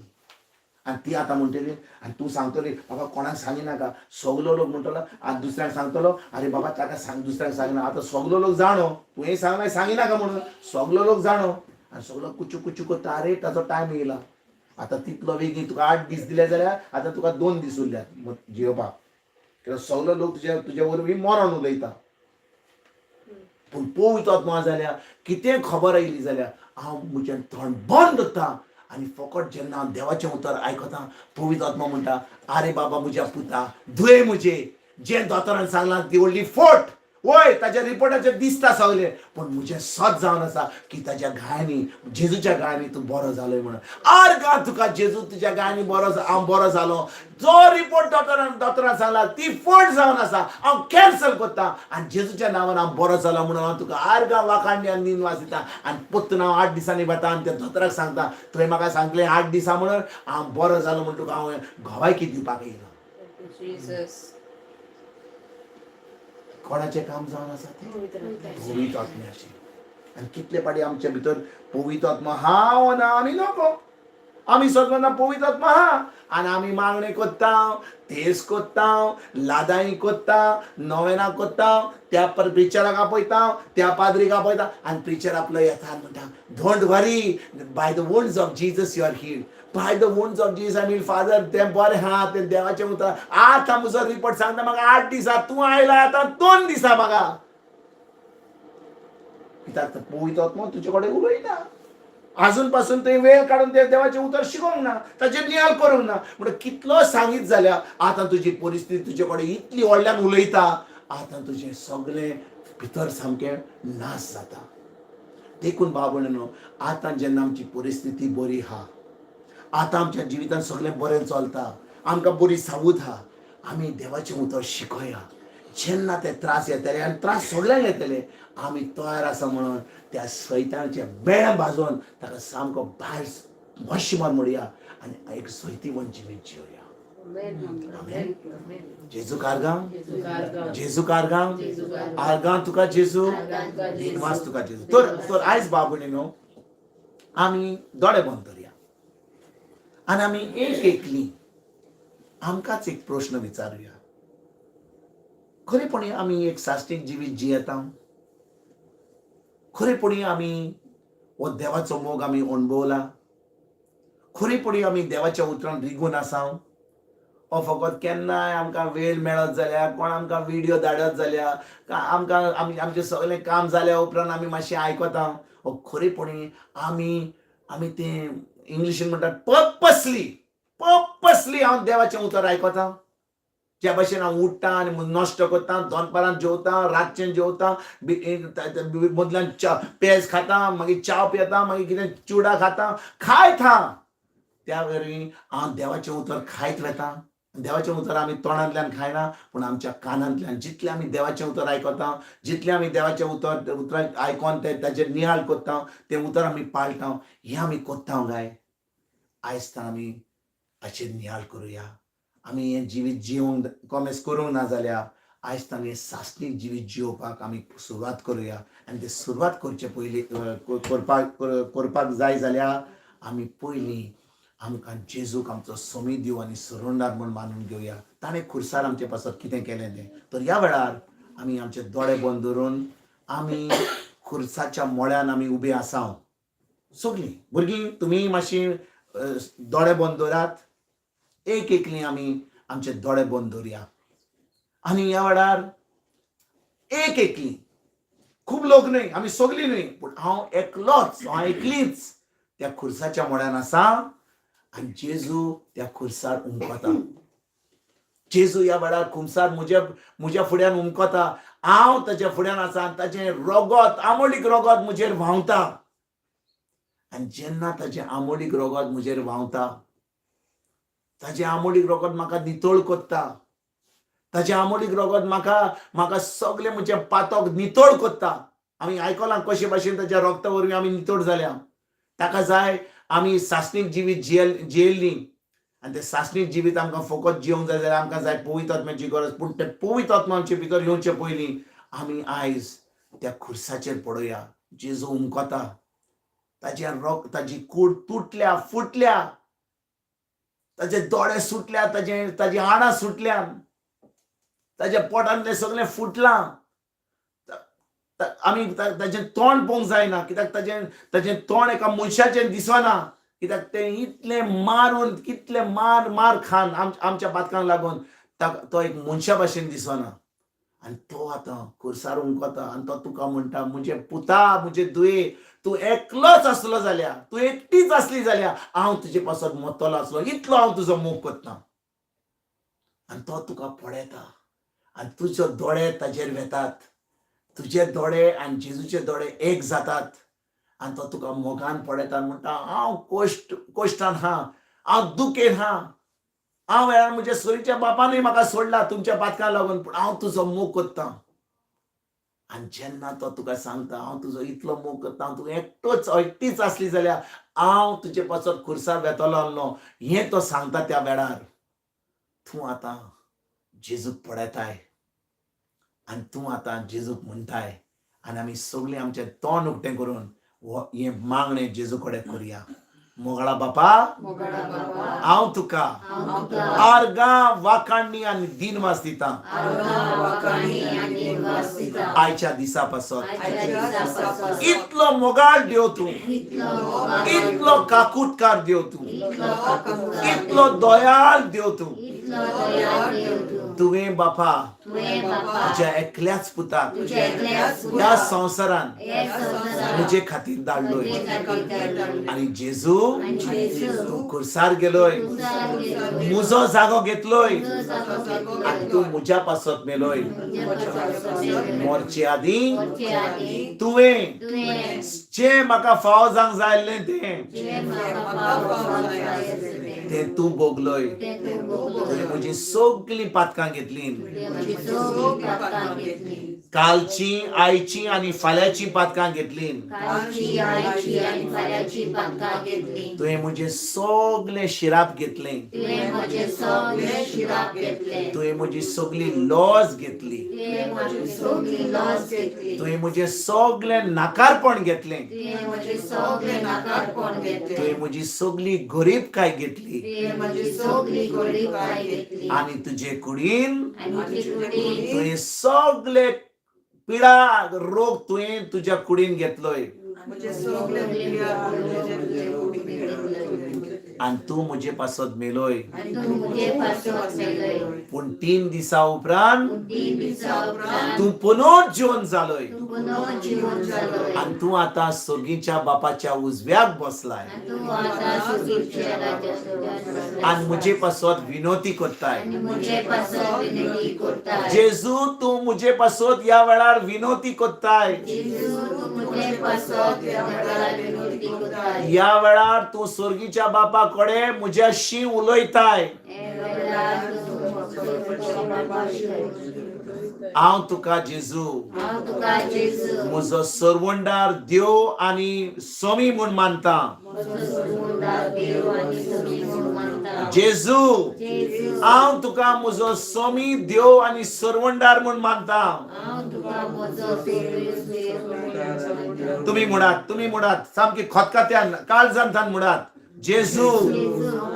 आनी ती आतां म्हणटली, आनी तूं सांगतली, बाबा कोणाक सांगिनाका. सगलो लोक म्हणटलो, आनी दुसऱ्यांक सांगतलो, आरे बाबा ताका सांग, दुसऱ्यांक सांगिना. आतां सगलो लोक जाणो तुवें सांगलां सांगिनाका म्हणून, सगलो लोक जाणो आनी सगलो कुचू कुचू करता, आरे ताचो टायम येयला आतां, तितलो बेगीन तुका 8 दीस दिले जाल्यार आतां तुका 2 दीस उरल्यात जियोवपाक, कित्याक सगलो लोक तुज्या तुज्या वरवीं मरण उलयता. पूण पवित्र आत्मा जाल्यार कितें खबर आयली जाल्यार हांव म्हजें तोंड बंद दवरता आनी फकत जेन्ना हांव देवाचें उतर आयकता, पवित्र आत्मा म्हणटा, आरे बाबा म्हज्या पुता, धुये म्हजे, जें दोतोरान सांगलां ती व्हडली फट, वय ताच्या रिपोर्टाचेर दिसता सगलें, पूण म्हजें सत जावन आसा की ताच्या गायांनी, जेजूच्या गायांनी तूं बरो जालोय म्हणून. आर्गां तुका जेजू, तुज्या गायांनी बरो, हांव बरो जालो. जो रिपोर्ट दोतोरान दोतोरान सांगला ती फट जावन आसा, हांव कॅन्सल करता आनी जेजूच्या नांवान हांव बरो जालो म्हणून हांव तुका आर्गां वाखाणणी आनी निनवास दिता. आनी परतून हांव 8 दिसांनी वता आनी त्या दोतोराक सांगता, तुवें म्हाका सांगलें 8 दिसां म्हणून, हांव बरो जालो म्हूण तुका हांव गवायकी दिवपाक येयला. Jesus. कोणाचें काम जावन आसा तें? पवित्र आत्म्याचें. आनी कितले पाटी आमचे भितर पवित्र आत्मा हांव ना आमी नको, आमी सगळ्यांना पवित्र आत्मा आहा आनी आमी मागणें करता, तेज करता, लादाई करता, नोवेनां करता, त्या प्रिचराक आपयता, त्या पाद्रीक आपयता, आनी प्रिचर आपलो येता आनी म्हणटा, don't worry, by the wounds of Jesus you are healed, by the wounds of Jesus I mean father, तें बरें आहा, तें देवाचें उतर. आतां म्हजो रिपोर्ट सांगता म्हाका 8 दिसा, तूं आयला आतां 2 दिसा म्हाका, कित्याक पवित्र आत्मा तुजे कडेन उलयना अजून पासून, तुवें वेळ काडून ते देवाचें उतर शिकोवंक ना, ताचेर नियाळ करूंक ना. म्हणून कितलो सांगीत जाल्यार आतां तुजी परिस्थिती तुजे कडेन इतली व्हडल्यान उलयता, आतां तुजें सगळें भितर सामकें नाश जाता. देखून भाव भयणीनो, आतां जेन्ना आमची परिस्थिती बरी आहा, आतां आमच्या जिवितांत सगळें बरें चलता, आमकां बरी सावूद आहा, आमी देवाचें उतर शिकोया. जेन्ना ते त्रास येतले, आनी त्रास सगळ्यांक येतले, आमी तयार आसा म्हणून त्या सैतानाचें बेळ भाजोवन ताका सामको भायर मशी मार म्हणया आनी एक सैतीवन जिवीत जियोया. जेजू कारगांव, जेजू कारगांव, आर्गां तुका जेजू, दिनवास तुका जेजू. तर तर आयज भाव भयणीनो, आमी दोळे बंद करया आनी आमी एक एकली आमकांच एक प्रश्न विचारुया, खरेपणी आमी एक साश्टीक जिवीत जियेता? खरेपणी आमी हो देवाचो मोग आमी अणभवला? खरेपणी आमी देवाच्या उतरान रिगून आसा? हो फकत केन्नाय आमकां वेळ मेळत जाल्यार, कोण आमकां विडियो धाडत जाल्यार, आमकां आमी आमचें सगळें काम जाल्या उपरांत आमी मातशें आयकता? हो खरेपणी आमी आमी तें इंग्लिशीन म्हणटात पर्पसली, पर्पसली हांव देवाचें उतर आयकता? ज्या भशेन हांव उठ्ठा आनी नश्टो करता, दनपारां जेवता, रातचें जेवता, मदल्यान पेज खाता, मागीर च्याव पियेता, मागीर कितें चिवडा खाता, खायत हा, त्या वरवीं हांव देवाचें उतर खायत वता. देवाचें उतर आमी तोंडांतल्यान खायना, पूण आमच्या कानांतल्यान. जितलें आमी देवाचें उतर आयकता, जितलें आमी देवाचें उतर उतरां आयकोन ते ताचेर नियाळ कोत्ता, तें उतर आमी पाळटा. हें आमी कोत्ता काय? आयज तर आमी हाचेर नियाळ करुया. आमी हें जिवीत जिवंक कोमेस करूंक ना जाल्यार आयज तर आमी सासणीक जिवीत जियोवपाक आमी सुरवात करुया. आनी ते सुरवात करचे पयलीं, करपाक करपाक जाय जाल्यार आमी पयलीं आमकां जेजूक आमचो सोमी देव आनी सोडोवणार म्हूण मानून घेवया, ताणें खुर्सार आमचे पासत कितें केलें तें. तर ह्या वेळार आमी आमचे दोळे बंद दवरून आमी खुर्साच्या मोळ्यान आमी उबे आसा. सगलीं भुरगीं, तुमी मातशी दोळे बंद दवरात. एक एकली आमी आमचे दोळे बंद दवरुया. आनी ह्या वेळार एक एकली, खूब लोक न्हय, आमी सगलीं न्हय, पूण हांव एकलोच, हांव एकलीच त्या खुर्साच्या मोड्यान आसा. आनी जेजू त्या खुर्सार उमकता. जेजू ह्या वेळार खुमसार म्हज्या म्हज्या फुड्यान उमकता. हांव ताच्या फुड्यान आसा आनी ताचें रोगत, आमोलीक रोगत म्हजेर व्हांवता. आनी जेन्ना ताचें आमोलीक रोगत म्हजेर व्हांवता, ताचें आमोलीक रोगत म्हाका नितळ कोत्ता. ताचें आमोलीक रोगत म्हाका म्हाका सगळें म्हजें पातक नितळ कोत्ता. आमी आयकलां कशे भाशेन ताच्या रोगता वरवीं आमी नितळ जाल्या. ताका जाय आमी सासणीक जिवीत जियेल्लीं. आनी तें सासणीक जिवीत आमकां फकत जिवंक जाय जाल्यार आमकां जाय पवित्र आत्म्याची गरज. पूण तें पवित्र आत्मा आमचे भितर येवचे पयलीं आमी आयज त्या खुर्साचेर पळोवया. जेजू उमकता. ताचे रोग, ताजी कूड तुटल्या, फुटल्या, ताचे दोळे सुटल्या, ताचे ताजी हाडां सुटल्या, ताच्या पोटांतलें सगळें फुटलां. आमी ताचें तोंड पळोवंक जायना, कित्याक ताचें ताचें तोंड एका मनशाचें दिसना, कित्याक तें इतलें मारून, कितलें मार मार खान आमच्या पातकांक लागून तो एक मनशा भाशेन दिसना. आनी तो आतां खुर्सार उमकता आनी तो तुका म्हणटा, म्हजे पुता, म्हजे दुये, तूं एकलोच आसलो जाल्यार, तूं एकटीच आसली जाल्यार हांव तुजे पासत मरतलो आसलो, इतलो हांव तुजो मोग करता. आनी तो तुका पळयता आनी तुजो दोळे ताजेर वेतात. तुजे दोळे आनी जेजूचे दोळे एक जातात आनी तो तुका मोगान पळयता आनी म्हणटा, हांव कोश्ट कोश्टान हा, हांव दुखेन हा, हांव वेळार म्हज्या सोरीच्या बापानूय म्हाका सोडला तुमच्या पातकां लागून, पूण हांव तुजो मोग करता. आनी जेन्ना तो तुका सांगता, हांव तुजो इतलो मोग करता, तूं एकटोच एकटीच आसली जाल्यार हांव तुजे पासत खुर्सार वेतलो आसलो, हें तो सांगता. त्या वेळार तूं आतां जेजूक पळयताय आनी तूं आतां जेजूक म्हणटाय. आनी आमी सगळीं आमचें तोंड उक्तें करून हें मागणें जेजू कडेन करुया. मोगळा बापा, मोगाळा बाबा, हांव तुका हांव तुका आर्गां, वाखाणणी आनी दिनवास दिता आर्गां, वाखाणी आनी दिनवास दिता आयच्या दिसा पासत. आयच्या दिसा पासत. इतलो मोगाळ देव तूं, इतलो मोगाळ, इतलो काकुटकार देव तूं, इतलो काकुटकार, इतलो दयाळ देव तूं. इतलो दयाळ देव तूं. तुवें बापा तुवें बापा तुज्या एकल्याच पुताक तुज्या एकल्याच ह्या पुताक संवसारान ह्या संवसारांत म्हजे खातीर धाडलोय. म्हजे खातीर धाडलोय. आनी जेजू, आनी जेजू, तूं खुर्सार गेलोय, खुर्सार गेलोय, म्हजो जागो घेतलोय तुजो जागो घेतलोय, आनी तूं म्हज्या पासत मेलोय. म्हज्या पासत मेलोय. मरचे आदीं मरचे आदीं तुवें तुवें जें म्हाका फावो जावंक जाय आसलें तें जें म्हाका फावो जावंक जाय आसलें तें तूं भोगलोय. तें तूं भोगलोय. तुवें म्हजी सगळीं पातकां घेतलीं. तुवें म्हजी सगळीं पातकां घेतलीं. कालची, आयची आनी फाल्यांची पातकां घेतलीं. कालची, आयची आनी फाल्यांची पातकां घेतलीं. तुवें म्हजें सगळें शिराप घेतलें. तुवें म्हजें सगळें शिराप घेतलें. तुवें म्हजी सगळी लॉज घेतली. तुवें म्हजी सगळी लॉस घेतली. तुवें म्हजें सगळें नाकारपण घेतलें. तुवें म्हजें सगळें नाकारपण घेतलें. तुवें म्हजी सगळी गरिबकाय घेतली. तुवें म्हजी सगळी गरिबकाय घेतली. आनी तुजे कुडीन आनी तुजे कुडीन तुवें सगळे पिडा रोग तुवें तुज्या कुडीन घेतलोय. म्हजे सगळे पिड्या तुजे कुडीन घेतलोय. आनी तूं म्हजे पासत मेलोय. आनी तूं म्हजे पासत मेलोय. पूण 3 दिसा उपरांत पूण 3 दिसा उपरांत तूं पुनोच जिवन जालोय. तूं पुनः जिवन जालोय. आनी तूं आतां सोगीच्या बापाच्या उजव्याक बसलाय. आनी तूं आतां सुगीच्या राज्याक आनी म्हजे पासत विनोती करताय. आनी म्हजे पासत विनंती करताय. जेजू, तूं म्हजे पासत ह्या वेळार विनोती करताय. जेजू, तूं म्हजे पासत ह्या वेळार विनंती करताय. ह्या वेळार तूं स्वर्गीच्या बापा कडेन म्हज्याशी उलयताय. ह्या वेळार तूं हांव तुका जेजू हांव तुका जेजू म्हजो सरवंडार देव आनी स्वामी म्हूण मानता. म्हजो सोडवणदार देव आनी समी म्हूण मानता. जेजू, जेजू, हांव तुका म्हजो स्वामी देव आनी सरवंडार म्हूण मानता. हांव तुका म्हजो सोडून देव म्हूण मानता. तुम्ही म्हणात, तुम्ही म्हणात, सामकी खोतकात्यान काळजांतान म्हणात, जेजू,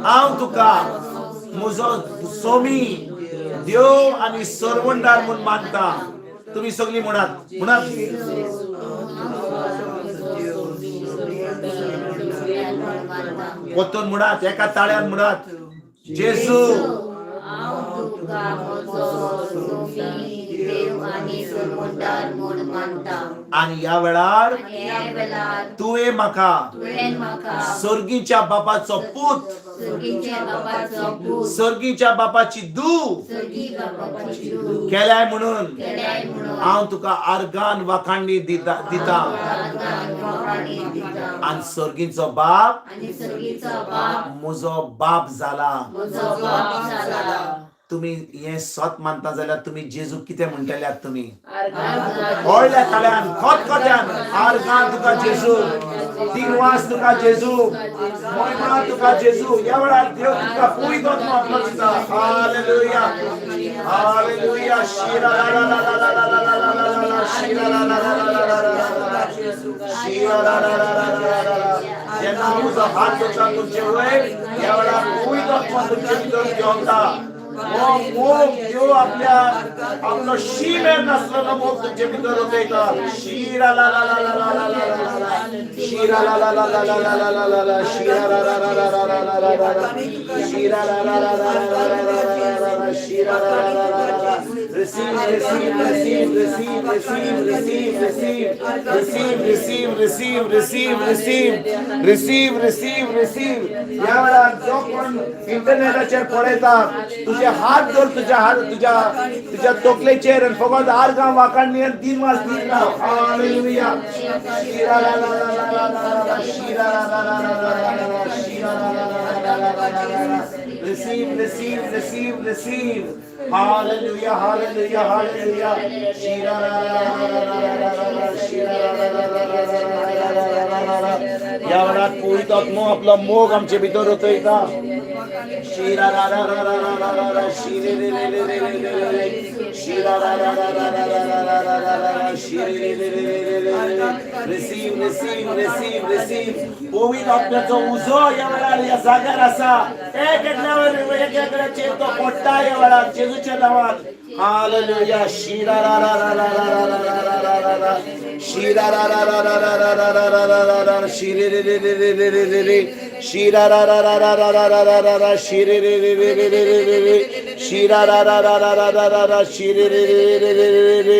हांव तुका म्हजो स्वामी देव आनी सरवंडार म्हूण मानता. तुम्ही सगळी म्हणात, म्हणात. परतून म्हणात, एका ताळ्यान म्हणात, जेजू, हांव तुका म्हजो सोमी देव आनी सोडवणदार म्हूण मानता. आनी ह्या वेळार आनी ह्या वेळार तुवें म्हाका तुवें म्हाका सर्गीच्या बापाचो पूत, सर्गीच्या बापाचो पूत, सर्गीच्या बापाची धूव सर्गी बापाची धूव केल्याय म्हणून केल्याय म्हणून हांव तुका आर्गान वाखांडी दिता दिता आर्गान वाखाणी दिता. आनी सर्गीचो बाप आनी सर्गीचो बाप म्हजो बाप जाला. म्हजो बाप जाला. तुम्ही हे सत मानता जाल्यार तुम्ही जेजू कितें म्हणटल्यात तुम्ही? आर्गां. व्हडल्या ताळ्यान खोतखोत्यान, आर्गां तुका जेजू, दिनवास तुका जेजू, मोहिमा तुका जेजू. ह्या वेळार देव तुका पवित्र आत्मा आपलो दिता. Hallelujah, hallelujah. शिरा ला ला ला ला ला ला ला ला ला ला, शिरा ला ला ला ला ला ला ला ला, शिरा ला ला ला ला ला ला ला. जेन्ना म्हजो हात वता तुमचे वयर, ह्या वेळार पवित्र आत्मा तुमचे भितर देंवता. हो मोग देव आपल्या आपलो शी मेळ नासलेलो मोग तुमचे भितर वतयता. शिरा ला ला ला ला ला ला ला ला ला, शिरा ला ला ला ला ला ला ला ला ला ला, शिरा ला ला ला ला ला ला ला ला ला, शिरा ला ला ला ला ला ला ला ला ला ला, शिरा ला ला ला ला ला. Receive, receive, receive, receive, receive, receive, receive, receive, receive, receive, receive, receive, receive, receive, receive. ह्या वेळार जो कोण इंटरनेटाचेर पळयता, तुझे हात धर तुझ्या हात तुझ्या तुझ्या तकलेचेर आनी फकत आर्गां वाखाणणी आनी दिनवास दीत राव. हालेलुया. शिरा ला ला ला ला ला ला ला, शिरा ला ला ला ला ला ला ला, शिरा ला ला ला ला ला ला ला ला. Receive, receive, receive, receive. Hallelujah, hallelujah, hallelujah. Shira la la la la la la la la, शिरा ला ला ला ला ला ला ला ला ला ला. ह्या वेळार पवित्र आत्मो आपलो मोग आमचे भितर वतयता. शिरा रा रा रा रा रा रा रा, शिरे रे रे रे रे रे रे रे, शिरा रा रा रा रा रा रा रा रा रा रा रा, शिरे रे रे रे रे रे रे. Receive, receive, receive, receive. पवित्र आत्म्याचो उजो ह्या वेळार ह्या जाग्यार आसा. एक एकल्यावर एक एकल्याचेर तो पडटा ह्या वेळार जेजूच्या नांवान. हालेलुया. शिरा रा रा रा रा रा रा रा रा रा रा रा, शिरा रा रा रा रा रा रा रा रा रा रा रा, शिरे रे रे रे रे रे रे रे रे, शिरा रा रा रा रा रा रा रा रा रा, शिरे रे रे रे रे रे रे रे रे, शिरा रा रा रा रा रा रा रा रा, शिरे रे रे रे रे रे रे रे,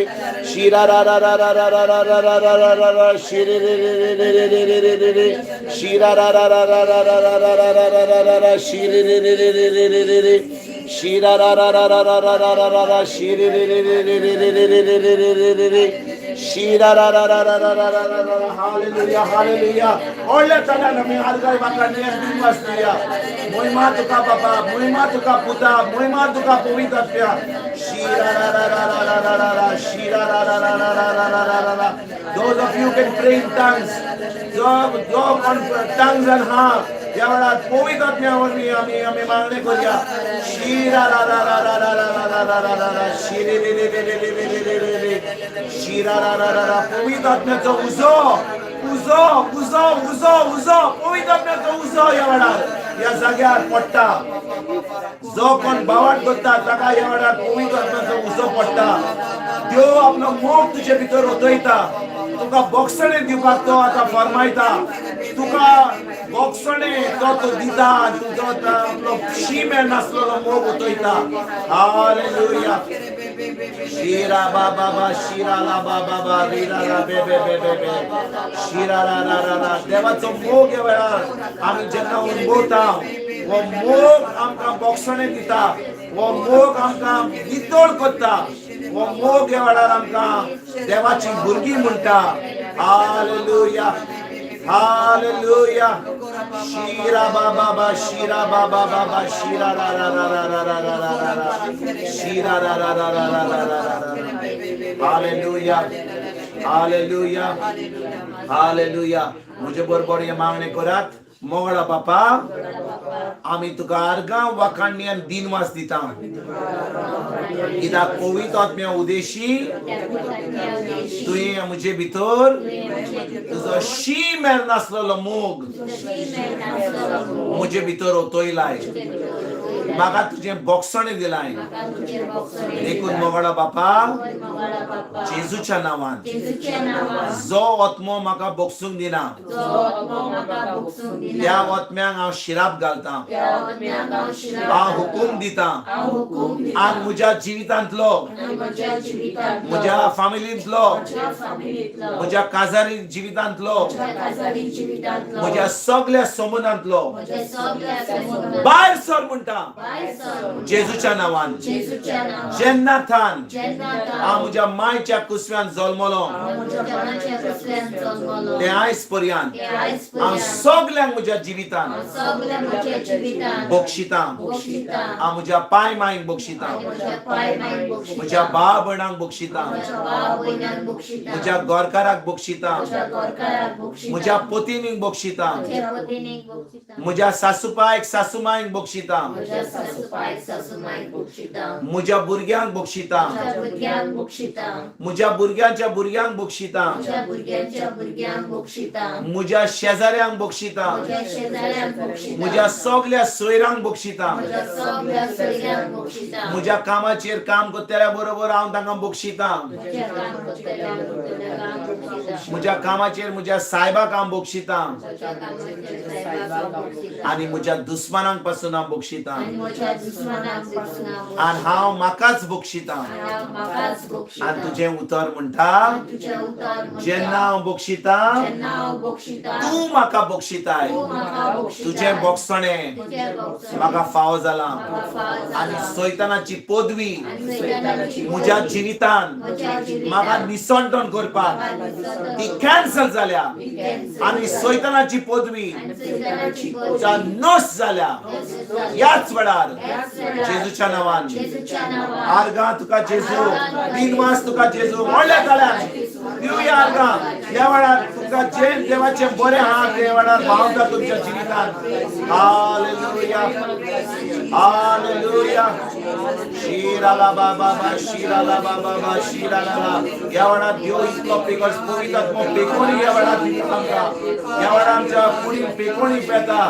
शिरा रा रा रा रा रा रा रा रा रा रा रा रा, शिरे रे रे रे रे रे रे रे रे रे, शिरा रा रा रा रा रा रा रा रा रा रा रा रा रा, शिरे रे रे रे रे रे रे रे रे, शिरा रा रा रा रा रा रा रा रा रा रा, शिरे रे रे रे रे रे रे रे रे रे रे रे रे, शिरा रा रा रा रा रा रा रा रा रा. Hallelujah, hallelujah. व्हडल्या ताळ्यान आमी आर्गां वाखाणया, दिनवास दिया. मोहिमा तुका बाबा, मोहिमा तुका पुता, मोहिमा तुका पवित्र आत्म्या. शिरा रा रा रा रा रा रा रा, शिरा रा रा रा रा रा रा रा रा रा. Those of you can pray in tongues, जो जो कोण tongues and हा ह्या वेळार पवित्र आत्म्या वरवीं आमी आमी मागणें करया. शिरा रा रा रा रा रा रा रा रा रा रा रा, शिरे रे रे रे रे रे रे रे रे रे, शिरा रा रा रा रा. पवित्र आत्म्याचो उजो, उजो, उजो, उजो, उजो, पवित्र आत्म्याचो उजो ह्या वेळार ह्या जाग्यार पडटा. जो कोण बावाट करता ताका ह्या वेळार पवित्र आत्म्याचो उजो पडटा. देव आपलो मोग तुजे भितर वतयता. तुका बोगसणे दिवपाक तो आतां फरमायता. तुका बोगसणे तो तो दिता. तुजो आपलो शी मेळ नासलेलो मोग वतयता. हालेलुया. शिरा बा बा बा, शिरा ला बा बा बा, रिरा ला बे बे बे बे बे, शिरा रा रा रा रा. देवाचो मोग ह्या वेळार आमी जेन्ना अनुभवता, हो मोग आमकां बोगसणे दिता, हो मोग आमकां नितळ करता, हो मोग ह्या वेळार आमकां देवाची भुरगीं म्हणटा. Hallelujah. Hallelujah. Shira ba ba ba shira ba ba ba ba shira ra ra ra ra ra ra ra ra ra ra shira ra ra ra ra ra ra ra ra ra. Hallelujah. Hallelujah. Hallelujah. म्हजे बरोबर हे मागणें करात. मोगळा बापा, आमी तुका आर्गां वाखाणणी आनी दिनवास दिता, कित्याक पवित्र आत्म्या उदेशी तुवें म्हजे भितर तुजो शी मेळनासलेलो मोग म्हजे भितर ओतयलाय. म्हाका तुजें बोगसणें दिलाय. देखून मोगळा बापा, जेजूच्या नांवान जो आत्मो म्हाका बोगसूंक दिना, त्या आत्म्यांक हांव शिराप घालता, हांव हुकूम दिता आनी म्हज्या जिवितांतलो, म्हज्या फामिलींतलो, म्हज्या काजारी जिवितांतलो, म्हज्या सगल्या समूनांतलो भायर सर म्हणटा जेजूच्या नांवान. जेन्ना थान हांव म्हज्या मायच्या कुसव्यान जल्मलो ते आयज पर्यंत हांव सगल्यांक म्हज्या जिवितान बक्षितां. हांव म्हज्या पाय मायक बक्षितां, म्हज्या भाव भयणांक बक्षितां, म्हज्या गोरकाराक बक्षितां, म्हज्या पतिनीक बक्षितां, म्हज्या सासूपायक सासूमायक बक्षितां, म्हज्या भुरग्यांक बक्षितां, म्हज्या भुरग्यांच्या भुरग्यांक बक्षितां, म्हज्या शेजाऱ्यांक बक्षितां, म्हज्या सगल्या सोयऱ्यांक बक्षितां, म्हज्या कामाचेर काम करतल्या बरोबर हांव तांकां बक्षितां, म्हज्या कामाचेर म्हज्या सायबाक हांव बक्षितां आनी म्हज्या दुस्मानांक पासून हांव बक्षितां आनी हांव म्हाकाच बक्षितां. आनी तुजें उतर म्हणटा, जेन्ना हांव बक्षितां तूं म्हाका बक्षिताय. तुजें बोगसणें म्हाका फावो जालां आनी सैतानाची पदवी म्हज्या जिवितान म्हाका निसंटण करपाक ती कॅन्सल जाल्या आनी सैतानाची पदवी नस जाल्या ह्याच वेळार जेजूच्या नांवान. आर्गां तुका जेजू, दिनवास तुका जेजू. व्हडल्या ताळ्यान दिवया आर्गां. ह्या वेळार तुका जे देवाचे बरे हात ह्या वेळार भावता तुमच्या जिवितान. Hallelujah, hallelujah. शिराला बाबा बा शिराला बाबा बा शिराला. ह्या वेळार देव इतलो पेकस पवित्र आत्मो पेकोणी ह्या वेळार दिता आमकां. ह्या वेळार आमच्या कुडीन पेकोणी पेता.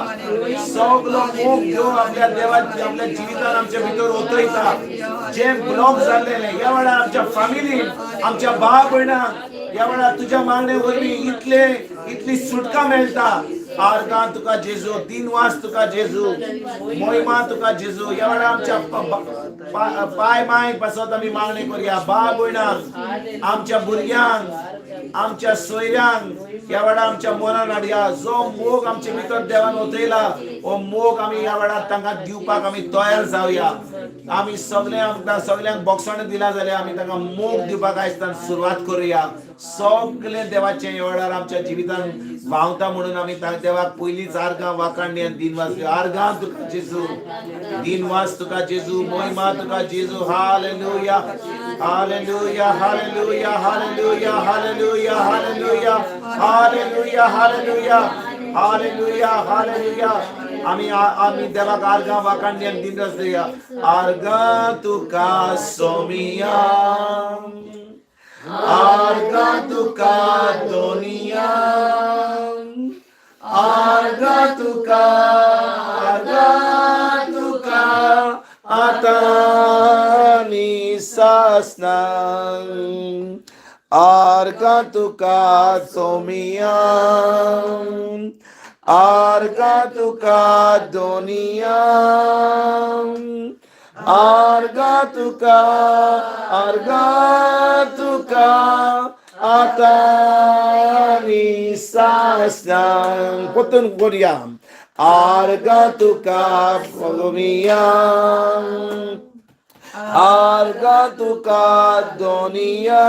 सगलो मोग देव आपल्या देवा आपल्या जिवितान आमच्या भितर ओतयता. जे ब्लॉक जाल्लेले ह्या वेळार आमच्या फॅमिलीन, आमच्या भाव भयणांक ह्या वेळार तुज्या मागणे वरवीं इतले इतली सुटका मेळटा. आर्गां तुका जेजू, दिनवास तुका जेजू, मोहिमा तुका जेजू. ह्या वेळार आमच्या पाय माय पासत आमी मागणी करुया. भाव भयणांक, आमच्या भुरग्यांक, आमच्या सोयऱ्यांक ह्या वेळार आमच्या मनान हाडया. जो मोग आमचे भितर देवान ओतयला हो मोग आमी ह्या वेळार तांकां दिवपाक आमी तयार जावया. आमी सगळे आमकां सगल्यांक बोगसण दिला जाल्यार आमी तांकां मोग दिवपाक आयज सुरवात करुया. सगळे देवाचे ह्या वेळार आमच्या जिवितान व्हांवता म्हणून आमी देवाक पयलींच आर्गां वाखाणणी आनी दिनवास दिवया. आर्गां तुका जेजू, दिनवास तुका जेजू, मोहिमा तुका जेजू. Hallelujah, hallelujah, hallelujah, hallelujah, hallelujah, hallelujah, hallelujah, hallelujah, hallelujah, hallelujah. आमी आमी देवाक आर्गां वाखाणणी आनी दिनवास दिवया. आर्गां तुका सोमिया, आर्गां तुका दोनिया, आर्गां तुका, आर्गां तुका आतां आनी सासणां. आर्गां तुका सोमिया, आर्गां तुका दोनिया, आर्गां तुका, आर्गां तुका आतां आनी सासणां. परतून करुया. आर्गां तुका सोमिया, आर्गां तुका दोनिया,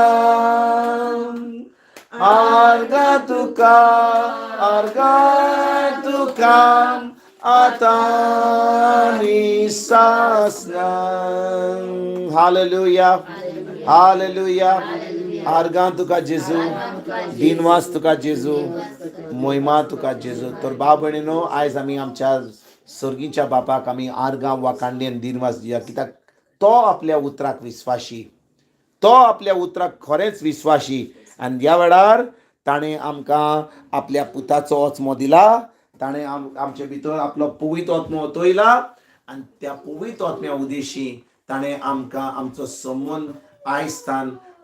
आर्गां तुका, आर्गां तुका, आतां आनी सासणां. Hallelujah, hallelujah. आर्गां तुका जेजू, दिनवास तुका जेजू, मोहिमा तुका जेजू. तर भाव भयणीनो, आयज आमी आमच्या सर्गीच्या बापाक आमी आर्गां वाखाणली आनी दिनवास दिया, कित्याक तो आपल्या उतराक विस्वाशी, तो आपल्या उतराक खरेंच विस्वाशी. आनी ह्या वेळार ताणें आमकां आपल्या पुताचो आत्मो दिला, ताणें आमचे भितर आपलो पवित्र आत्मो ओतयला आनी त्या पवित्र आत्म्या उदेशी ताणें आमकां आमचो संबंद आयज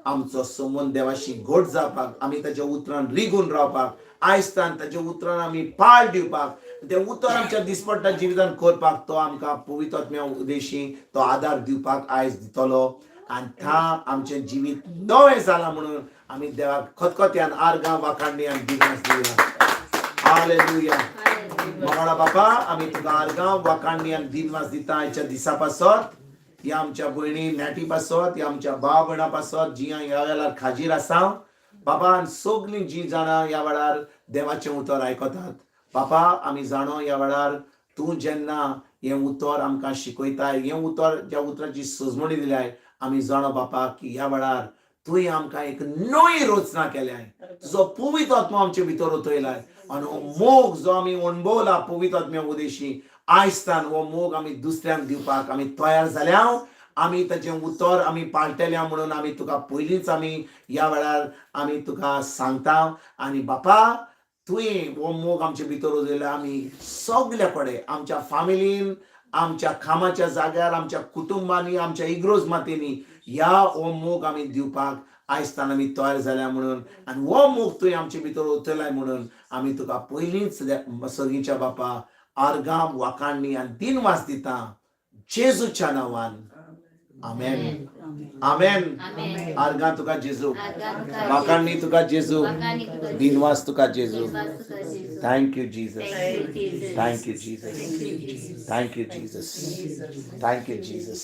आमचो संबंद देवाशी घट जावपाक, आमी ताच्या उतरान रिगून रावपाक, आयज ताच्या उतरान आमी पाळ दिवपाक, तें उतर आमच्या दिसपट्ट्या जिवितान करपाक तो आमकां पवित्र आत्म्या उदेशी तो आदार दिवपाक आयज दितलो. आनी था आमचें जिवीत नवें जालां म्हणून आमी देवाक खतखत्यान आर्गां वाखाणणी आनी दिवस दिवया. हालेलुया. मोगाळा बापा, आमी तुका आर्गां वाखाणणी आनी दिनवास दिता आयच्या दिसा पासत, ह्या आमच्या भयणी नॅटी पासत, ह्या आमच्या भाव भयणा पासत जी ह्या वेळार खाजीर आसा बाबा. आनी सगळीं जीं जाणां ह्या वेळार देवाचें उतर आयकतात बाबा, आमी जाणो ह्या वेळार तूं जेन्ना हें उतर आमकां शिकयताय, हें उतर ज्या उतराची सजमणी दिल्याय, आमी जाणो बापा की ह्या वेळार तुवें आमकां एक नवी रचना केल्याय, तुजो पवित्र आत्मो आमचे भितर ओतयलाय आनी हो मोग जो आमी अणभवला पवित्र आत्म्या उदेशी, आयज हो मोग आमी दुसऱ्यांक दिवपाक आमी तयार जाल्या. आमी ताचें उतर आमी पाळटेल्या म्हणून आमी तुका पयलींच आमी ह्या वेळार आमी तुका सांगता. आनी बापा, तुवें हो मोग आमचे भितर उरयला, आमी सगल्या कडेन आमच्या फामिलीन, आमच्या कामाच्या जाग्यार, आमच्या कुटुंबांनी, आमच्या इग्रोज मातेनी ह्या हो मोग आमी दिवपाक आयज आमी तयार जाल्या म्हणून आनी हो मोग तुवें आमचे भितर उरतलाय म्हणून आमी तुका पयलींच सर्गीच्या बापा आर्गां वाखाणणी आनी दिनवास दिता जेजूच्या नांवान. आमेन, आमेन. आमेन. आर्गां तुका जेजू, आर्गां तुका वाखाणणी तुका जेजू, वाखाणणी तुका जेजू. दिनवास तुका जेजू. दिनवास तुका जेजू. Thank you Jesus. Thank you, Jesus. Thank you Jesus. Thank you, Jesus. Thank you Jesus. Thank you Jesus.